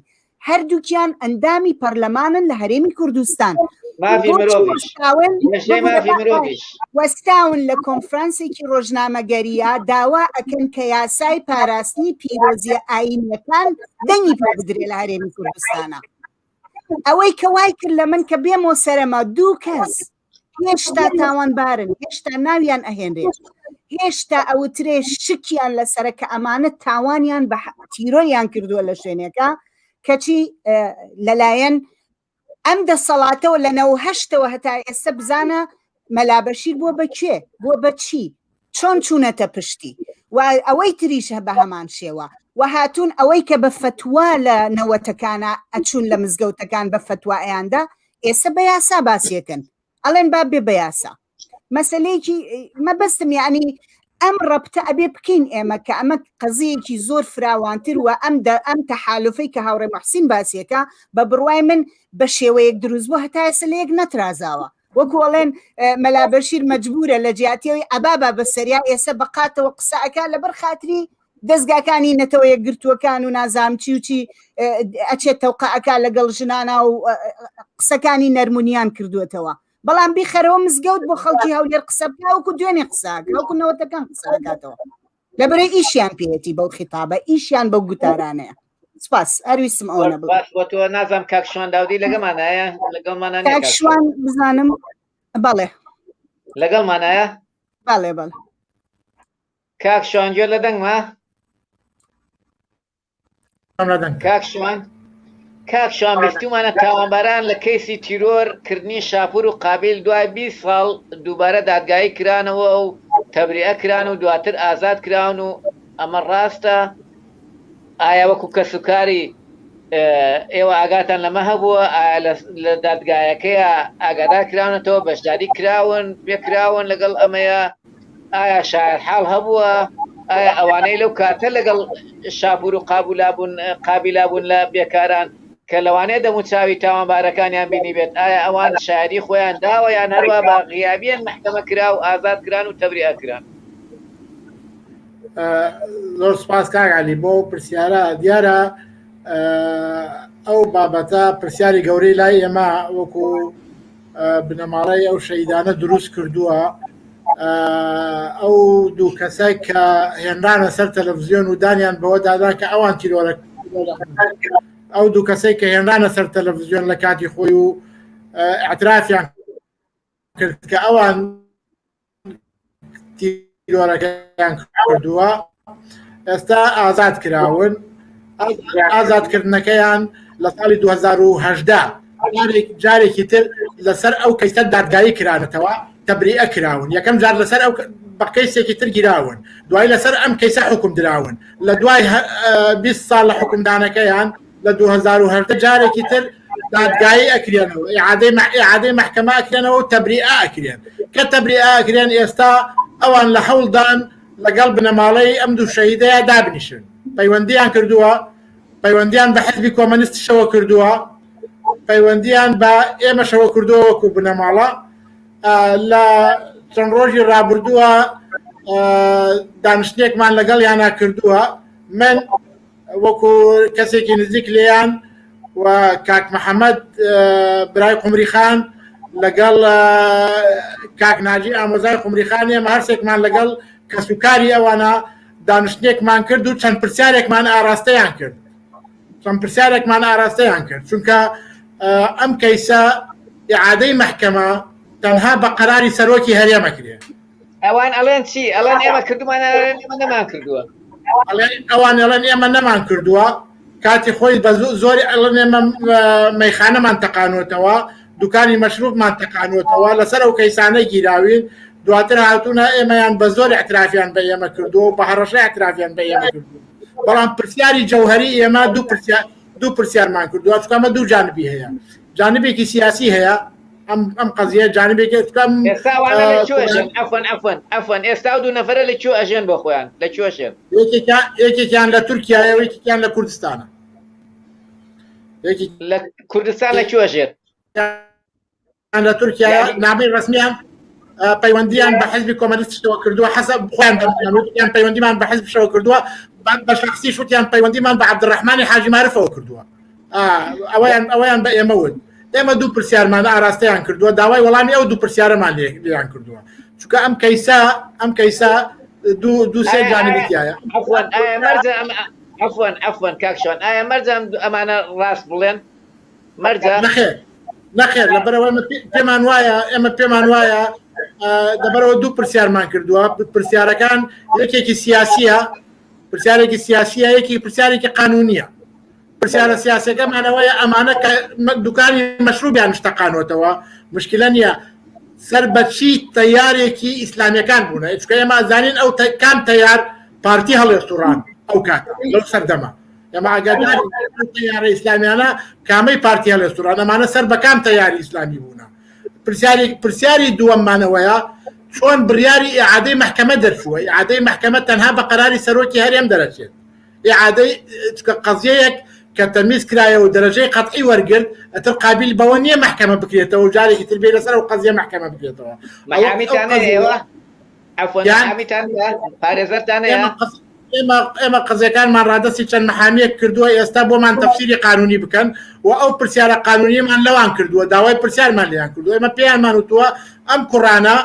[SPEAKER 4] هەردووکیان ئەندامی پەرلەمانن لە هەرێمی کوردستان
[SPEAKER 1] مافی
[SPEAKER 4] بۆچی
[SPEAKER 1] مرۆڤیش
[SPEAKER 4] وەستاون
[SPEAKER 1] لەژێ
[SPEAKER 4] ببورە
[SPEAKER 1] مافی
[SPEAKER 4] با-
[SPEAKER 1] مرۆڤیش
[SPEAKER 4] وەستاون لە کۆنفرانسێکی ڕۆژنامەگەریە داوا ئەکەن کە یاسای پاراستنی پیرۆزیە ئایینیەکان دەنگی پێ بدرێ لە هەرێمی کوردستانە ئەوەی کە وای کرد لە من کە بێمەوە سەرەما دوو کەس هێشتا تاوانبارن هێشتا ناویان ئەهێنرێت هێشتا ئەوترێ شکیان لەسرە کە ئەمانە تاوانیان بە تیرۆریان کردووە لە شوێنێکە کەچی لەلایەن ئەم دەسەڵاتەوە لە نەوهشتەوە هەتا ئێستا بزانە مەلا بەشیر بووە بە کێ بووە بە چی چۆن چوونەتە پشتی و ئەوەی تریش بە هەمان شێوە و هاتوون ئەوەی کە بە فەتوا لە نەوەتەکانە ئەچوون لە مزگەوتەکان بە فەتوا ئەیاندا ئێستا بە یاسا باسیەکەن ئەڵێن با بێ بە یاسا مەسلەیەکی مەبەستم یعنی ئەم ڕەبتە ئەبێ بکەین ئێمە کە ئەمە قەزیەکی زۆر فراوانتر و ئەم ئەم تەحالفەی کە هاوڕێ محسین باسیەکە بە بڕوای من بە شێوەیەک دروست بوو هەتا ئێستا لە یەک نەترازاوە وەکو ئەڵێن مەلا بەشیر مەجبورە لە جیاتیەوەی عەبابا بە سەریا ئێستا بە قاتەوە قسە ئەکا لەبەر خاتری دەستگاکانی نەتەوە یەکگرتووەکان و نازام چی و چی ئەچێت تەوقە ئەکا لەگەڵ ژنانا و قسەکانی نەرمونیان کردووەتەوە بەڵام بیخەرەوە مزگەوت بۆ خەڵکی هەولێر قسە بکە وەکو دوێنێ قسە وەکو نەوەتەکان قسە ئەکاتەوە لەبەرەی ئیشیان پێیەتی بەو خیتابە ئیشیان بەو گوتارانەیە سپاس هەرویستم ئەوە
[SPEAKER 1] بڵێم. سپاس بۆ تۆ نازانم کاک شوان داودی لەگەمانایە لەگەڵمانە
[SPEAKER 4] کاک شوان بزانم بەڵێ
[SPEAKER 1] لەگەڵمانایە
[SPEAKER 4] بەڵێ بەڵێ
[SPEAKER 1] کاک شوان گوێ لە دەنگمە کاک شوان کاک شوان بیستومانە تاوانباران لە کەیسی تیرۆر کردنی شاپور و قابیل دوای 20 ساڵ دووبارە دادگایی کرانەوە و تەبریئە کران و دواتر ئازاد کراون و ئەمە ڕاستە ئایا وەکو کەسوکاری ئێوە ئاگاتان لەمە هەبووە ئایا لە دادگایەکەیە ئاگادار کراونەتەوە بەشداری کراون پێکراون لەگەڵ ئەمەیە ئایا شایەتحاڵ هەبووە؟ ئایا ئەوانەی لەو کاتە لەگەڵ شاپور و قابولا بوون قابیلا بوون لە بێکاران کە لەوانەیە دەموچاوی تاوانبارەکانیان بینیبێت ئایا ئەوان شایەدی خۆیان داوە یان هەروا بە غیابیان مەحکەمە کرا و ئازاد کران و تەبریئە کران؟
[SPEAKER 5] زۆر سپاس کاک عەلی بۆ پرسیارە دیارە ئەو بابەتە پرسیاری گەورەی لای ئێمە وەکو بنەماڵەی ئەو شەیدانە دروست کردووە ئەو دوو کەسە کە هێنرانە سەر تەلەڤزیۆن و دانیان بەوە دادا کە ئەوان تیرۆرە ئەو دوو کەسەی کە هێنرانە سەر تەلەڤزیۆن لە کاتی خۆی و اعترافیان کرد کە ئەوان تیرۆرەکەیان کردووە ئێستا ئازاد کراون ئازادکردنەکەیان لە ساڵی 2010 جارێکی تر لەسەر ئەو کەیسە دادگایی کرانەتەوە تەبریئە کراون یەکەم جار لەسەر ئەو بە کەیسێکی تر گیراون دوای لەسەر ئەم کەیسە حکوم دراون لە دوای 20 ساڵ لە حکومدانەکەیان لە 2010 جارێکی تر دادگایی ئەکرێنەوە ئیعادەی ئیعادەی مەحکەمە ئەکرێنەوە و تەبریئە ئەکرێن کە تەبریئە ئەکرێن ئێستا ئەوان لە هەوڵدان لەگەڵ بنەماڵەی ئەم دوو شەهیدەیە دابنیشن پەیوەندیان کردووە پەیوەندیان بە حزبی کۆمەنیستیشەوە کردووە پەیوەندیان بە ئێمەشەوە کردووە وەکو بنەماڵە لە چەند ڕۆژی ڕابردووە دانیشتێکمان لەگەڵ یانە کردووە من وەکو کەسێکی نزیک لێیان و کاک محەممەد برای قمری خان لەگەڵ کاک ناجی ئامۆزای قمری خان ئێمە هەرسێکمان لەگەڵ کەسوکاری ئەوانە دانیشتنێکمان کرد و چەند پرسیارێکمان ئاراستەیان کرد چەند پرسیارێکمان ئاراستەیان کرد چونکە ئەم کەیسە ئعادەی مەحکەمە تەنها بە قەراری سەرۆکی هەرێمەکرێ
[SPEAKER 1] ئەوان ئەڵێن چی ئەڵێن ئێمە کردومانە ئێمە نەمان کردووە
[SPEAKER 5] ئەوان ئەڵێن ئێمە نەمان کردووە. کاتی خۆی بە زۆری ئەڵێن ئێمە مەیخانەمان تەقانوەتەوە دوکانی مەشروبمان تەقانوەتەوە لەسەر ئەو کەیسانە گیراوین دواتر هاتوونە ئێمەیان بە زۆر اعترافیان بە ئێمە کردووە و بە هەڕەشە اعترافیان بە ئێمە کردووە بەڵام پرسیاری جەوهری ئێمە دوو پرسیار دوو پرسیارمان کردووە چونکە ئەمە دوو جانبی هەیە جانبێکی سیاسی هەیە ئەم ئەم قەزیە جانبێکی چونکە ئەم
[SPEAKER 1] ئێستا ئەوانە لە کوێ ئەژێن عەفوەن عەفوەن عەفوەن ئێستا ئەو دوو نەفەرە لە کوێ ئەژێن بۆ خۆیان لە کوێ ئەژێن
[SPEAKER 5] یەکێکیان یەکێکیان لە تورکیایە و یەکێکیان لە کوردستانە یەکێکیان
[SPEAKER 1] لە کوردستان لە کوێ ئەژێت
[SPEAKER 5] لە تورکیا نامەی ڕسمیان پەیوەندیان بە حزبی کۆمەنیستەوە کردووە حەسەب خۆیان وتیان پەیوەندیمان بە حزبشەوە کردووە بە شخصی شوتیان پەیوەندیمان بە عەبدولڕەحمانی حاجی مارفەوە کردووە ئەوەیان ئەوەیان بە ئێمە وت ئێمە دوو پرسیارمان ئاراستەیان کردووە داوای وەڵامی ئەو دوو پرسیارەمان لێیان کردووە چونکە ئەم کەیسە ئەم کەیسە دوو دوو سێ جانبی تایە
[SPEAKER 1] عفوا ئایا مەرجە ئەم عفوا عفوا کاک شوان ئایا مەرجە ئەم ئەمانە ڕاست بڵێن مەرجە
[SPEAKER 5] نەخێر نەخێر لەبەرەوە ئێمە پێمان وایە ئێمە پێمان وایە لەبەرەوە دوو پرسیارمان کردووە پرسیارەکان یەکێکی سیاسیە پرسیارێکی سیاسیە یەکی پرسیارێکی قانونیە پرسیارە سیاسەکەمانەوەیە ئەمانە کە دوکانی مەشروبیان شتەقانەوەتەوە مشکلە نییە سەر بەچی تەیارێکی ئیسلامیەکان بوونە چکە ئێمە زانین ئەو کام تەیار پارتی هەڵێسوڕان ئەو کاتە لەو سەردەمە ئێمە ئاگاداری تەیارە ئیسلامیانە کامەی پارتی هەڵێسوڕان ئەمانە سەر بە کام تەیاری ئیسلامی بوونە پرسیاری پرسیاری دووەممانەوەیە چۆن بڕیاری ئیعادەی مەحکەمە دەرچووە ئیعادەی مەحکەمە تەنها بە قەراری سەرۆکی هەرێم دەرەچێت ئیعادەی چکە قەزیەیەک کە تەمیز کرایە و دەرەجەی قەتعی وەرگرت ئەتر قابیل بەوە نییە مەحکەمە بکرێتەوە و جارێکی تر بێ لەسەر ئەو قەزیە مەحکەمە بکرێتەوە
[SPEAKER 1] محامیتان هەیە عەفوەن محامیتان پارێزەرتان هەیە
[SPEAKER 5] ئێمە ئێمە قەزیەکانمان ڕادەستی چەند محامیەک کردووە ئێستا بۆمان تەفسیری قانونی بکەن و ئەو پرسیارە قانونیمان لەوان کردووە داوای پرسیارمان لێیان کردووە ئێمە پێیانمان وتووە ئەم کوڕانە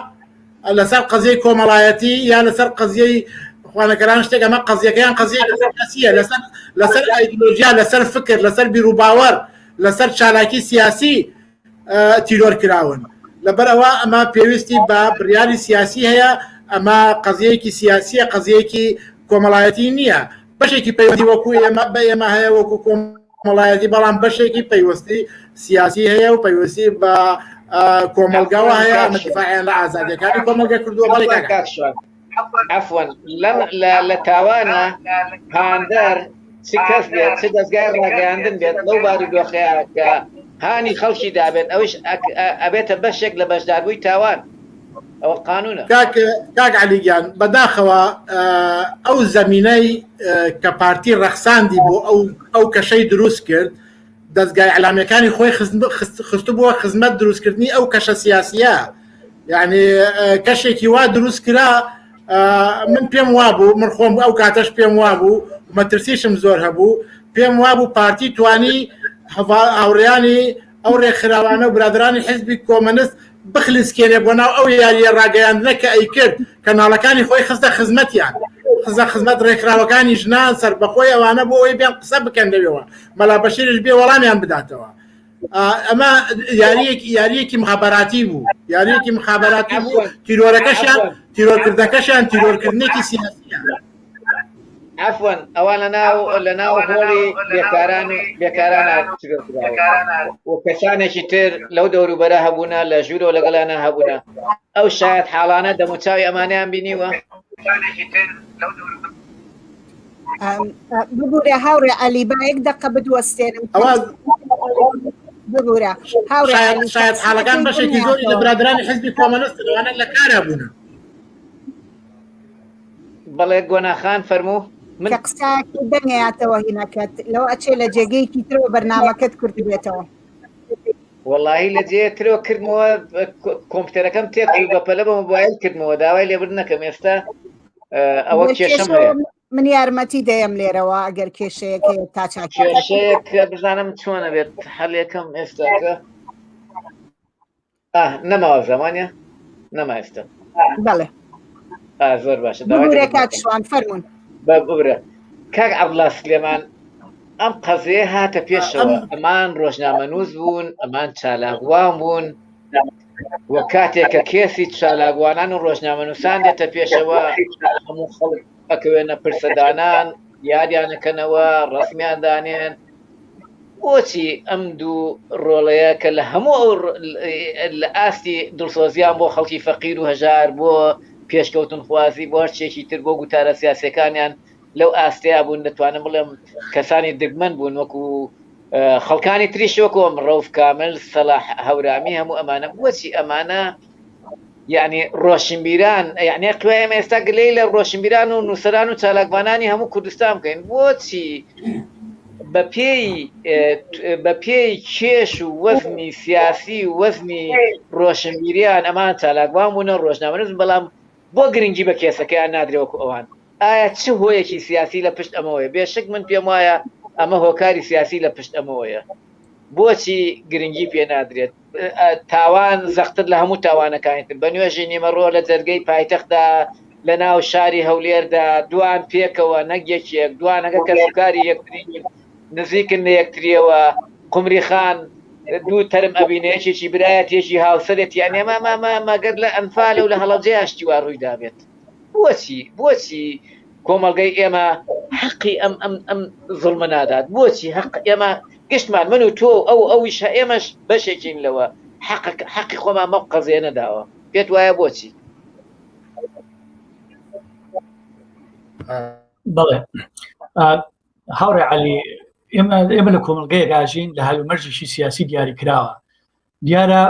[SPEAKER 5] لەسەر قەزیەی کۆمەڵایەتی یا لەسەر قەزیەی خوانەکەران شتێک ئەمە قەزیەکەیان قەزیەی سیاسیە لەسەر لەسەر ئایدۆلۆژیا لەسەر فکر لەسەر بیروباوەڕ لەسەر چالاکی سیاسی تیرۆر کراون لەبەرئەوە ئەمە پێویستی بە بڕیاری سیاسی هەیە ئەمە قەزیەیەکی سیاسیە قەزیەیەکی کۆمەڵایەتی نییە بەشێکی پەیوەندی وەکو ئێمە بە ئێمە هەیە وەکو کۆمەڵایەتی بەڵام بەشێکی پەیوەستی سیاسی هەیە و پەیوەستی بە کۆمەڵگاوە هەیە ئەمە دیفاعیان لە ئازادیەکانی کۆمەڵگە کردووە بەڵێ کاک
[SPEAKER 1] شوان عەفوەن لەم لە تاوانە هاندەر چ کەس بێت چ دەستگای ڕاگەیاندن بێت لەو بارودۆخەیە کە هانی خەڵکی دابێت ئەوش ئەبێتە بەشێک لە بەشداربووی تاوان ئەوە قانونە.
[SPEAKER 5] کاک کاک عەلی گیان بەداخەوە ئەو زەمینەی کە پارتی ڕەخساندی بۆ ئەو ئەو کەشەی دروست کرد دەزگای ئەلامیەکانی خۆی خستبووە خزمەت دروستکردنی ئەو کەشە سیاسیە یعنی کەشێکی وا دروست کرا من پێم وابوو من خۆم ئەو کاتەش پێم وابوو مەترسیشم زۆر هەبوو پێم وابوو پارتی توانی هاوڕیانی ئەو ڕێکخراوانە و برادرانی حزبی کۆمەنست بخلیسکێنێ بۆ ناو ئەو یاریە ڕاگەیاندنە کە ئەیکرد کەناڵەکانی خۆی خستە خزمەتیان خزە خزمەت ڕێکخراوەکانی ژنان سەربەخۆی ئەوانە بۆ ئەوەی بێن قسە بکەن لەوێوە مەلا بەشیریش بێ وەڵامیان بداتەوە ئەمە یاریەکی یاریەکی مخابراتی بوو یاریەکی مخابراتی بوو تیرۆرەکەشیان تیرۆرکردەکەشیان تیرۆرکردنێکی سیاسیە
[SPEAKER 1] عفوا ئەوان لە ناو لە ناو هۆڵی بێکاران و بێکاران و کەسانێکی تر لەو دەوروبەرە هەبوونە لە ژوورەوە لەگەڵیانە هەبوونە ئەو شاید حاڵانە دەموچاوی ئەمانیان بینیوە
[SPEAKER 4] ببورە هاوڕێ عەلی با یەک دەقە بدوەستێنم ببورە هاوڕێ
[SPEAKER 5] شاید حاڵەکان بەشێکی زۆری لە برادرانی حزبی کۆمەنست لەوانە لە کارا بوونە
[SPEAKER 1] بەڵێ گۆناخان فەرموو
[SPEAKER 4] من کە قسەکەی دەنگەیاتەوە هینەکەت لەوە ئەچێ لە جێگەیەکی ترەوە بەرنامەکەت کورت بێتەوە.
[SPEAKER 1] وەڵاهی لە جێ ترەوە کردمەوە کۆمپیوتەرەکەم تێک چوو بە پەلە بە مۆبایل کردمەوە داوای لێبوردن نەکەم ئێستا ئەوە کێشەم هەیە
[SPEAKER 4] من یارمەتی دەیەم لێرەوە ئەگەر کێشەیەک هەیە تا چاکی
[SPEAKER 1] کێشەیەک بزانم چۆنە بێت هەلێکم ئێستاکە ئاه نەماوە زەمانە نەما ئێستا
[SPEAKER 4] بەڵێ
[SPEAKER 1] زۆر باشە
[SPEAKER 4] ببورە کاک شوان فەرمونون
[SPEAKER 1] ببورە کاک عەبدوڵا سلێمان ئەم قەزیە هاتە پێشەوە ئەمان ڕۆژنامەنووس بوون ئەمان چالاکوان بوون و کاتێک کە کێسی چالاکوانان و ڕۆژنامەنووسان دێتە پێشەوە هەموو خەڵک ئەکەوێنە پرسەدانان یادیانەکەنەوە ڕسمیان دانێن بۆچی ئەم دوو ڕۆڵەیە کە لە هەموو ئەو لە ئاستی دڵسۆزیان بۆ خەڵکی فەقیر و هەژار بۆ پێشکەوتن خوازی بۆ هەرچێکی تر بۆ گوتارە سیاسەکانیان لەو ئاستەیا بوون دەتوانم بڵێم کەسانی دگمەن بوون وەکو خەڵکانی تریش وەکو ئەم ڕەوف کامل سەلاح هەورامی هەموو ئەمانە بۆچی ئەمانە یعنی ڕۆشنبیران یعنی قوای ئێمە ئێستا گلەی لە ڕۆشنبیران و نووسەران و چالاکوانانی هەموو کوردستان بکەین بۆچی بەپێی بەپێی کێش و وەزنی سیاسی و وەزنی ڕۆشنبیریان ئەمان چالاکوان بوونە ڕۆژنامەنووس بەڵام بۆ گرنگی بە کێسەکەیان نادرێ وەکو ئەوان؟ ئایا چ هۆیەکی سیاسی لە پشت ئەمەوەیە؟ بێشک من پێم وایە ئەمە هۆکاری سیاسی لە پشت ئەمەوەیە. بۆچی گرنگی پێ نادرێت؟ تاوان زەختر لە هەموو تاوانەکانی تر بە نوێژی نیمەڕۆ لە جەرگەی پایتەختدا لە ناو شاری هەولێردا دوان پێکەوە نەک یەکێک دوانەکە کەسوکاری یەکتری نزیکن لە یەکتریەوە قمری خان دوو تەرم ئەبینێ یەکێکی برایەتی یەکی هاوسەرێتی یانی ئەمە ئەمە ئەمە مەگەر لە ئەنفالە و لە هەڵەبجەیا شتی وا ڕووی دابێت بۆچی بۆچی کۆمەڵگەی ئێمە حەقی ئەم ئەم ئەم زوڵمە نادات بۆچی حەق ئێمە گشتمان من و تۆ و ئەو ئەویش هە ئێمەش بەشێکین لەوە حەق حەقی خۆمان بەم قەزیە نەداوە پێت وایە بۆچی
[SPEAKER 6] بەڵێ هاوڕێ عەلی ئێمە ئێمە لە کۆمەڵگەیەک ئاژین لە هەلومەرجێکی سیاسی دیاری کراوە دیارە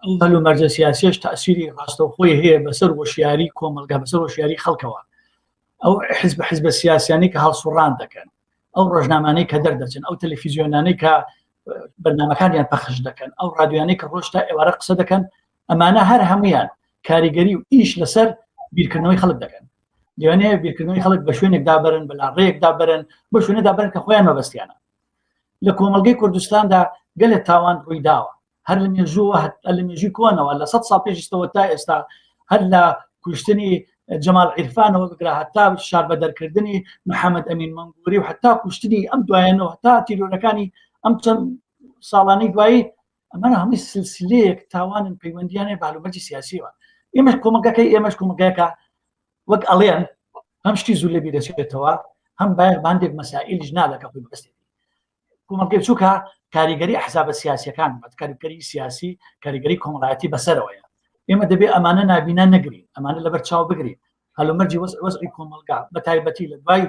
[SPEAKER 6] ئەو هەلومەرجە سیاسیش تاسیری ڕاستەوخۆی هەیە بەسەر هۆشیاری کۆمەڵگا بەسەر هۆشیاری خەڵکەوە ئەو حزب حزبە سیاسیانی کە هەڵسوڕان دەکەن ئەو ڕۆژنامانەی کە دەردەچن ئەو تەلەفیزیۆنانەی کە بەرنمەکانیان پەخش دەکەن ئەو ڕادیۆیانەی کە ڕۆژ تا ئێوارە قسە دەکەن ئەمانە هەر هەمویان کاریگەری و ئیش لەسەر بیرکردنەوەی خەڵک دەکەن لەوانەیە بیرکردنەوەی خەڵک بە شوێنێکدا بەرن بەلا ڕێیەکدا بەرن بە شوێنەدا بەرن کە خۆیان مەبەستیانە لە کۆمەڵگەی کوردستاندا گەلێک تاوان ڕووی داوە هەر لە مێژووە لە مێژووی کۆنەوە لە سە ساڵ پێشستەوە تا ئێستا هەر لە کوشتنی جەمال عیرفانەوە بگرە هەتا شار بە دەرکردنی محەممەد ئەمین مەنگوری و هەتا کوشتنی ئەم دوایەنەوە هەتا تیرۆرەکانی ئەم چەند ساڵانەی دوایی ئەمانە هەمووی سلسلەیەک تاوانن پەیوەندیان هەیە بە هەلومەرجی سیاسیەوە ئێمەش کۆمەڵگەکەی ئێمەش کۆمەڵگایەکە وەک ئەڵێن هەم شتی زوو لەبیر دەچێتەوە هەم بایەخ بە هەندێک مەسائیلیش نادا کە خۆی بەستێتی کۆمەڵگەی چووکە کاریگەری حسابە سیاسیەکان کاریگەری سیاسی کاریگەری کۆمەڵایەتی بەسەرەوەیە ئێمە دەبێ ئەمانە نابینا نەگرین ئەمانە لەبەر چاو بگرین هەلومەرجی وەزعی کۆمەڵگا بە تایبەتی لە دوای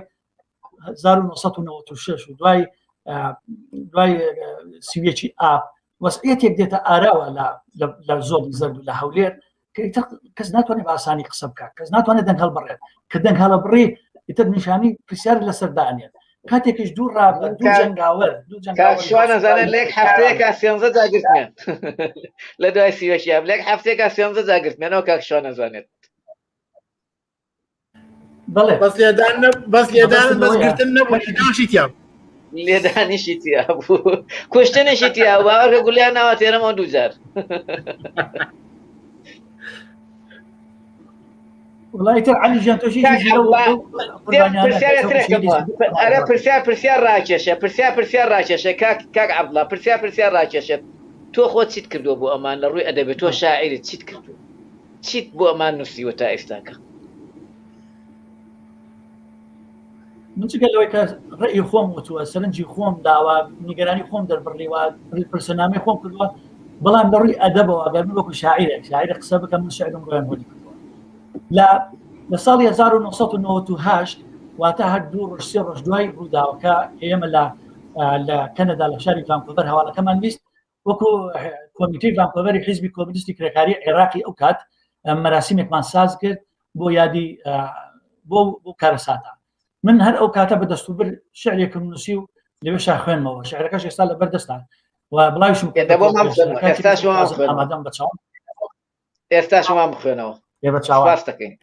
[SPEAKER 6] 1996 و دوای دوای سیویەکی ئاب وەزعیەتێک دێتە ئاراوە لە زۆنی زەرد و لە هەولێر کەس ناتوانێت بە ئاسانی قسە بکات کەس ناتوانێت دەنگ هەڵبڕێت کە دەنگ هەڵەبڕی ئیتر نیشانی پرسیار لەسەر دانێت کاتێکیش دوو ڕابەر دوو جەنگاوەر دوو جەنگاوەر
[SPEAKER 1] شوانە لە یەک هەفتەیەکا سێنزە جاگرتمیان لە دوای سیوەکیان لە یەک هەفتەیەکا سێنزە جاگرتمیانەوە کاک شوانە زانێت
[SPEAKER 5] بەڵێ بەس لێدان بەس لێدان بەس گرتن نەبوو لێدانشی تیا
[SPEAKER 1] لێدانیشی تیا بوو کوشتنیشی تیا باوەڕکە گولیان ناوە تێرەمەوە دوو جار
[SPEAKER 6] وڵی تر علی ژیان تۆشی
[SPEAKER 1] ئەرە پرسیار پرسیار ڕاکێشە پرسیار پرسیار ڕاکێشە کاک کاک عەبدوڵا پرسیار پرسیار ڕاکێشێت تۆ خۆ چیت کردووە بۆ ئەمان لە ڕووی ئەدەبێت تۆ شاعیرت چیت کردووە چیت بۆ ئەمان نووسیوە تا ئێستاکە؟
[SPEAKER 6] من جگە لەوەی کە ڕێی خۆم وتووە سەرنجی خۆم داوە نیگەرانی خۆم دەربڕیوە پرسەنامەی خۆم کردووە بەڵام لە ڕووی ئەدەبەوە ئەگەر من وەکو شاعیرێک شاعیر قسە بکەم من شعرم ڕۆیان بۆ کردووە لە لە ساڵی 1998 واتە هەر دوو ڕۆژ سێ ڕۆژ دوای ڕووداوەکە ئێمە لە لە کەنەدا لە شاری ڤانکۆڤەر هەواڵەکەمان بیست وەکو کۆمیتەی ڤانکۆڤەری حیزبی کۆمۆنیستی کرێکاری عێراقی ئەو کات مەراسیمێکمان ساز کرد بۆ یادی بۆ بۆ کارەساتە من هەر ئەو کاتە بە دەستوبر شعرێکم نووسی و لەوێ شا خوێنمەوە شعرەکەش ئێستا لەبەر دەستان و بڵاویشم ئامادەم بە چاو
[SPEAKER 1] ئێستا شوان بخوێنەوە
[SPEAKER 6] بە چاوە
[SPEAKER 1] دەکەین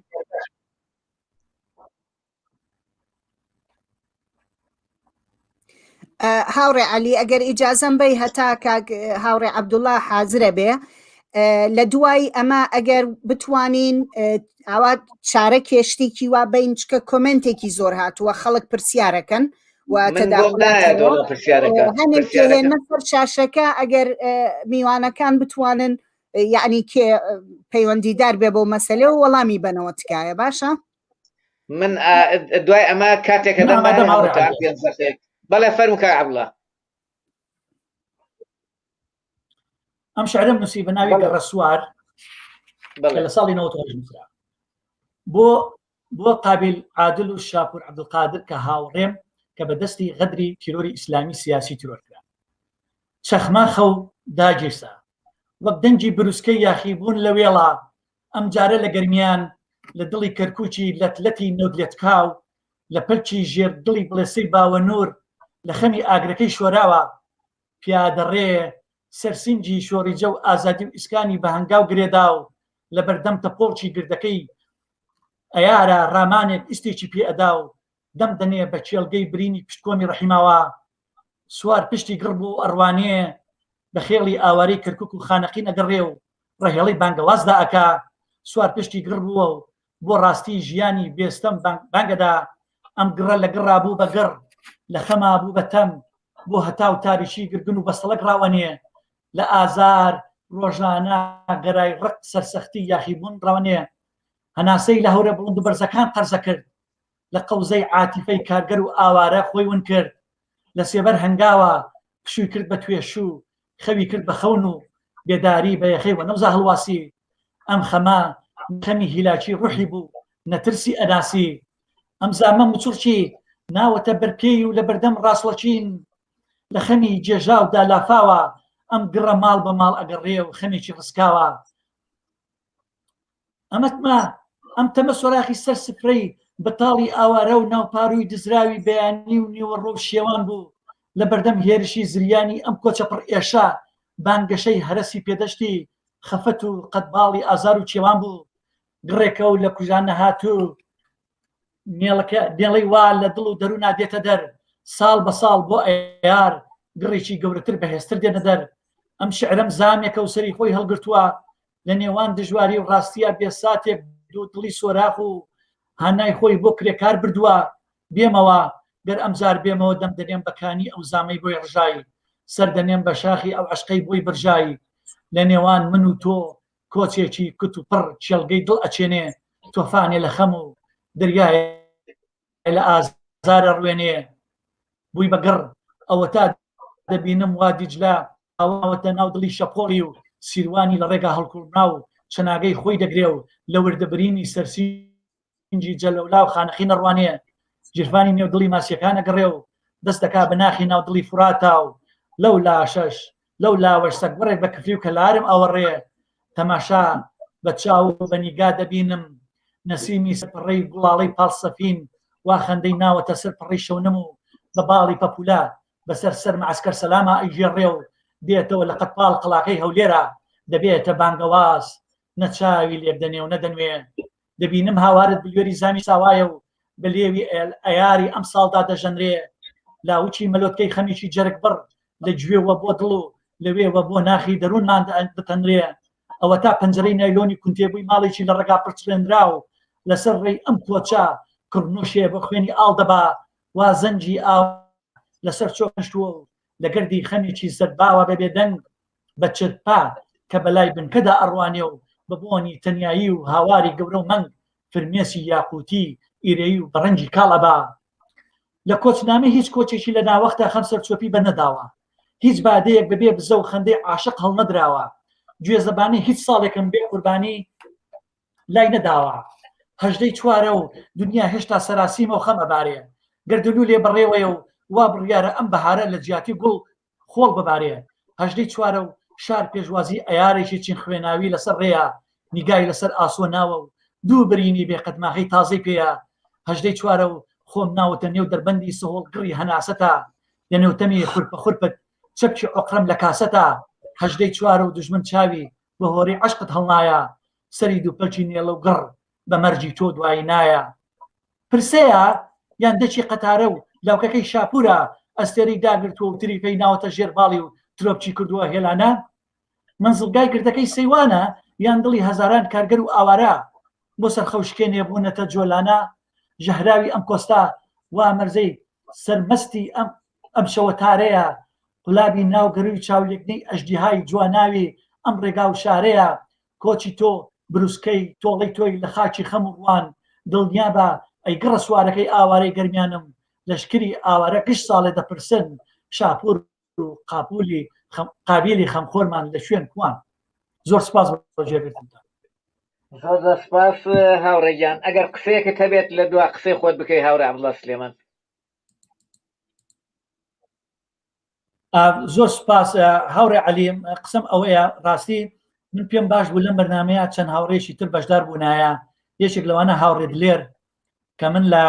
[SPEAKER 4] هاوڕێ علی ئەگەر ئیجازەم بەی هەتا کاک هاوڕێ عەبدوڵڵا حازرە بێ لە دوای ئەمە ئەگەر بتوانین ئاوا چارە کێشتێکی وا بین چکە کۆمنتێکی زۆر هاتووە خەڵک پرسیارەکەن و هەنێکێنە سەر شاشەکە ئەگەر میوانەکان بتوانن یعنی کێ پەیوەندیدار بێ بۆ مەسلێ و وەڵامی بنەوە تکایە باشە؟
[SPEAKER 1] من دوای ئەمە کاتێکە دەم بەڵێ فەرموو کاک عەبدوڵا.
[SPEAKER 6] ئەم شعرم نووسی بە ناوی گەڕەسوار کە لە ساڵی 98 نووسرا بۆ بۆ قابیل عادل و شاپور عەبدولقادر کە هاوڕێم کە بە دەستی غەدری تیرۆری ئیسلامی سیاسی تیرۆر کرا چەخماخە و داگیرسا وەک دەنگی بروسکەی یاخیبوون لە وێڵا ئەمجارە لە گەرمیان لە دڵی کەرکوکی لەت لەتی نەوتلێتکاو لە پەلکی ژێر دڵی بڵێسەی باوەنوور لە خەمی ئاگرەکەی شۆراوە پیادەڕێ سەر سینگی شۆڕیجە و ئازادی و ئیسکانی بە هەنگاو گرێدا و لە بەردەم تەپۆڵکی گردەکەی ئەیارا ڕامانێک ئیستێکی پێ ئەدا و دەم دەنێ بە کێڵگەی برینی پشتکۆمی ڕەحیماوا سوار پشتی گڕ بوو ئەڕوانێ بە خێڵی ئاوارەی کەرکوک و خانەقین ئەگەڕێ و ڕەهێڵەی بانگەواز دائەکا، سوار پشتی گڕ بووە و بۆ ڕاستی ژیانی بێستەم بانگەدا، ئەم گڕە لە گڕا بوو بە گڕ، لە خەما بوو بە تەم، بۆ هەتاو تاریکی گرگن و بەستەڵەک ڕاوەنێ، لە ئازار ڕۆژانە گەرای ڕق سەرسەختی یاخیبوون ڕاوەنێ، هەناسەی لە هەورە بڵند و بەرزەکان قەرزە کرد، لە قەوزەی عاتیفەی کارگەر و ئاوارە خۆی ون کرد، لە سێبەر هەنگاوە پشووی کرد بە توێشوو، خەوی کرد بە خەون و بێداری بە یەخەی وەنەوزا هەڵواسی. ئەم خەمە نە خەمی هیلاکی ڕوحی بوو، نە ترسی ئەناسی. ئەم زامە مچوڕکی ناوەتە بەر پێی و لە بەردەم ڕاسڵەکین لە خەمی گێژاودا لافاوە. ئەم گڕە ماڵ بە ماڵ ئەگەڕێ و خەمێکی ڕسکاوە. ئەمەتمە ئەم تەمە سۆراخی سەر سفرەی بەتاڵی ئاوارە و ناوپارووی دزراوی بەیانی و نیوەڕۆ و شێوان بوو لە بەردەم هێرشی زریانی ئەم کۆچە پڕ ئێشە بانگەشەی هەرەسی پێدەشتی خەفەت و قەدباڵی ئازار و کێوان بوو گڕێکە و لە کوژان نەهاتوو نێڵەکە نێڵەی وا لە دڵ و دەرونا دێتە دەر ساڵ بە ساڵ بۆ ئەیار گڕێکی گەورەتر بەهێزتر دێنە دەر ئەم شعرەم زامێکە و سەری خۆی هەڵگرتووە لە نێوان دژواری و ڕاستیە بێ ساتێک دوو دڵی سۆراخ و هانای خۆی بۆ کرێکار بردووە بێمەوە گەر ئەمجار بێمەوە دەم دەنێم بە کانی ئەو زامەی بۆی ڕژای سەر دەنێم بە شاخی ئەو عەشقەی بۆی برژای لە نێوان من و تۆ کۆچێکی کت و پڕ کێڵگەی دڵ ئەچێنێ تۆفانێ لە خەم و دەریایێ لە ئازار ئەڕوێنێ بووی بە گڕ ئەوەتا دەبینم وا دیجلە ئاواتە ناو دڵی شەپۆڵی و سیروانی لە ڕێگا هەڵکوڵنا و چەناگەی خۆی دەگرێ و لە وردەبرینی سەرسینگی جەلەولا و خانەقین ئەڕوانێ گیرفانی نێو دڵی ماسیەکان ئەگەڕێ و دەست دەکا بە ناخی ناو دڵی فوراتا و لەو لاشەش لەو لاوەش سەگبڕێک بە کفری و کەلارم ئەوەڕێ تەماشا بە چاو و بە نیگا دەبینم نەسیمی سەر پەڕەی گوڵاڵەی پاڵ سەفین وا خەندەی ناوەتە سەر پەڕەی شەونم و بە باڵی پەپوولە بەسەر سەر مەعسکەر سەلاما ئەیگێڕێ و دێتەوە لە قەدپاڵ قەڵاکەی هەولێرا دەبێتە بانگەواز نە چاوی لێک دەنێ و نە دەنوێ دەبینم هاوارت بلوێری زامی ساوایە و بە لێوی ئەیاری ئەمساڵدا دەژەنرێ لاوکی مەلۆتکەی خەمێکی جەرگبڕ لە گوێوە بۆ دڵ و لەوێوە بۆ ناخی دەروونمان دەتەنرێ ئەوەتا پەنجەرەی نایلۆنی کونتێبووی ماڵێکی لە ڕێگا پرچڵێنراو لەسەر ڕێی ئەم کۆچە کڕنوشێ بە خوێنی ئاڵ دەبا وا زەنگی ئاو لەسەر چۆک نشتووە و لە گردی خەمێکی زەردباوە بە بێدەنگ بە چرپە کە بەلای بنکەدا ئەڕوانێ و بە بۆنی تەنیایی و هاواری گەورە و مەنگ فرمێسی یاقووتی ئیرەیی و بە ڕەنگی کاڵ ئەبا. لە کۆچنامەی هیچ کۆچێکی لە ناوەختە خەم سەرچۆپی بە نەداوە. هیچ بادەیەک بە بێ بزە و خەندەی عاشق هەڵنەدراوە. گوێزەبانەی هیچ ساڵێکم بێ قوربانی لای نەداوە. هەژدەی چوارە و دنیا هێشتا سەراسیمە و خەم ئەبارێ. گەردەلوولێ بەڕێوەیە و وا بڕیارە ئەم بەهارە لە جیاتی گوڵ خۆڵ ببارێ. هەژدەی چوارە و شار پێشوازی ئەیارێکی چین خوێناوی لەسەر ڕێیە، نیگای لەسەر ئاسۆ ناوە و دوو برینی بێ قەدماغەی تازەی پێیە. هەژدەی چوارە و خۆم ناوەتە نێو دەربەندی سەهۆڵ گڕی هەناسەتا، لە نێو تەمی خورپە خورپت چەپکی ئۆقرەم لە کاسەتا. هەژدەی چوارە و دوژمن چاوی بە هۆرەی عەشقت هەڵنایە، سەری دووپەلکی نێڵە و گڕ بە مەرگی تۆ دوایی نایە. پرسەیە یان دەکی قەتارە و لاوکەکەی شاپورە ئەستێرەی داگرتووە و تریفەی ناوەتە ژێر باڵی و ترۆپکی کردووە هێلانە؟ مەنزڵگای گردەکەی سەیوانە یان دڵی هەزاران کارگەر و ئاوارە بۆ سەرخەوشکێنێ بوونەتە جۆلانە؟ ژەهراوی ئەم کۆستە وا مەرزەی سەرمەستی ئەم ئەم شەوە تارەیە قولابی ناو گەرووی چاولێکنەی ئەژدیهای جواناوی ئەم ڕێگا و شارەیە کۆچی تۆ بروسکەی تۆڵەی تۆی لە خاکی خەم و ڕوان دڵنیابە. ئەی گڕە سوارەکەی ئاوارەی گەرمیانم لەشکری ئاوارە گشت ساڵێ دەپرسن شاپور و قاپولی قابیلی خەمخۆرمان لە شوێن کوان زۆر سپاس بۆ جێگرتنتان.
[SPEAKER 1] زۆر زۆر سپاس هاوڕێ گیان ئەگەر قسەیەکت هەبێت لە دوا قسەی خۆت بکەی هاوڕێ عەبدوڵا سلێمان.
[SPEAKER 6] زۆر سپاس هاوڕێ عەلی قسەم ئەوەیە ڕاستی من پێم باش بوو لەم بەرنمەیە چەند هاوڕێکی تر بەشدار بوونایە یەکێک لەوانە هاوڕێ دلێر کە من لە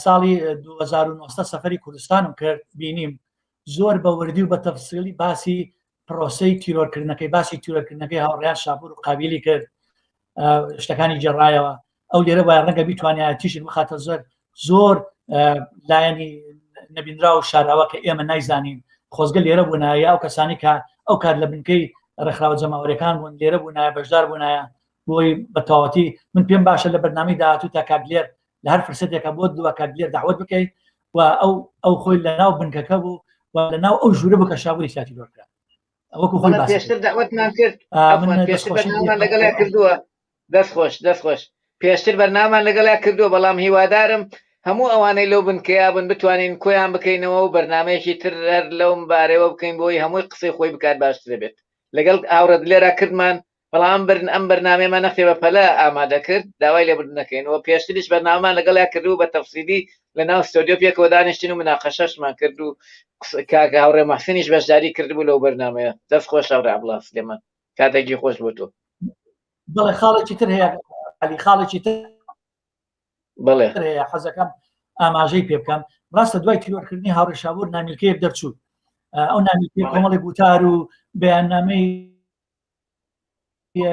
[SPEAKER 6] ساڵی 2009 سەفەری کوردستانم کرد بینیم زۆر بە وردی و بە تەفسیلی باسی پرۆسەی تیرۆرکردنەکەی باسی تیرۆرکردنەکەی هاوڕیان شاپور و قابیلی کرد شتەکانی گێڕایەوە ئەو لێرە وایە ڕەنگە بیتوانایە تیشک بخاتە زۆر زۆر لایەنی نەبینرا و شاراوە کە ئێمە نایزانین خۆزگە لێرە بوونایە ئەو کەسانی کە ئەو کار لە بنکەی ڕێکخراوە جەماوەرەکان بوون لێرە بوونایە بەشدار بوونایە بۆی بە تەواوەتی من پێم باشە لە بەرنامەی داهاتوو تا کاک لێر لە هەر فرسەتێکە بۆ دووە کاک لێر داوت بکەیت و ئەو ئەو خۆی لە ناو بنکەکە بوو و لە ناو ئەو ژوورە بکە شاوری سیاتی لۆر کرا وەکو خۆی باسی
[SPEAKER 1] پێشتر داوەتمان کرد پێشتر بەرنامەمان لەگەڵیا کردووە دەست خۆش دەست خۆش پێشتر بەرنامان لەگەڵیا کردووە بەڵام هیوادارم هەموو ئەوانەی لەو بنکەیا بن بتوانین کۆیان بکەینەوە و بەرنمەیەکی تر هەر لەوم بارەوە بکەین بۆی هەمووی قسەی خۆی بکات باشتر بێت لەگەڵ هاوڕێ دلێرا کردمان بەڵام برن ئەم بەرنامەیەمان نەختێ بە پەلە ئامادە کرد داوای لێبوردن دەکەین و پێشتریش بەرنامەمان لەگەڵیا کردبوو بە تەفسیلی لە ناو ستۆدیۆ پێکەوە دانیشتین و مناقەشەشمان کرد و کاک هاوڕێ محسنیش بەشداری کردبوو لەو بەرنامەیە دەست خۆش هاوڕێ عەبدوڵا سلێمان کاتێکی خۆش بۆ تۆ.
[SPEAKER 6] بەڵێ خاڵێکی تر هەیە عەلی خاڵێکی تر
[SPEAKER 1] بەڵێ
[SPEAKER 6] هەیە حەزەکەم ئاماژەی پێ بکەم ڕاستە دوای تیرۆرکردنی هاوڕێ شابور نامیلکەیەک دەرچوو ئەو نامیلکەیە کۆمەڵێک گوتار و بەیاننامەی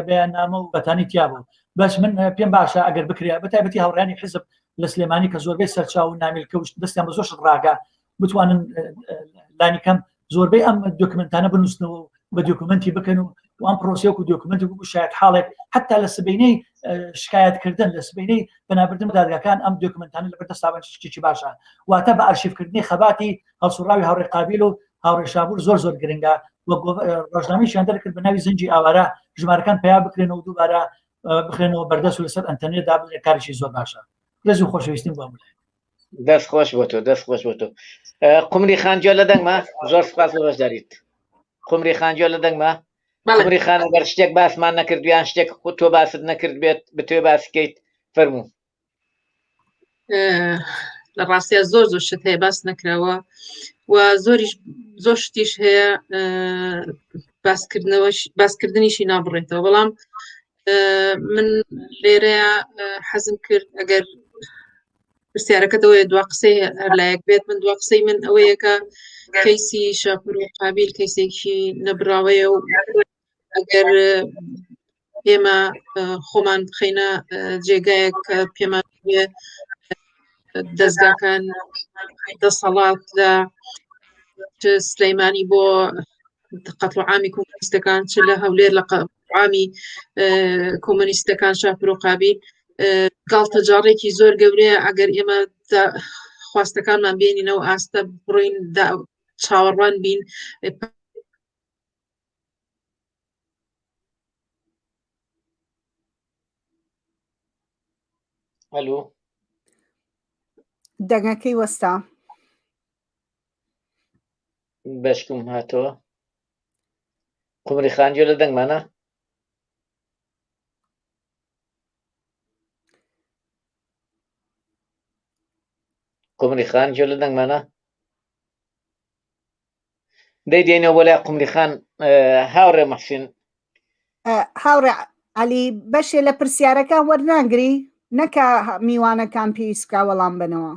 [SPEAKER 6] بەیاننامە و بەتانی تیا بوو بەس من پێم باشە ئەگەر بکرێ بە تایبەتی هاوڕیانی حزب لە سلێمانی کە زۆربەی سەرچاو و نامیلکە و دەستیان بە زۆر شت ڕاگا بتوانن لانی کەم زۆربەی ئەم دۆکمنتانە بنووسنەوە و بە دۆکمنتی بکەن و ئەم پرۆسیەک و دۆکمنتی وەکو شاید حاڵێک حتا لە سبینەی شکایەتکردن لە سبینەی بەنابردن دادگاکان ئەم دۆکمنتانە لە بەردەستابن شتێکی باشە واتە بە ئەرشیفکردنی خەباتی هەڵسوڕاوی هاوڕێ قابیل و هاوڕێ شابور زۆر زۆر گرنگە و ڕۆژنامەیشیان دەرکرد بە ناوی زنجی ئاوارە ژمارەکان پیا بکرێنەوە دووبارە بخرێنەوە بەردەست و لەسەر ئەنتەرنێت دابنرێت کارێکی زۆر باشە ڕێز و خۆشەویستیم بۆ هەموو لایەک.
[SPEAKER 1] دەست خۆش بۆ تۆ دەست خۆش بۆ تۆ قمری خان گوێ لە دەنگمە زۆر سپاس بۆ بەشداریت قمری خان گوێ لە دەنگمە قمری خان ئەگەر شتێک باسمان نەکرد یان شتێک تۆ باست نەکرد بێت بتوێ باسکەیت فەرموو
[SPEAKER 2] لە ڕاستیا زۆر زۆر شت هەیە باس نەکراوە و زۆریش زۆر شتیش هەیە باسکردنەوە باسکردنیشی نابڕێتەوە بەڵام من لێرەیە حەزم کرد ئەگەر پرسیارەکەتەوەی دوا قسەی هەرلایەک بێت من دوا قسەی من ئەوەیە کە کەیسی شاپور و قابیل کەیسێکی نەبراوەیە و ئەگەر ئێمە خۆمان بخەینە جێگایەک کە پێمان دەستگاکان دەسەڵات لە سلەیمانی بۆ قەتڵ عامی کۆمۆنیستەکان چ لە هەولێر لە عامی کۆمۆنیستەکان شاپور و قابیل گاڵتەجاڕێکی زۆر گەورەیە ئەگەر ئێمە خواستەکانمان بێنینەوە ئاستە بڕۆین چاوەڕوان بین
[SPEAKER 1] ئەلو
[SPEAKER 4] دەنگەکەی وەستا
[SPEAKER 1] بەشکم هاتەوە قمری خانجۆ لە دەنگمانە قمری خان گوێ لە دەنگمانە دەی دێنەوە بۆ لای قمری خان هاوڕێ محسین
[SPEAKER 4] هاوڕێ عەلی بەشێ لە پرسیارەکان وەرناگری نەکا میوانەکان پێویست بکا وەڵام بنەوە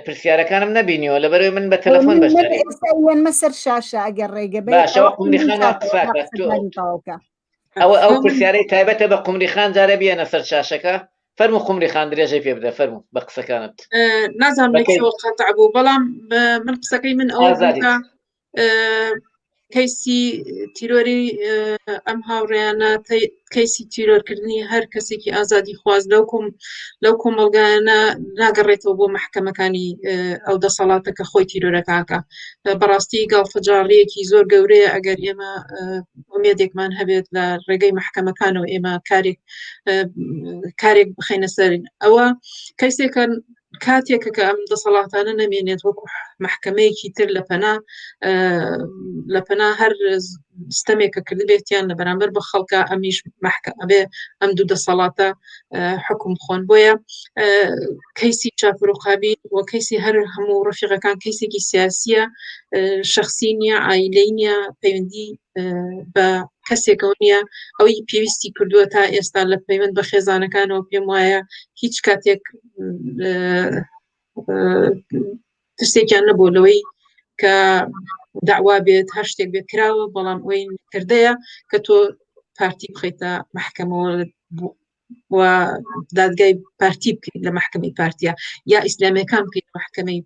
[SPEAKER 1] پرسیارەکانم نەبینیەوە لەبەرەوەی من بە تەلەفۆن بەشداری
[SPEAKER 4] ئێستا سەر شاشە ئەگەر ڕێگە
[SPEAKER 1] بێ باشەوە قمری خان قساکە ئەوە ئەو پرسیارەی تایبەتە بە قمری خان جارە بیەنە سەر شاشەکە فەرموو قمری خان درێژەی پێ بدە فەرموو بە قسەکانت
[SPEAKER 2] نازانم لە کوێوە قەتع بوو بەڵام من قسەکەی من ئەوە بوو کە. کەیسی تیرۆری ئەم هاوڕێیانە کەیسی تیرۆرکردنی هەر کەسێکی ئازادی خواز لەو کۆم لەو کۆمەڵگایانە ناگەڕێتەوە بۆ مەحکەمەکانی ئەو دەسەڵاتە کە خۆی تیرۆرەکەکە بەڕاستی گاڵتەجاڕیەکی زۆر گەورەیە ئەگەر ئێمە ئومێدێکمان هەبێت لە ڕێگەی مەحکەمەکانەوە ئێمە کارێک کارێک بخەینە سەر ئەوە کەسێکە کاتێکە کە ئەم دەسەڵاتانە نەمێنێت وەکو محکمەیەکی تر لە پەنا لە پەنا هەر ستەمێکە کردبێتیان لە بەرامبەر بە خەڵکە ئەمیش محکە ئەبێ ئەم دوو دەسەڵاتە حکوم خۆن بۆیە کەیسی چاپر و قابی و کەیسی هەر هەموو ڕفیقەکان کەیسێکی سیاسیە شخصی نییە ئایلەی نییە پەیوەندی بە کەسێکەوە نییە ئەوەی پێویستی کردووە تا ئێستا لە پەیوەند بە خێزانەکانەوە پێم وایە هیچ کاتێک ترسێکیان نەبوو لەوەی کە داوا بێت هەر شتێک بێت کراوە بەڵام ئەوەی کردەیە کە تۆ پارتی بخیتە محکەمەوە و دادگای پارتی بکەیت لە محکمەی پارتیا یا ئیسلامیەکان بکەیت محکمەی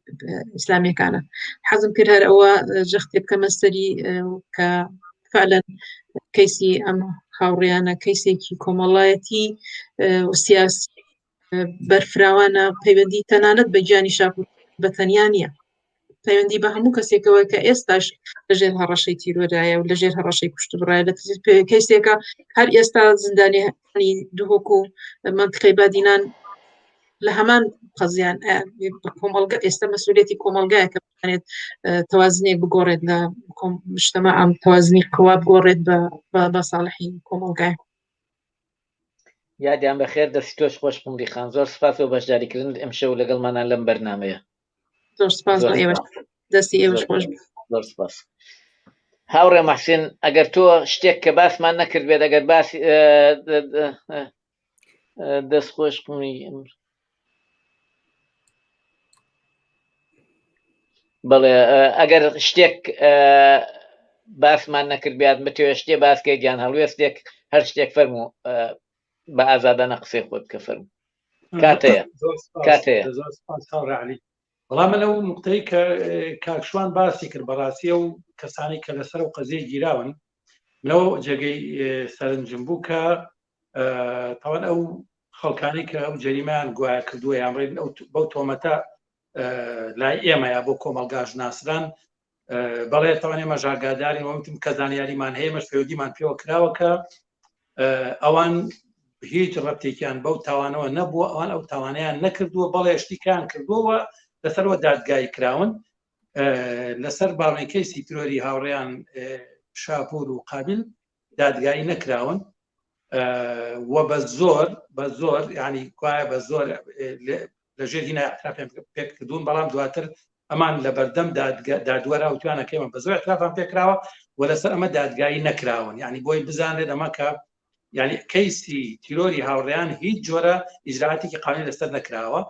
[SPEAKER 2] ئیسلامیەکانە حەزم کرد هەر ئەوە جەختێ بکەمە سەری کە فعلا کەیسی ئەم هاوڕیانە کەیسێکی کۆمەڵایەتی و سیاسی بەرفراوانە پەیوەندی تەنانەت بە گیانی شاپور بە تەنیا نییە پەیوەندی بە هەموو کەسێکەوە کە ئێستاش لەژێر هەڕەشەی تیرۆدایە و لەژێر هەڕەشەی کوشتبڕایە لە کەیسێکە هەر ئێستا زیندانی دهۆک و منتقەی بادینان لە هەمان قەزیان کۆمەڵگە ئێستا مەسئولەتی کۆمەڵگایە کە بتوانێت تەوازنێک بگۆڕێت لە مجتمع ئەم تەوازنی قوا بگۆڕێت بە ساڵحی کۆمەڵگای.
[SPEAKER 1] یادیان بەخێر دەستی تۆش خۆش قومری خان زۆر سپاس بۆ بەشداریکردنت ئەمشەو لەگەڵمانان لەم بەرنامەیە.
[SPEAKER 2] زۆر سپاس بۆ ئێوەش دەستی ئێوەش خۆش
[SPEAKER 1] زۆر سپاس. هاوڕێ محسن ئەگەر تۆ شتێک کە باسمان نەکرد بێت ئەگەر باسی دەست خۆش قومری بەڵێ ئەگەر شتێک باسمان نەکرد بیات بتەوێ شتێ باسکەیت یان هەڵوێستێک هەر شتێک فەرموو بە ئازادانە قسەی خۆت بکە فەرموو کاتەیە کاتەیە
[SPEAKER 3] زۆر سپاس هاوڕێ عەلی بەڵام من ئەو نقطەی کە کاک شوان باسی کرد بەڕاستی ئەو کەسانی کە لەسەر ئەو قەزیە گیراون منەوە جێگەی سەرنجم بوو کە تاوان ئەو خەڵکانی کە ئەو جەریمەیان گوایە کردووە یان ڕێن ئەو بەو تۆمەتە لای ئێمە یا بۆ کۆمەڵگاش ناسران بەڵێ تاوان ئێمە ژاگادارین وتم کە زانیاریمان هەیە مەش پەیوەندیمان پێوە کراوە کە ئەوان هیچ ڕەتێکیان بەو تاوانەوە نەبووە ئەوان ئەو تاوانیان نەکردووە بەڵێ شتیکان کردووە لەسەرەوە دادگایی کراون لەسەر باڵێن کەیسی ترۆری هاوڕێیان شاپور و قابل دادگایی نەکراون و بە زۆر بە زۆر ینی گوایە بە زۆر لەژێر هینا اعترافیان پێکردوون بەڵام دواتر ئەمان لە بەردەم دادوەرا وتوانەکەیمە بە زۆر اعترافان پێکراوە و لەسەر ئەمە دادگایی نەکراون یعنی بۆی بزانرێت ئەمە کە یعنی کەیسی تیرۆری هاوڕێیان هیچ جۆرە ئیجراتێکی قانونی لەسەر نەکراوە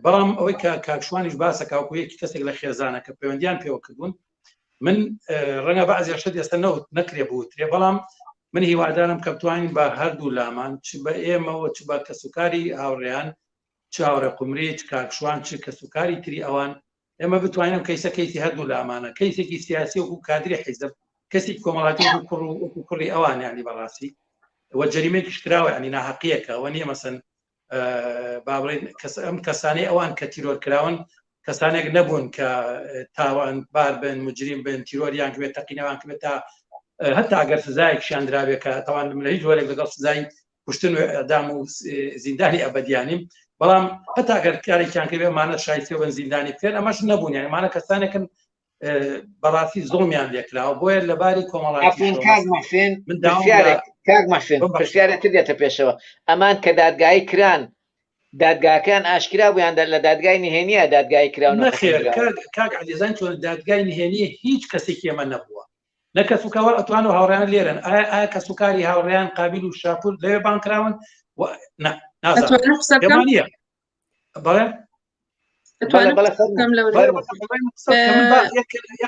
[SPEAKER 3] بەڵام ئەوەی کە کاکشوانیش باسە کاکو یەکی کەسێک لە خێزانە کە پەیوەندیان پێوە کردوون من ڕەنگە بەعزی شت ئێستا نەوت نەکرێ بوترێ بەڵام من هیوادارم کە بتوانین بە هەردوو لامان چ بە ئێمەوە چ بە کەسوکاری هاوڕێیان چ هاوڕێ قمری چ کاکشوان چ کەسوکاری تری ئەوان ئێمە بتوانین کەیسە کەیسی هەردوو لامانە کەیسێکی سیاسی وەکو کادری حیزب کەسی کۆمەڵاتی وەکو کوڕ و وەکو کوڕی ئەوان ینی بەڕاستی و جەریمەیەکیش کراوە ینی ناحەقیەکە وە نییە مەسەن با بڵێن کەس ئەم کەسانەی ئەوان کە تیرۆر کراون کەسانێک نەبوون کە تاوان بار بن مجریم بن تیرۆریان کرێت تەقینەوان کرێت تا هەتا ئەگەر سزایەکیان درابێت کە تاوان لە هیچ جۆرێک لەگەڵ سزای کوشتن و ئەدام و زیندانی ئەبدیانیم بەڵام هەتا گەر کارێکیان کرێ مانە شایستە بن زیندانی بکرێن ئەمەش نەبوون یانی مانە کەسانێکن بەڕاستی زوڵمیان لێکراوە بۆیە لەباری کۆمەڵاتی
[SPEAKER 1] کاک محسن پرسیارێک تر دێتە پێشەوە ئەمان کە دادگایی کران دادگاکان ئاشکرا بوویان لە دادگای نهێنیە دادگایی کراون
[SPEAKER 3] نەخێر کاک عەزیزان چۆن دادگای نهێنی هیچ کەسێکی ئێمە نەبووە نە کەسوکار ئەتوان و هاوڕیان لێرن ئایا ئایا کەسوکاری هاوڕیان قابیل و شاپور لەوێ بان کراون نە نازانم بەڵێ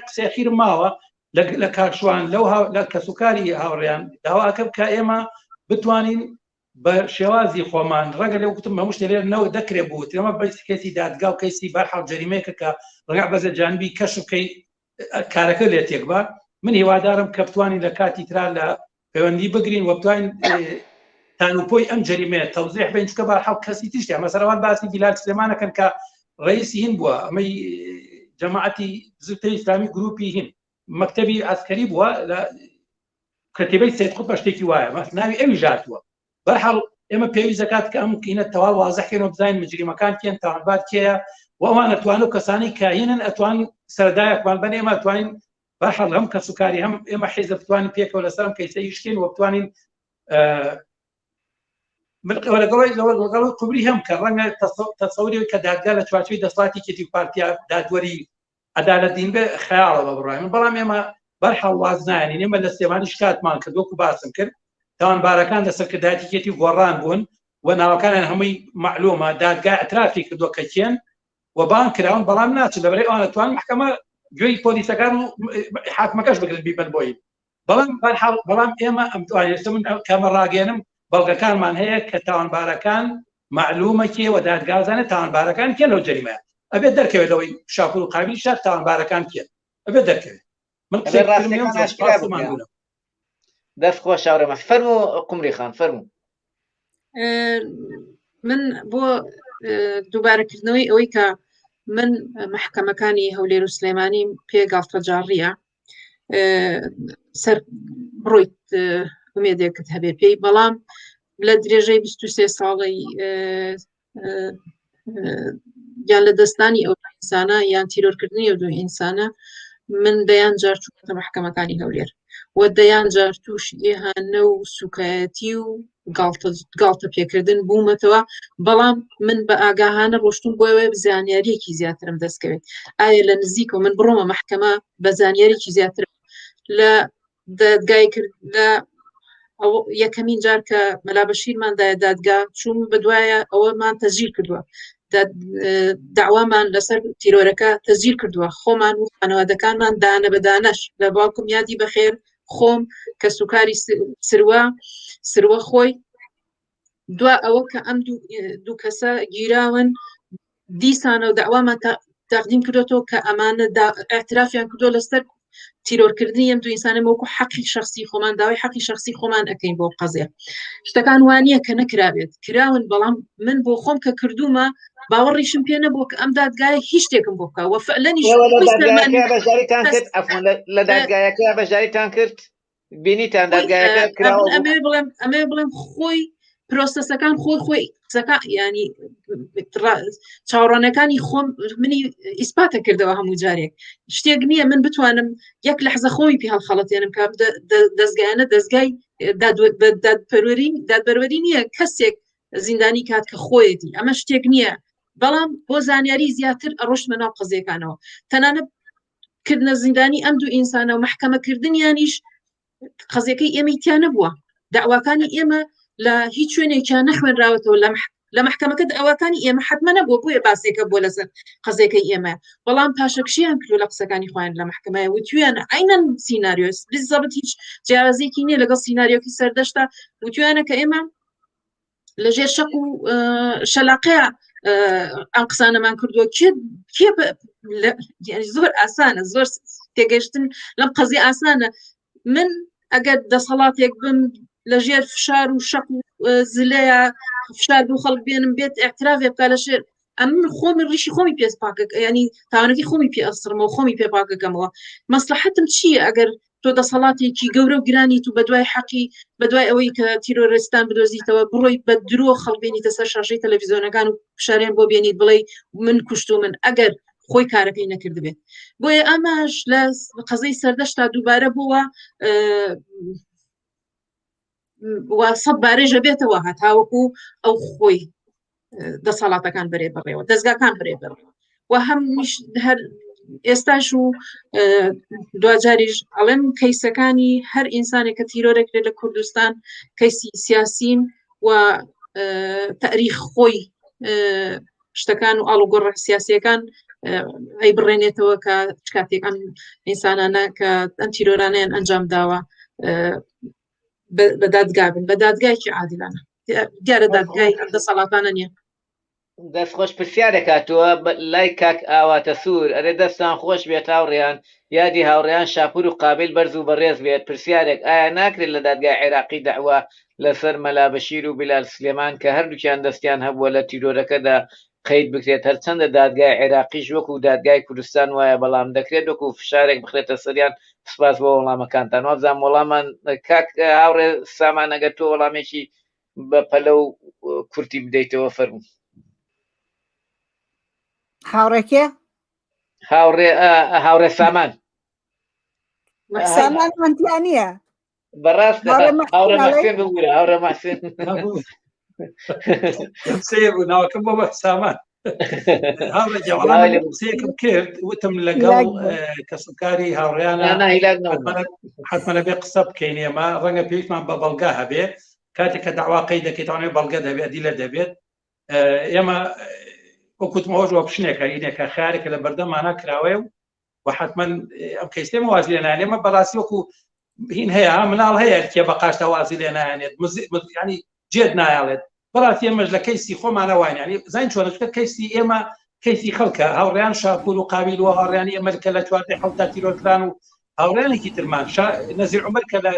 [SPEAKER 3] قسەخیر ماوە لە کاکشوان لەو لە کەسوکاری هاوڕیان داواکەم کە ئێمە بتوانین بە شێوازی خۆمان ڕەنگە لێ وتم هەموو شتێ لێرە نەوە دەکرێ بوترێ ئەمە بەس کەسی دادگا و کەسی بەرحاڵ جەریمەیەکە کە ڕەنگە بەزە جانبی کەشف بکەی کارەکە لێ تێک بە. من هیوادارم کە بتوانین لە کاتی ترا لە پەیوەندی بگرین و بتوانین تانوپۆی ئەم جەریمەیە تەوزیح بین چکە بەرحاڵ کەسی تیشتیا مەسەرەوان باسی بیلال سلێمانەکەن کە ڕئیسی هین بووە ئەمەی جەماعەتی بزوتنەوەی ئیسلامی گروپی هین مەکتەبی عەسکەری بووە لە کەتیبەی سید قوتب شتێکی وایە ناوی ئەوی ژاتووە بەرحاڵ ئێمە پێویست دەکات کە ئەم کینە تەواو وازحکەین و بزانین مجریمەکان کێن تاوانبار کێیە و ئەوان ئەتوان و کەسانی کاهینن ئەتوان سەردایەکمان بن ئێمە توانین بەرحاڵ هەم کەسوکاری هەم ئێمە حیزب بتوانین پێکەوە لەسەر ئەم کەیسە ئیشکەین و بتوانین من لەگەڵی لەگەڵ قوبری هەم کە ڕەنگە تەسەوری کە دادگا لە چوارچێوەی دەسەڵاتی کێتی و پارتیا دادوەری عەدالەت دین بێ خەیاڵە بە بڕای من بەڵام ئێمە بەرحاڵ واز نایەنین ئێمە لە سلێمانی شکاتمان کرد وەکو باسم کرد تاوانبارەکان لە سەرکردایەتی کێتی و گۆڕان بوون و ناوەکانیان هەمووی معلومە دادگا اعترافی کردووە کە کێن و بان کراون بەڵام ناچن لەبەرەی ئەوان توان محکەمە گوێی پۆلیسەکان و حاکمەکەش بگرن بیبەن بۆی بەڵام بەرحاڵ بەڵام ئێمە ئەم توانێستە من کەمە ڕاگەێنم بەڵگەکانمان هەیە کە تاوانبارەکان معلومە کێ و دادگازانە تاوانبارەکان کێ لەو جەریمەیە ئەبێت دەرکەوێت لەوەی شاپور و قابیل شار تاوانبارەکان کێ ئەبێت دەرکەوێت من قسەی
[SPEAKER 1] دەست خۆش شاورەمە فەرمو قمری خان فەرمو
[SPEAKER 2] من بۆ دووبارەکردنەوەی ئەوەی کە من محکەمەکانی هەولێر و سلێمانی پێ گاڵتەجاڕیە سەر بڕۆیت ئومێدێکت هەبێ پێی بەڵام لە درێژەی 23 ساڵی یان لە دەستانی ئەو ئینسانە یان تیرۆرکردنی ئەو دوو ئینسانە من دەیان جار چوومەتە محکەمەکانی هەولێر و دەیان جار تووشی ئێهانە و سوکایەتی و گاڵتە پێکردن بوومەتەوە بەڵام من بە ئاگاهانە ڕۆشتم بۆ ئەوەی زانیاریەکی زیاترم دەستکەوێت ئایا لە نزیکەوە من بڕۆمە محکەمە بە زانیاریکی زیاتر لە دادگای کرد لە یەکەمین جار کە مەلا بەشیرمان دایە دادگا چوون بەدوایە ئەوەمان تەزییر کردووە داوامان لەسەر تیرۆرەکە تەزییر کردووە خۆمان و خانەوادەکانمان دانە بەدانەش لە باوکم یادی بەخێر خۆم کە سوکاری سروە سروە خۆی دوا ئەوە کە ئەم دوو کەسە گیراون دیسانەوە داوامان تەقدیم کردوەوە کە ئەمانە اعترافیان کردو لەسەر تیرۆرکردنی ئەم دوو ئینسانە وەکو حەقی شخصی خۆمان داوای حەقی شخصی خۆمان ئەەکەین بۆ قەزیە شتەکان وانە کە نەکرابێت کراون بەڵام من بۆ خۆم کە کردومە باوەڕیشم پێ نەبوو کە ئەم دادگایە هیچ شتێکم بۆ بکە وە فعلەنیش
[SPEAKER 1] بەشداریتان کرد عەفوەن لە دادگایەکە بەشداریتان کرد بینیتان دادگایەکە کراوە
[SPEAKER 2] ئەمێ بڵێم ئەمێ بڵێم خۆی پرۆسەسەکان خۆی خۆی قسەکە ینی چاوەڕانەکانی خۆم منی ئیسپاتە کردەوە هەموو جارێک شتێک نییە من بتوانم یەک لەحزە خۆمی پێ هەڵخەڵەتێنم کە دەستگایانە دەستگای دادپەروەری دادپەروەری نییە کەسێک زیندانی کات کە خۆیەتی ئەمە شتێک نییە بەڵام بۆ زانیاری زیاتر ئەڕۆشتمە ناو قەزیەکانەوە تەنانەت کردنە زیندانی ئەم دوو ئینسانە و محکەمەکردنیانیش قەزیەکەی ئێمەی تیا نەبووە داواکانی ئێمە لە هیچ شوێنێکیان نەخوێنراوەتەوە لە لە محکەمەکە داواکانی ئێمە حتممە نەبووە بۆیە باسێکە بۆ لەسەر قەزێکەی ئێمە بەڵام پاشەکشیان کردو لە قسەکانی خۆیان لە محکمەیە وتویانە عینەن سیناریۆس بالضبط هیچ جیاوازێکی نییە لەگەڵ سیناریۆکی سەردەشتا وتویانە کە ئێمە لەژێر شەق و شەلاقەیە ئەم قسانەمان کردووە کێ کێ زۆر ئاسانە زۆر تێگەشتن لەم قەزی ئاسانە من ئەگەر دەسەڵاتێک بم لە ژێر فشار و شەق و زلەیە فشار بۆ خەڵک بێنم بێت اعترافێ بکە لە شێر ئەمن خۆمی ڕیشی خۆمی پێ پاکە ینی تاوانەکەی خۆمی پێ ئەسڕمەوە خۆمی پێ پاکەکەمەوە مەسلحەتم چییە ئەگەر تۆ دەسەڵاتێکی گەورە و گرانیت و بەدوای حەقی بەدوای ئەوەی کە تیرۆرستان بدۆزیتەوە بڕۆی بە درۆ خەڵبێنیتە سەر شاشەی تەلەڤیزیۆنەکان و فشاریان بۆ بێنیت بڵێ من کوشت و من ئەگەر خۆی کارەکەی نەکردبێت بۆیە ئەمەش لە قەزەی سەردەشتا دووبارە بووە سەد بارێژە بێتەوە هەتاوەکو ئەو خۆی دەسەڵاتەکان بەرێ بەڕێوە دەستگاکان بەرێ بەڕێوە و هەمیش هەر ئێستاش و دواجاریش ئەڵێم کەیسەکانی هەر ئینسانێک کە تیرۆرێک لە کوردستان کەیسی سیاسین و تاریخ خۆی شتەکان و ئاڵوگۆڕە سیاسیەکان ئەی بڕێنێتەوە کە کاتێک ئەم ئینسانانە کە ئەم تیرۆرانیان ئەنجام داوە بە دادگا بن بە دادگایکی عادلانە دیارە دادگای ئەم دەسەڵاتانە نییە.
[SPEAKER 1] دەست خۆش پرسیارێک هاتووە لای کاک ئاواتە سوور ئەرێ دەستان خۆش بێت هاوڕێیان یادی هاوڕێیان شاپور و قابیل بەرز و بەڕێز بێت پرسیارێک ئایا ناکرێت لە دادگای عێراقی دەعوا لەسەر مەلا بەشیر و بیلال سلێمان کە هەردووکیان دەستیان هەبووە لە تیرۆرەکەدا قەید بکرێت هەرچەندە دادگای عێراقیش وەکو دادگای کوردستان وایە بەڵام دەکرێت وەکو فشارێک بخرێتە سەریان سپاس بۆ وەڵامەکانتان وابزانم وەڵامان کاک هاوڕێ سامان ئەگەر تۆ وەڵامێکی بە پەلە و کورتی بدەیتەوە فەرموو.
[SPEAKER 4] هاوڕێکێ؟
[SPEAKER 1] هاوڕێ هاوڕێ سامان.
[SPEAKER 4] سامان مانتیا نییە.
[SPEAKER 1] بەڕاست هاوڕێ مەحسێن ببورە هاوڕێ مەحسێن.
[SPEAKER 3] سێ بوو ناوەکەم بۆ بە سامان. هاوڕێ جەوەڵام قسەیەکم کرد وتم لەگەڵ کەسوکاری هاوڕێیانە حتممە لەبێ قسە بکەین ئێمە ڕەنگە پێویستمان بە بەڵگا هەبێ کاتێک کە داوا قەی دەکەیت تاوانێ بەڵگە دەبێت دیلە دەبێت ئێمە وەکوتمەوەش وەپشنێکە ئینێکە خیارێکە لە بەردەمانە کراوەیە و و حتمما ئەم کەیسێمە وازی لێ نانێمە بەڕاستی وەکو هین هەیە مناڵ هەیە کێ بە قاشتا وازی لێ نایێنێت ینی جێت نایڵێت بەڕاستی ئێمەش لە کەیسی خۆمانە واین ینی زین چۆنە چکە کەیسی ئێمە کەیسی خەڵکە هاوڕیان شاپور و قابیل و هاوڕیانی ئێمە کە لە چواردە حوتا تیرۆرکران و هاوڕیانێکی ترمان نەزیر عمر کە لە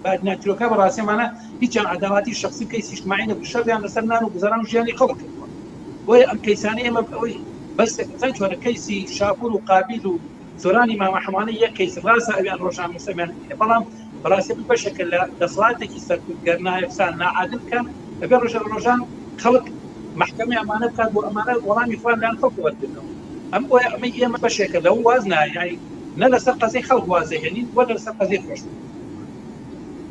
[SPEAKER 3] بادناتیرۆکە بەڕاستیمانە هیچیان عداواتی شخصی کەیسی اجتماعی نەبوو شەڕیان لەسەر نان و گوزەران و ژیانی خەڵک کردووە بۆیە ئەم کەیسانە ئێمە ئەوەی بەس زین چۆنە کەیسی شاپور و قابیل و سۆرانی مامە حەمانە یەک کەیس ڕاستە ئەویان ڕۆژنامەنووسەمیان بەڵام بەڕاستی من بەشێکە لە دەسەڵاتێکی سەرکوتگەر نایەکسان ناعادل کە ئەبێ ڕۆژە لە ڕۆژان خەڵک مەحکەمەی ئەمانە بکات بۆ ئەمانە وەڵامی خۆیان لایەن خەڵک وەرگرنەوە ئەم بۆیە ئەمەی ئێمە بەشێکە لەو واز نایای نە لەسەر قەزەی خەڵک وازەهێنین وە لەسەر قەزەی خۆش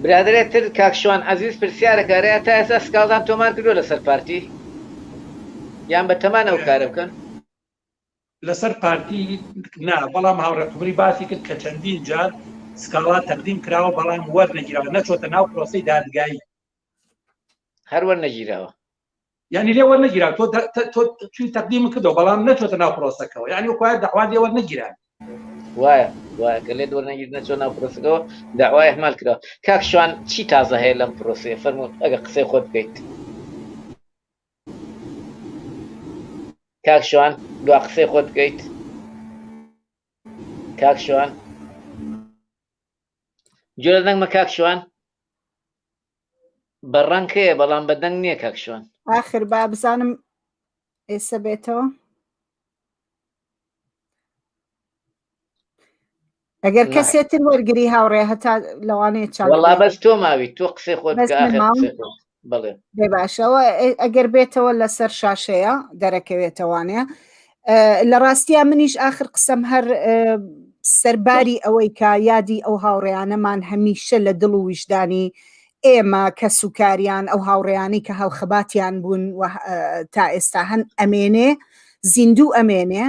[SPEAKER 1] برادەرێ تر کاک شوان عەزیز پرسیارەکە ئەرێ تا ئێستا سکاڵتان تۆمار کردووە لەسەر پارتی یان بە تەمان ئەو کارە بکەن؟
[SPEAKER 3] لەسەر پارتی نا بەڵام هاوڕێ قوبری باسی کرد کە چەندین جار سکاڵا تەقدیم کراوە بەڵام وەرنەگیراوە نەچۆتە ناو پرۆسەی دادگایی
[SPEAKER 1] هەر وەرنەگیراوە
[SPEAKER 3] یعنی لێ وەرنەگیرا تۆ تۆ چوی تەقدیم کردەوە بەڵام نەچۆتە ناو پرۆسەکەەوە یعنی وەکوایە داوا لێ وەرنەگیرا
[SPEAKER 1] وایە وایە کە لێت وەرنەگیر نەچۆ ناو پرۆسەکەەوە داوای ئەحمال کرا کاک شوان چی تازە هەیە لەم پرۆسەیە فەرموو ئەگە قسەی خۆت بکەیت کاک شوان دوا قسەی خۆت بکەیت کاک شوان گوێ لە دەنگمە کاک شوان بە ڕەنگ هەیە بەڵام بە دەنگ نییە کاک شوان
[SPEAKER 4] ئاخر با بزانم ئێستا بێتەوە ئەگەر کەسێ تر وەرگری هاوڕێ هەتا لەوانەیە
[SPEAKER 1] چاک وەڵا بەس تۆ ماوی تۆ قسەی خۆت
[SPEAKER 4] بەس
[SPEAKER 1] بکە
[SPEAKER 4] من
[SPEAKER 1] ئاخر
[SPEAKER 4] ماوم؟
[SPEAKER 1] قسەی خۆت بەڵێ
[SPEAKER 4] بێ باشەوە ئەگەر بێتەوە لەسەر شاشەیە دەرەکەوێتەوانەیە لە ڕاستیا منیش ئاخر قسەم هەر سەرباری ئەوەی کە یادی ئەو هاوڕێیانەمان هەمیشە لە دڵ و ویژدانی ئێمە کەسوکاریان ئەو هاوڕێیانەی کە هاوخەباتیان بوون و تا ئێستا هەن ئەمێنێ زیندوو ئەمێنێ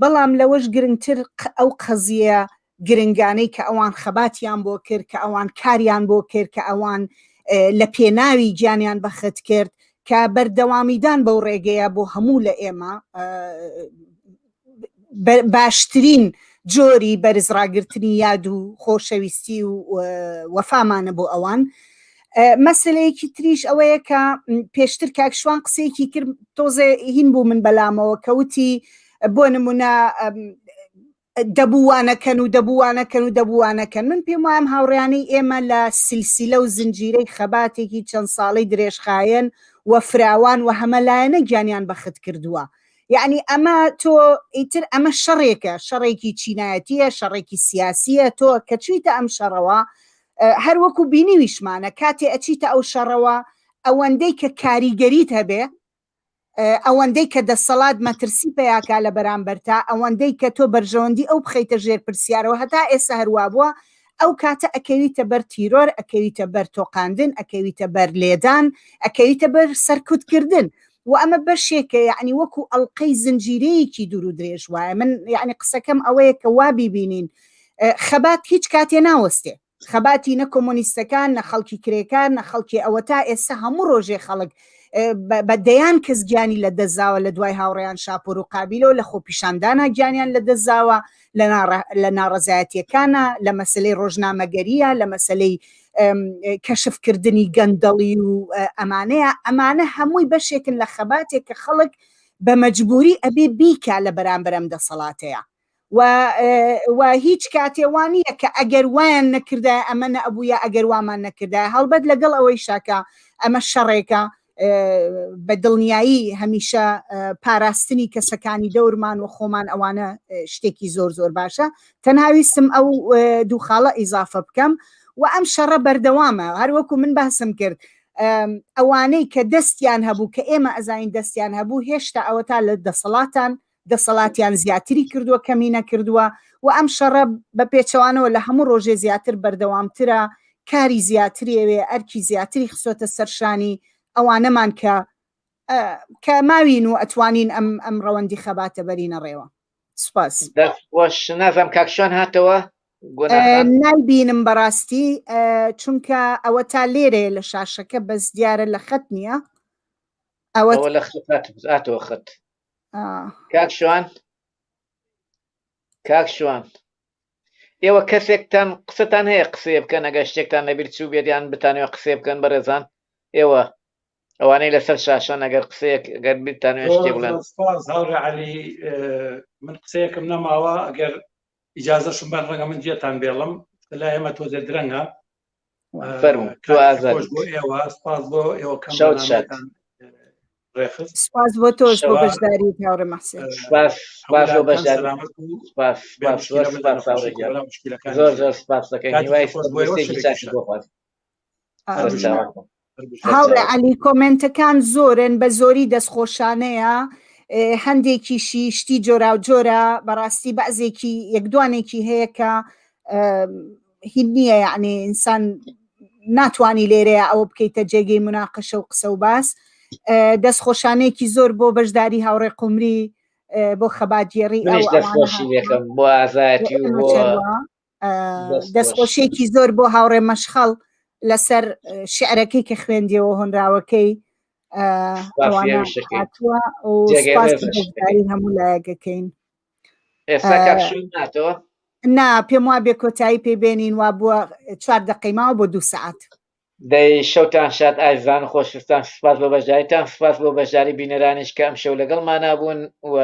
[SPEAKER 4] بەڵام لەوەش گرنگتر ئەو قەزیە گرنگانەی کە ئەوان خەباتیان بۆ کرد کە ئەوان کاریان بۆ کرد کە ئەوان لە پێناوی گیانیان بەخت کرد کە بەردەوامیدان بەو ڕێگەیە بۆ هەموو لە ئێمە باشترین جۆری بەرز ڕاگرتنی یاد و خۆشەویستی و وەفامانە بۆ ئەوان مەسلەیەکی تریش ئەوەیە کە پێشتر کاک شوان قسەیەکی کرد تۆزێ هین بوو من بەلامەوە کەوتی بۆ نمونە دەبووانەکەن و دەبووانەکەن و دەبووانەکەن من پێم وایم هاوڕیانەی ئێمە لە سلسلە و زنجیرەی خەباتێکی چەند ساڵەی درێژخایەن و فراوان و هەمەلایەنە گیانیان بەخت کردووە یعنی ئەمە تۆ ئیتر ئەمە شەڕێکە شەڕێکی چینایەتیە شەڕێکی سیاسیە تۆ کە چویتە ئەم شەڕەوە هەر وەکو بینیویشمانە کاتێ ئەچیتە ئەو شەڕەوە ئەوەندەی کە کاریگەریت هەبێ ئەوەندەی کە دەسەڵات مەترسی پیاکا لە بەرامبەرتا ئەوەندەی کە تۆ بەرژەوەندی ئەو بخەیتە ژێر پرسیارەوە هەتا ئێستا هەروابووە ئەو کاتە ئەکەویتە بەر تیرۆر ئەکەویتە بەر تۆقاندن ئەکەویتە بەر لێدان ئەکەویتە بەر سەرکوتکردن و ئەمە بەشێکە یعنی وەکو ئەڵلقەی زنجیرەیەکی دوور و درێژ وایە من یعنی قسەکەم ئەوەیە کە وا بیبینین خەبات هیچ کاتێ ناوەستێ خەباتی نە کۆمۆنیستەکان نە خەڵکی کرێکار نە خەڵکی ئەوە تا ئێستا هەموو ڕۆژێ خەڵک بە دەیان کەس گیانی لە دەستداوە لە دوای هاوڕێیان شاپۆر و قابیلەوە لە خۆپیشاندانا گیانیان لە دەستداوە لە ناڕەزایەتیەکانە لە مەسلەی ڕۆژنامەگەریە لە مەسلەی کەشفکردنی گەندەڵی و ئەمانەیە ئەمانە هەمووی بەشێکن لە خەباتێک کە خەڵک. بە مەجبوری ئەبێ بیکا لە بەرامبەر ئەم دەسەڵاتەیە و و هیچ کاتێ وانییە کە ئەگەر وایان نەکردایە ئەمە نەئەبوو یا ئەگەر وامان نەکردایە هەڵبەت لەگەڵ ئەوەی شاکە ئەمە شەڕێکە بە دڵنیایی هەمیشە پاراستنی کەسەکانی دەورمان و خۆمان ئەوانە شتێکی زۆر زۆر باشە تەنها ویستم ئەو دوو خاڵە ئیزافە بکەم و ئەم شەڕە بەردەوامە هەروەکو من باسم کرد ئەوانەی کە دەستیان هەبوو کە ئێمە ئەزانین دەستیان هەبوو هێشتا ئەوەتا لە دەسەڵاتان دەسەڵاتیان زیاتری کردووە کەمی نەکردووە و ئەم شەڕە بە پێچەوانەوە لە هەموو ڕۆژێ زیاتر بەردەوامترە کاری زیاتری ئەوێ ئەرکی زیاتری خسۆتە سەرشانی ئەوانەمان کە کە ماوین و ئەتوانین ئەم ئەم ڕەوەندی خەباتە بەرینە ڕێوە سپاس.
[SPEAKER 1] دەست خۆش نازم کاک شوان هاتەوە
[SPEAKER 4] نایبینم بەڕاستی چونکە ئەوە تا لێرەیە لە شاشەکە بەس دیارە لە خەت نییە
[SPEAKER 1] ئەوە لە خەتەوە خەت کاک شوان کاک شوان ئێوە کەسێکتان قسەتان هەیە قسەیە بکەن ئەگەر شتێکتان لەبیر چوو بێت یان بتانەوە قسەی بکەن بەڕێزان ئێوە ئەوانەی لەسەر شاشەن ئەگەر قسەیەک گەر بیرتانەوە شتێ بڵێن
[SPEAKER 3] سپاس هاوڕێ عەلی من قسەیەکم نەماوە ئەگەر ئیجازەشم بەن ڕەنگە من جێتان بێڵم لای ئێمە تۆزێ درەنگە
[SPEAKER 1] فەرموو تۆ ئازاد
[SPEAKER 3] خۆش بۆ ئێوە سپاس بۆ ئێوە کەم
[SPEAKER 1] شەوت شاد.
[SPEAKER 3] بەرنامەتان ڕێخست
[SPEAKER 4] سپاس بۆ تۆش بۆ
[SPEAKER 3] شەوە-
[SPEAKER 4] بەشداری هاوڕێ محسن
[SPEAKER 1] سپاس سپاس بۆ
[SPEAKER 3] هەموو لاتان
[SPEAKER 1] بەشداری
[SPEAKER 3] سەلامەت و
[SPEAKER 1] سپاس
[SPEAKER 3] بێ
[SPEAKER 1] سپاس زۆر
[SPEAKER 3] مشکلە بن لە
[SPEAKER 1] سپاس
[SPEAKER 3] نەخۆشی
[SPEAKER 1] هاوڕێ گیان
[SPEAKER 3] کۆرۆنا مشکلەکانی
[SPEAKER 1] زۆر
[SPEAKER 3] ژیان
[SPEAKER 1] زۆر سپاس دەکەین
[SPEAKER 3] کاتێکی
[SPEAKER 1] هیوای
[SPEAKER 3] خۆش بۆ ئێوە
[SPEAKER 1] تەندروستیەکی
[SPEAKER 3] شەوێکی
[SPEAKER 1] چاکت
[SPEAKER 3] شاد
[SPEAKER 1] بۆ خوازم
[SPEAKER 4] ئامین.
[SPEAKER 1] سەرچاوەکەم.
[SPEAKER 4] هاوڕێ عەلی کۆمێنتەکان زۆرن بە زۆری دەستخۆشانەیە هەندێکیشی شتی جۆراوجۆرە بەڕاستی بەعزێکی یەکدوانێکی هەیە کە هی نییە یعنی ئینسان ناتوانی لێرەیە ئەوە بکەیتە جێگەی مناقەشە و قسە و باس دەستخۆشانەیەکی زۆر بۆ بەشداری هاوڕێ قمری بۆ خەباتگێڕی
[SPEAKER 1] ئەو دەستخۆشی لەکەم بۆ ئازایەتی و بۆ
[SPEAKER 4] دەستخۆشیێکی زۆر بۆ هاوڕێ مەشخەڵ لەسەر شعرەکەی کە خوێندیەوە هۆنراوەکەی هاتووە و سپاسی هەموو لایەکەکەین
[SPEAKER 1] ئێستا کاک شوێن ناتەوە
[SPEAKER 4] نا پێم وا بێ کۆتایی پێ بێنین وا بووە چوار دقەی ماوە بۆ دوو سەعات
[SPEAKER 1] دەی شەوتان شاد ئازیزان و خۆشویستان سپاس بۆ بەشداریتان سپاس بۆ بەشداری بینەرانیش کە ئەم شەو لەگەڵمانا بوون و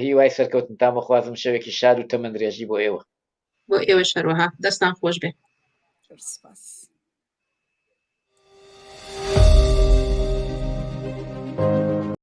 [SPEAKER 1] هیوای سەرکەوتنتان بخوازم شەوێکی شاد و تەمەندرێژی بۆ ئێوە
[SPEAKER 2] بۆ ئێوەش هەروەها دەستان خۆش بێ
[SPEAKER 4] سپاس.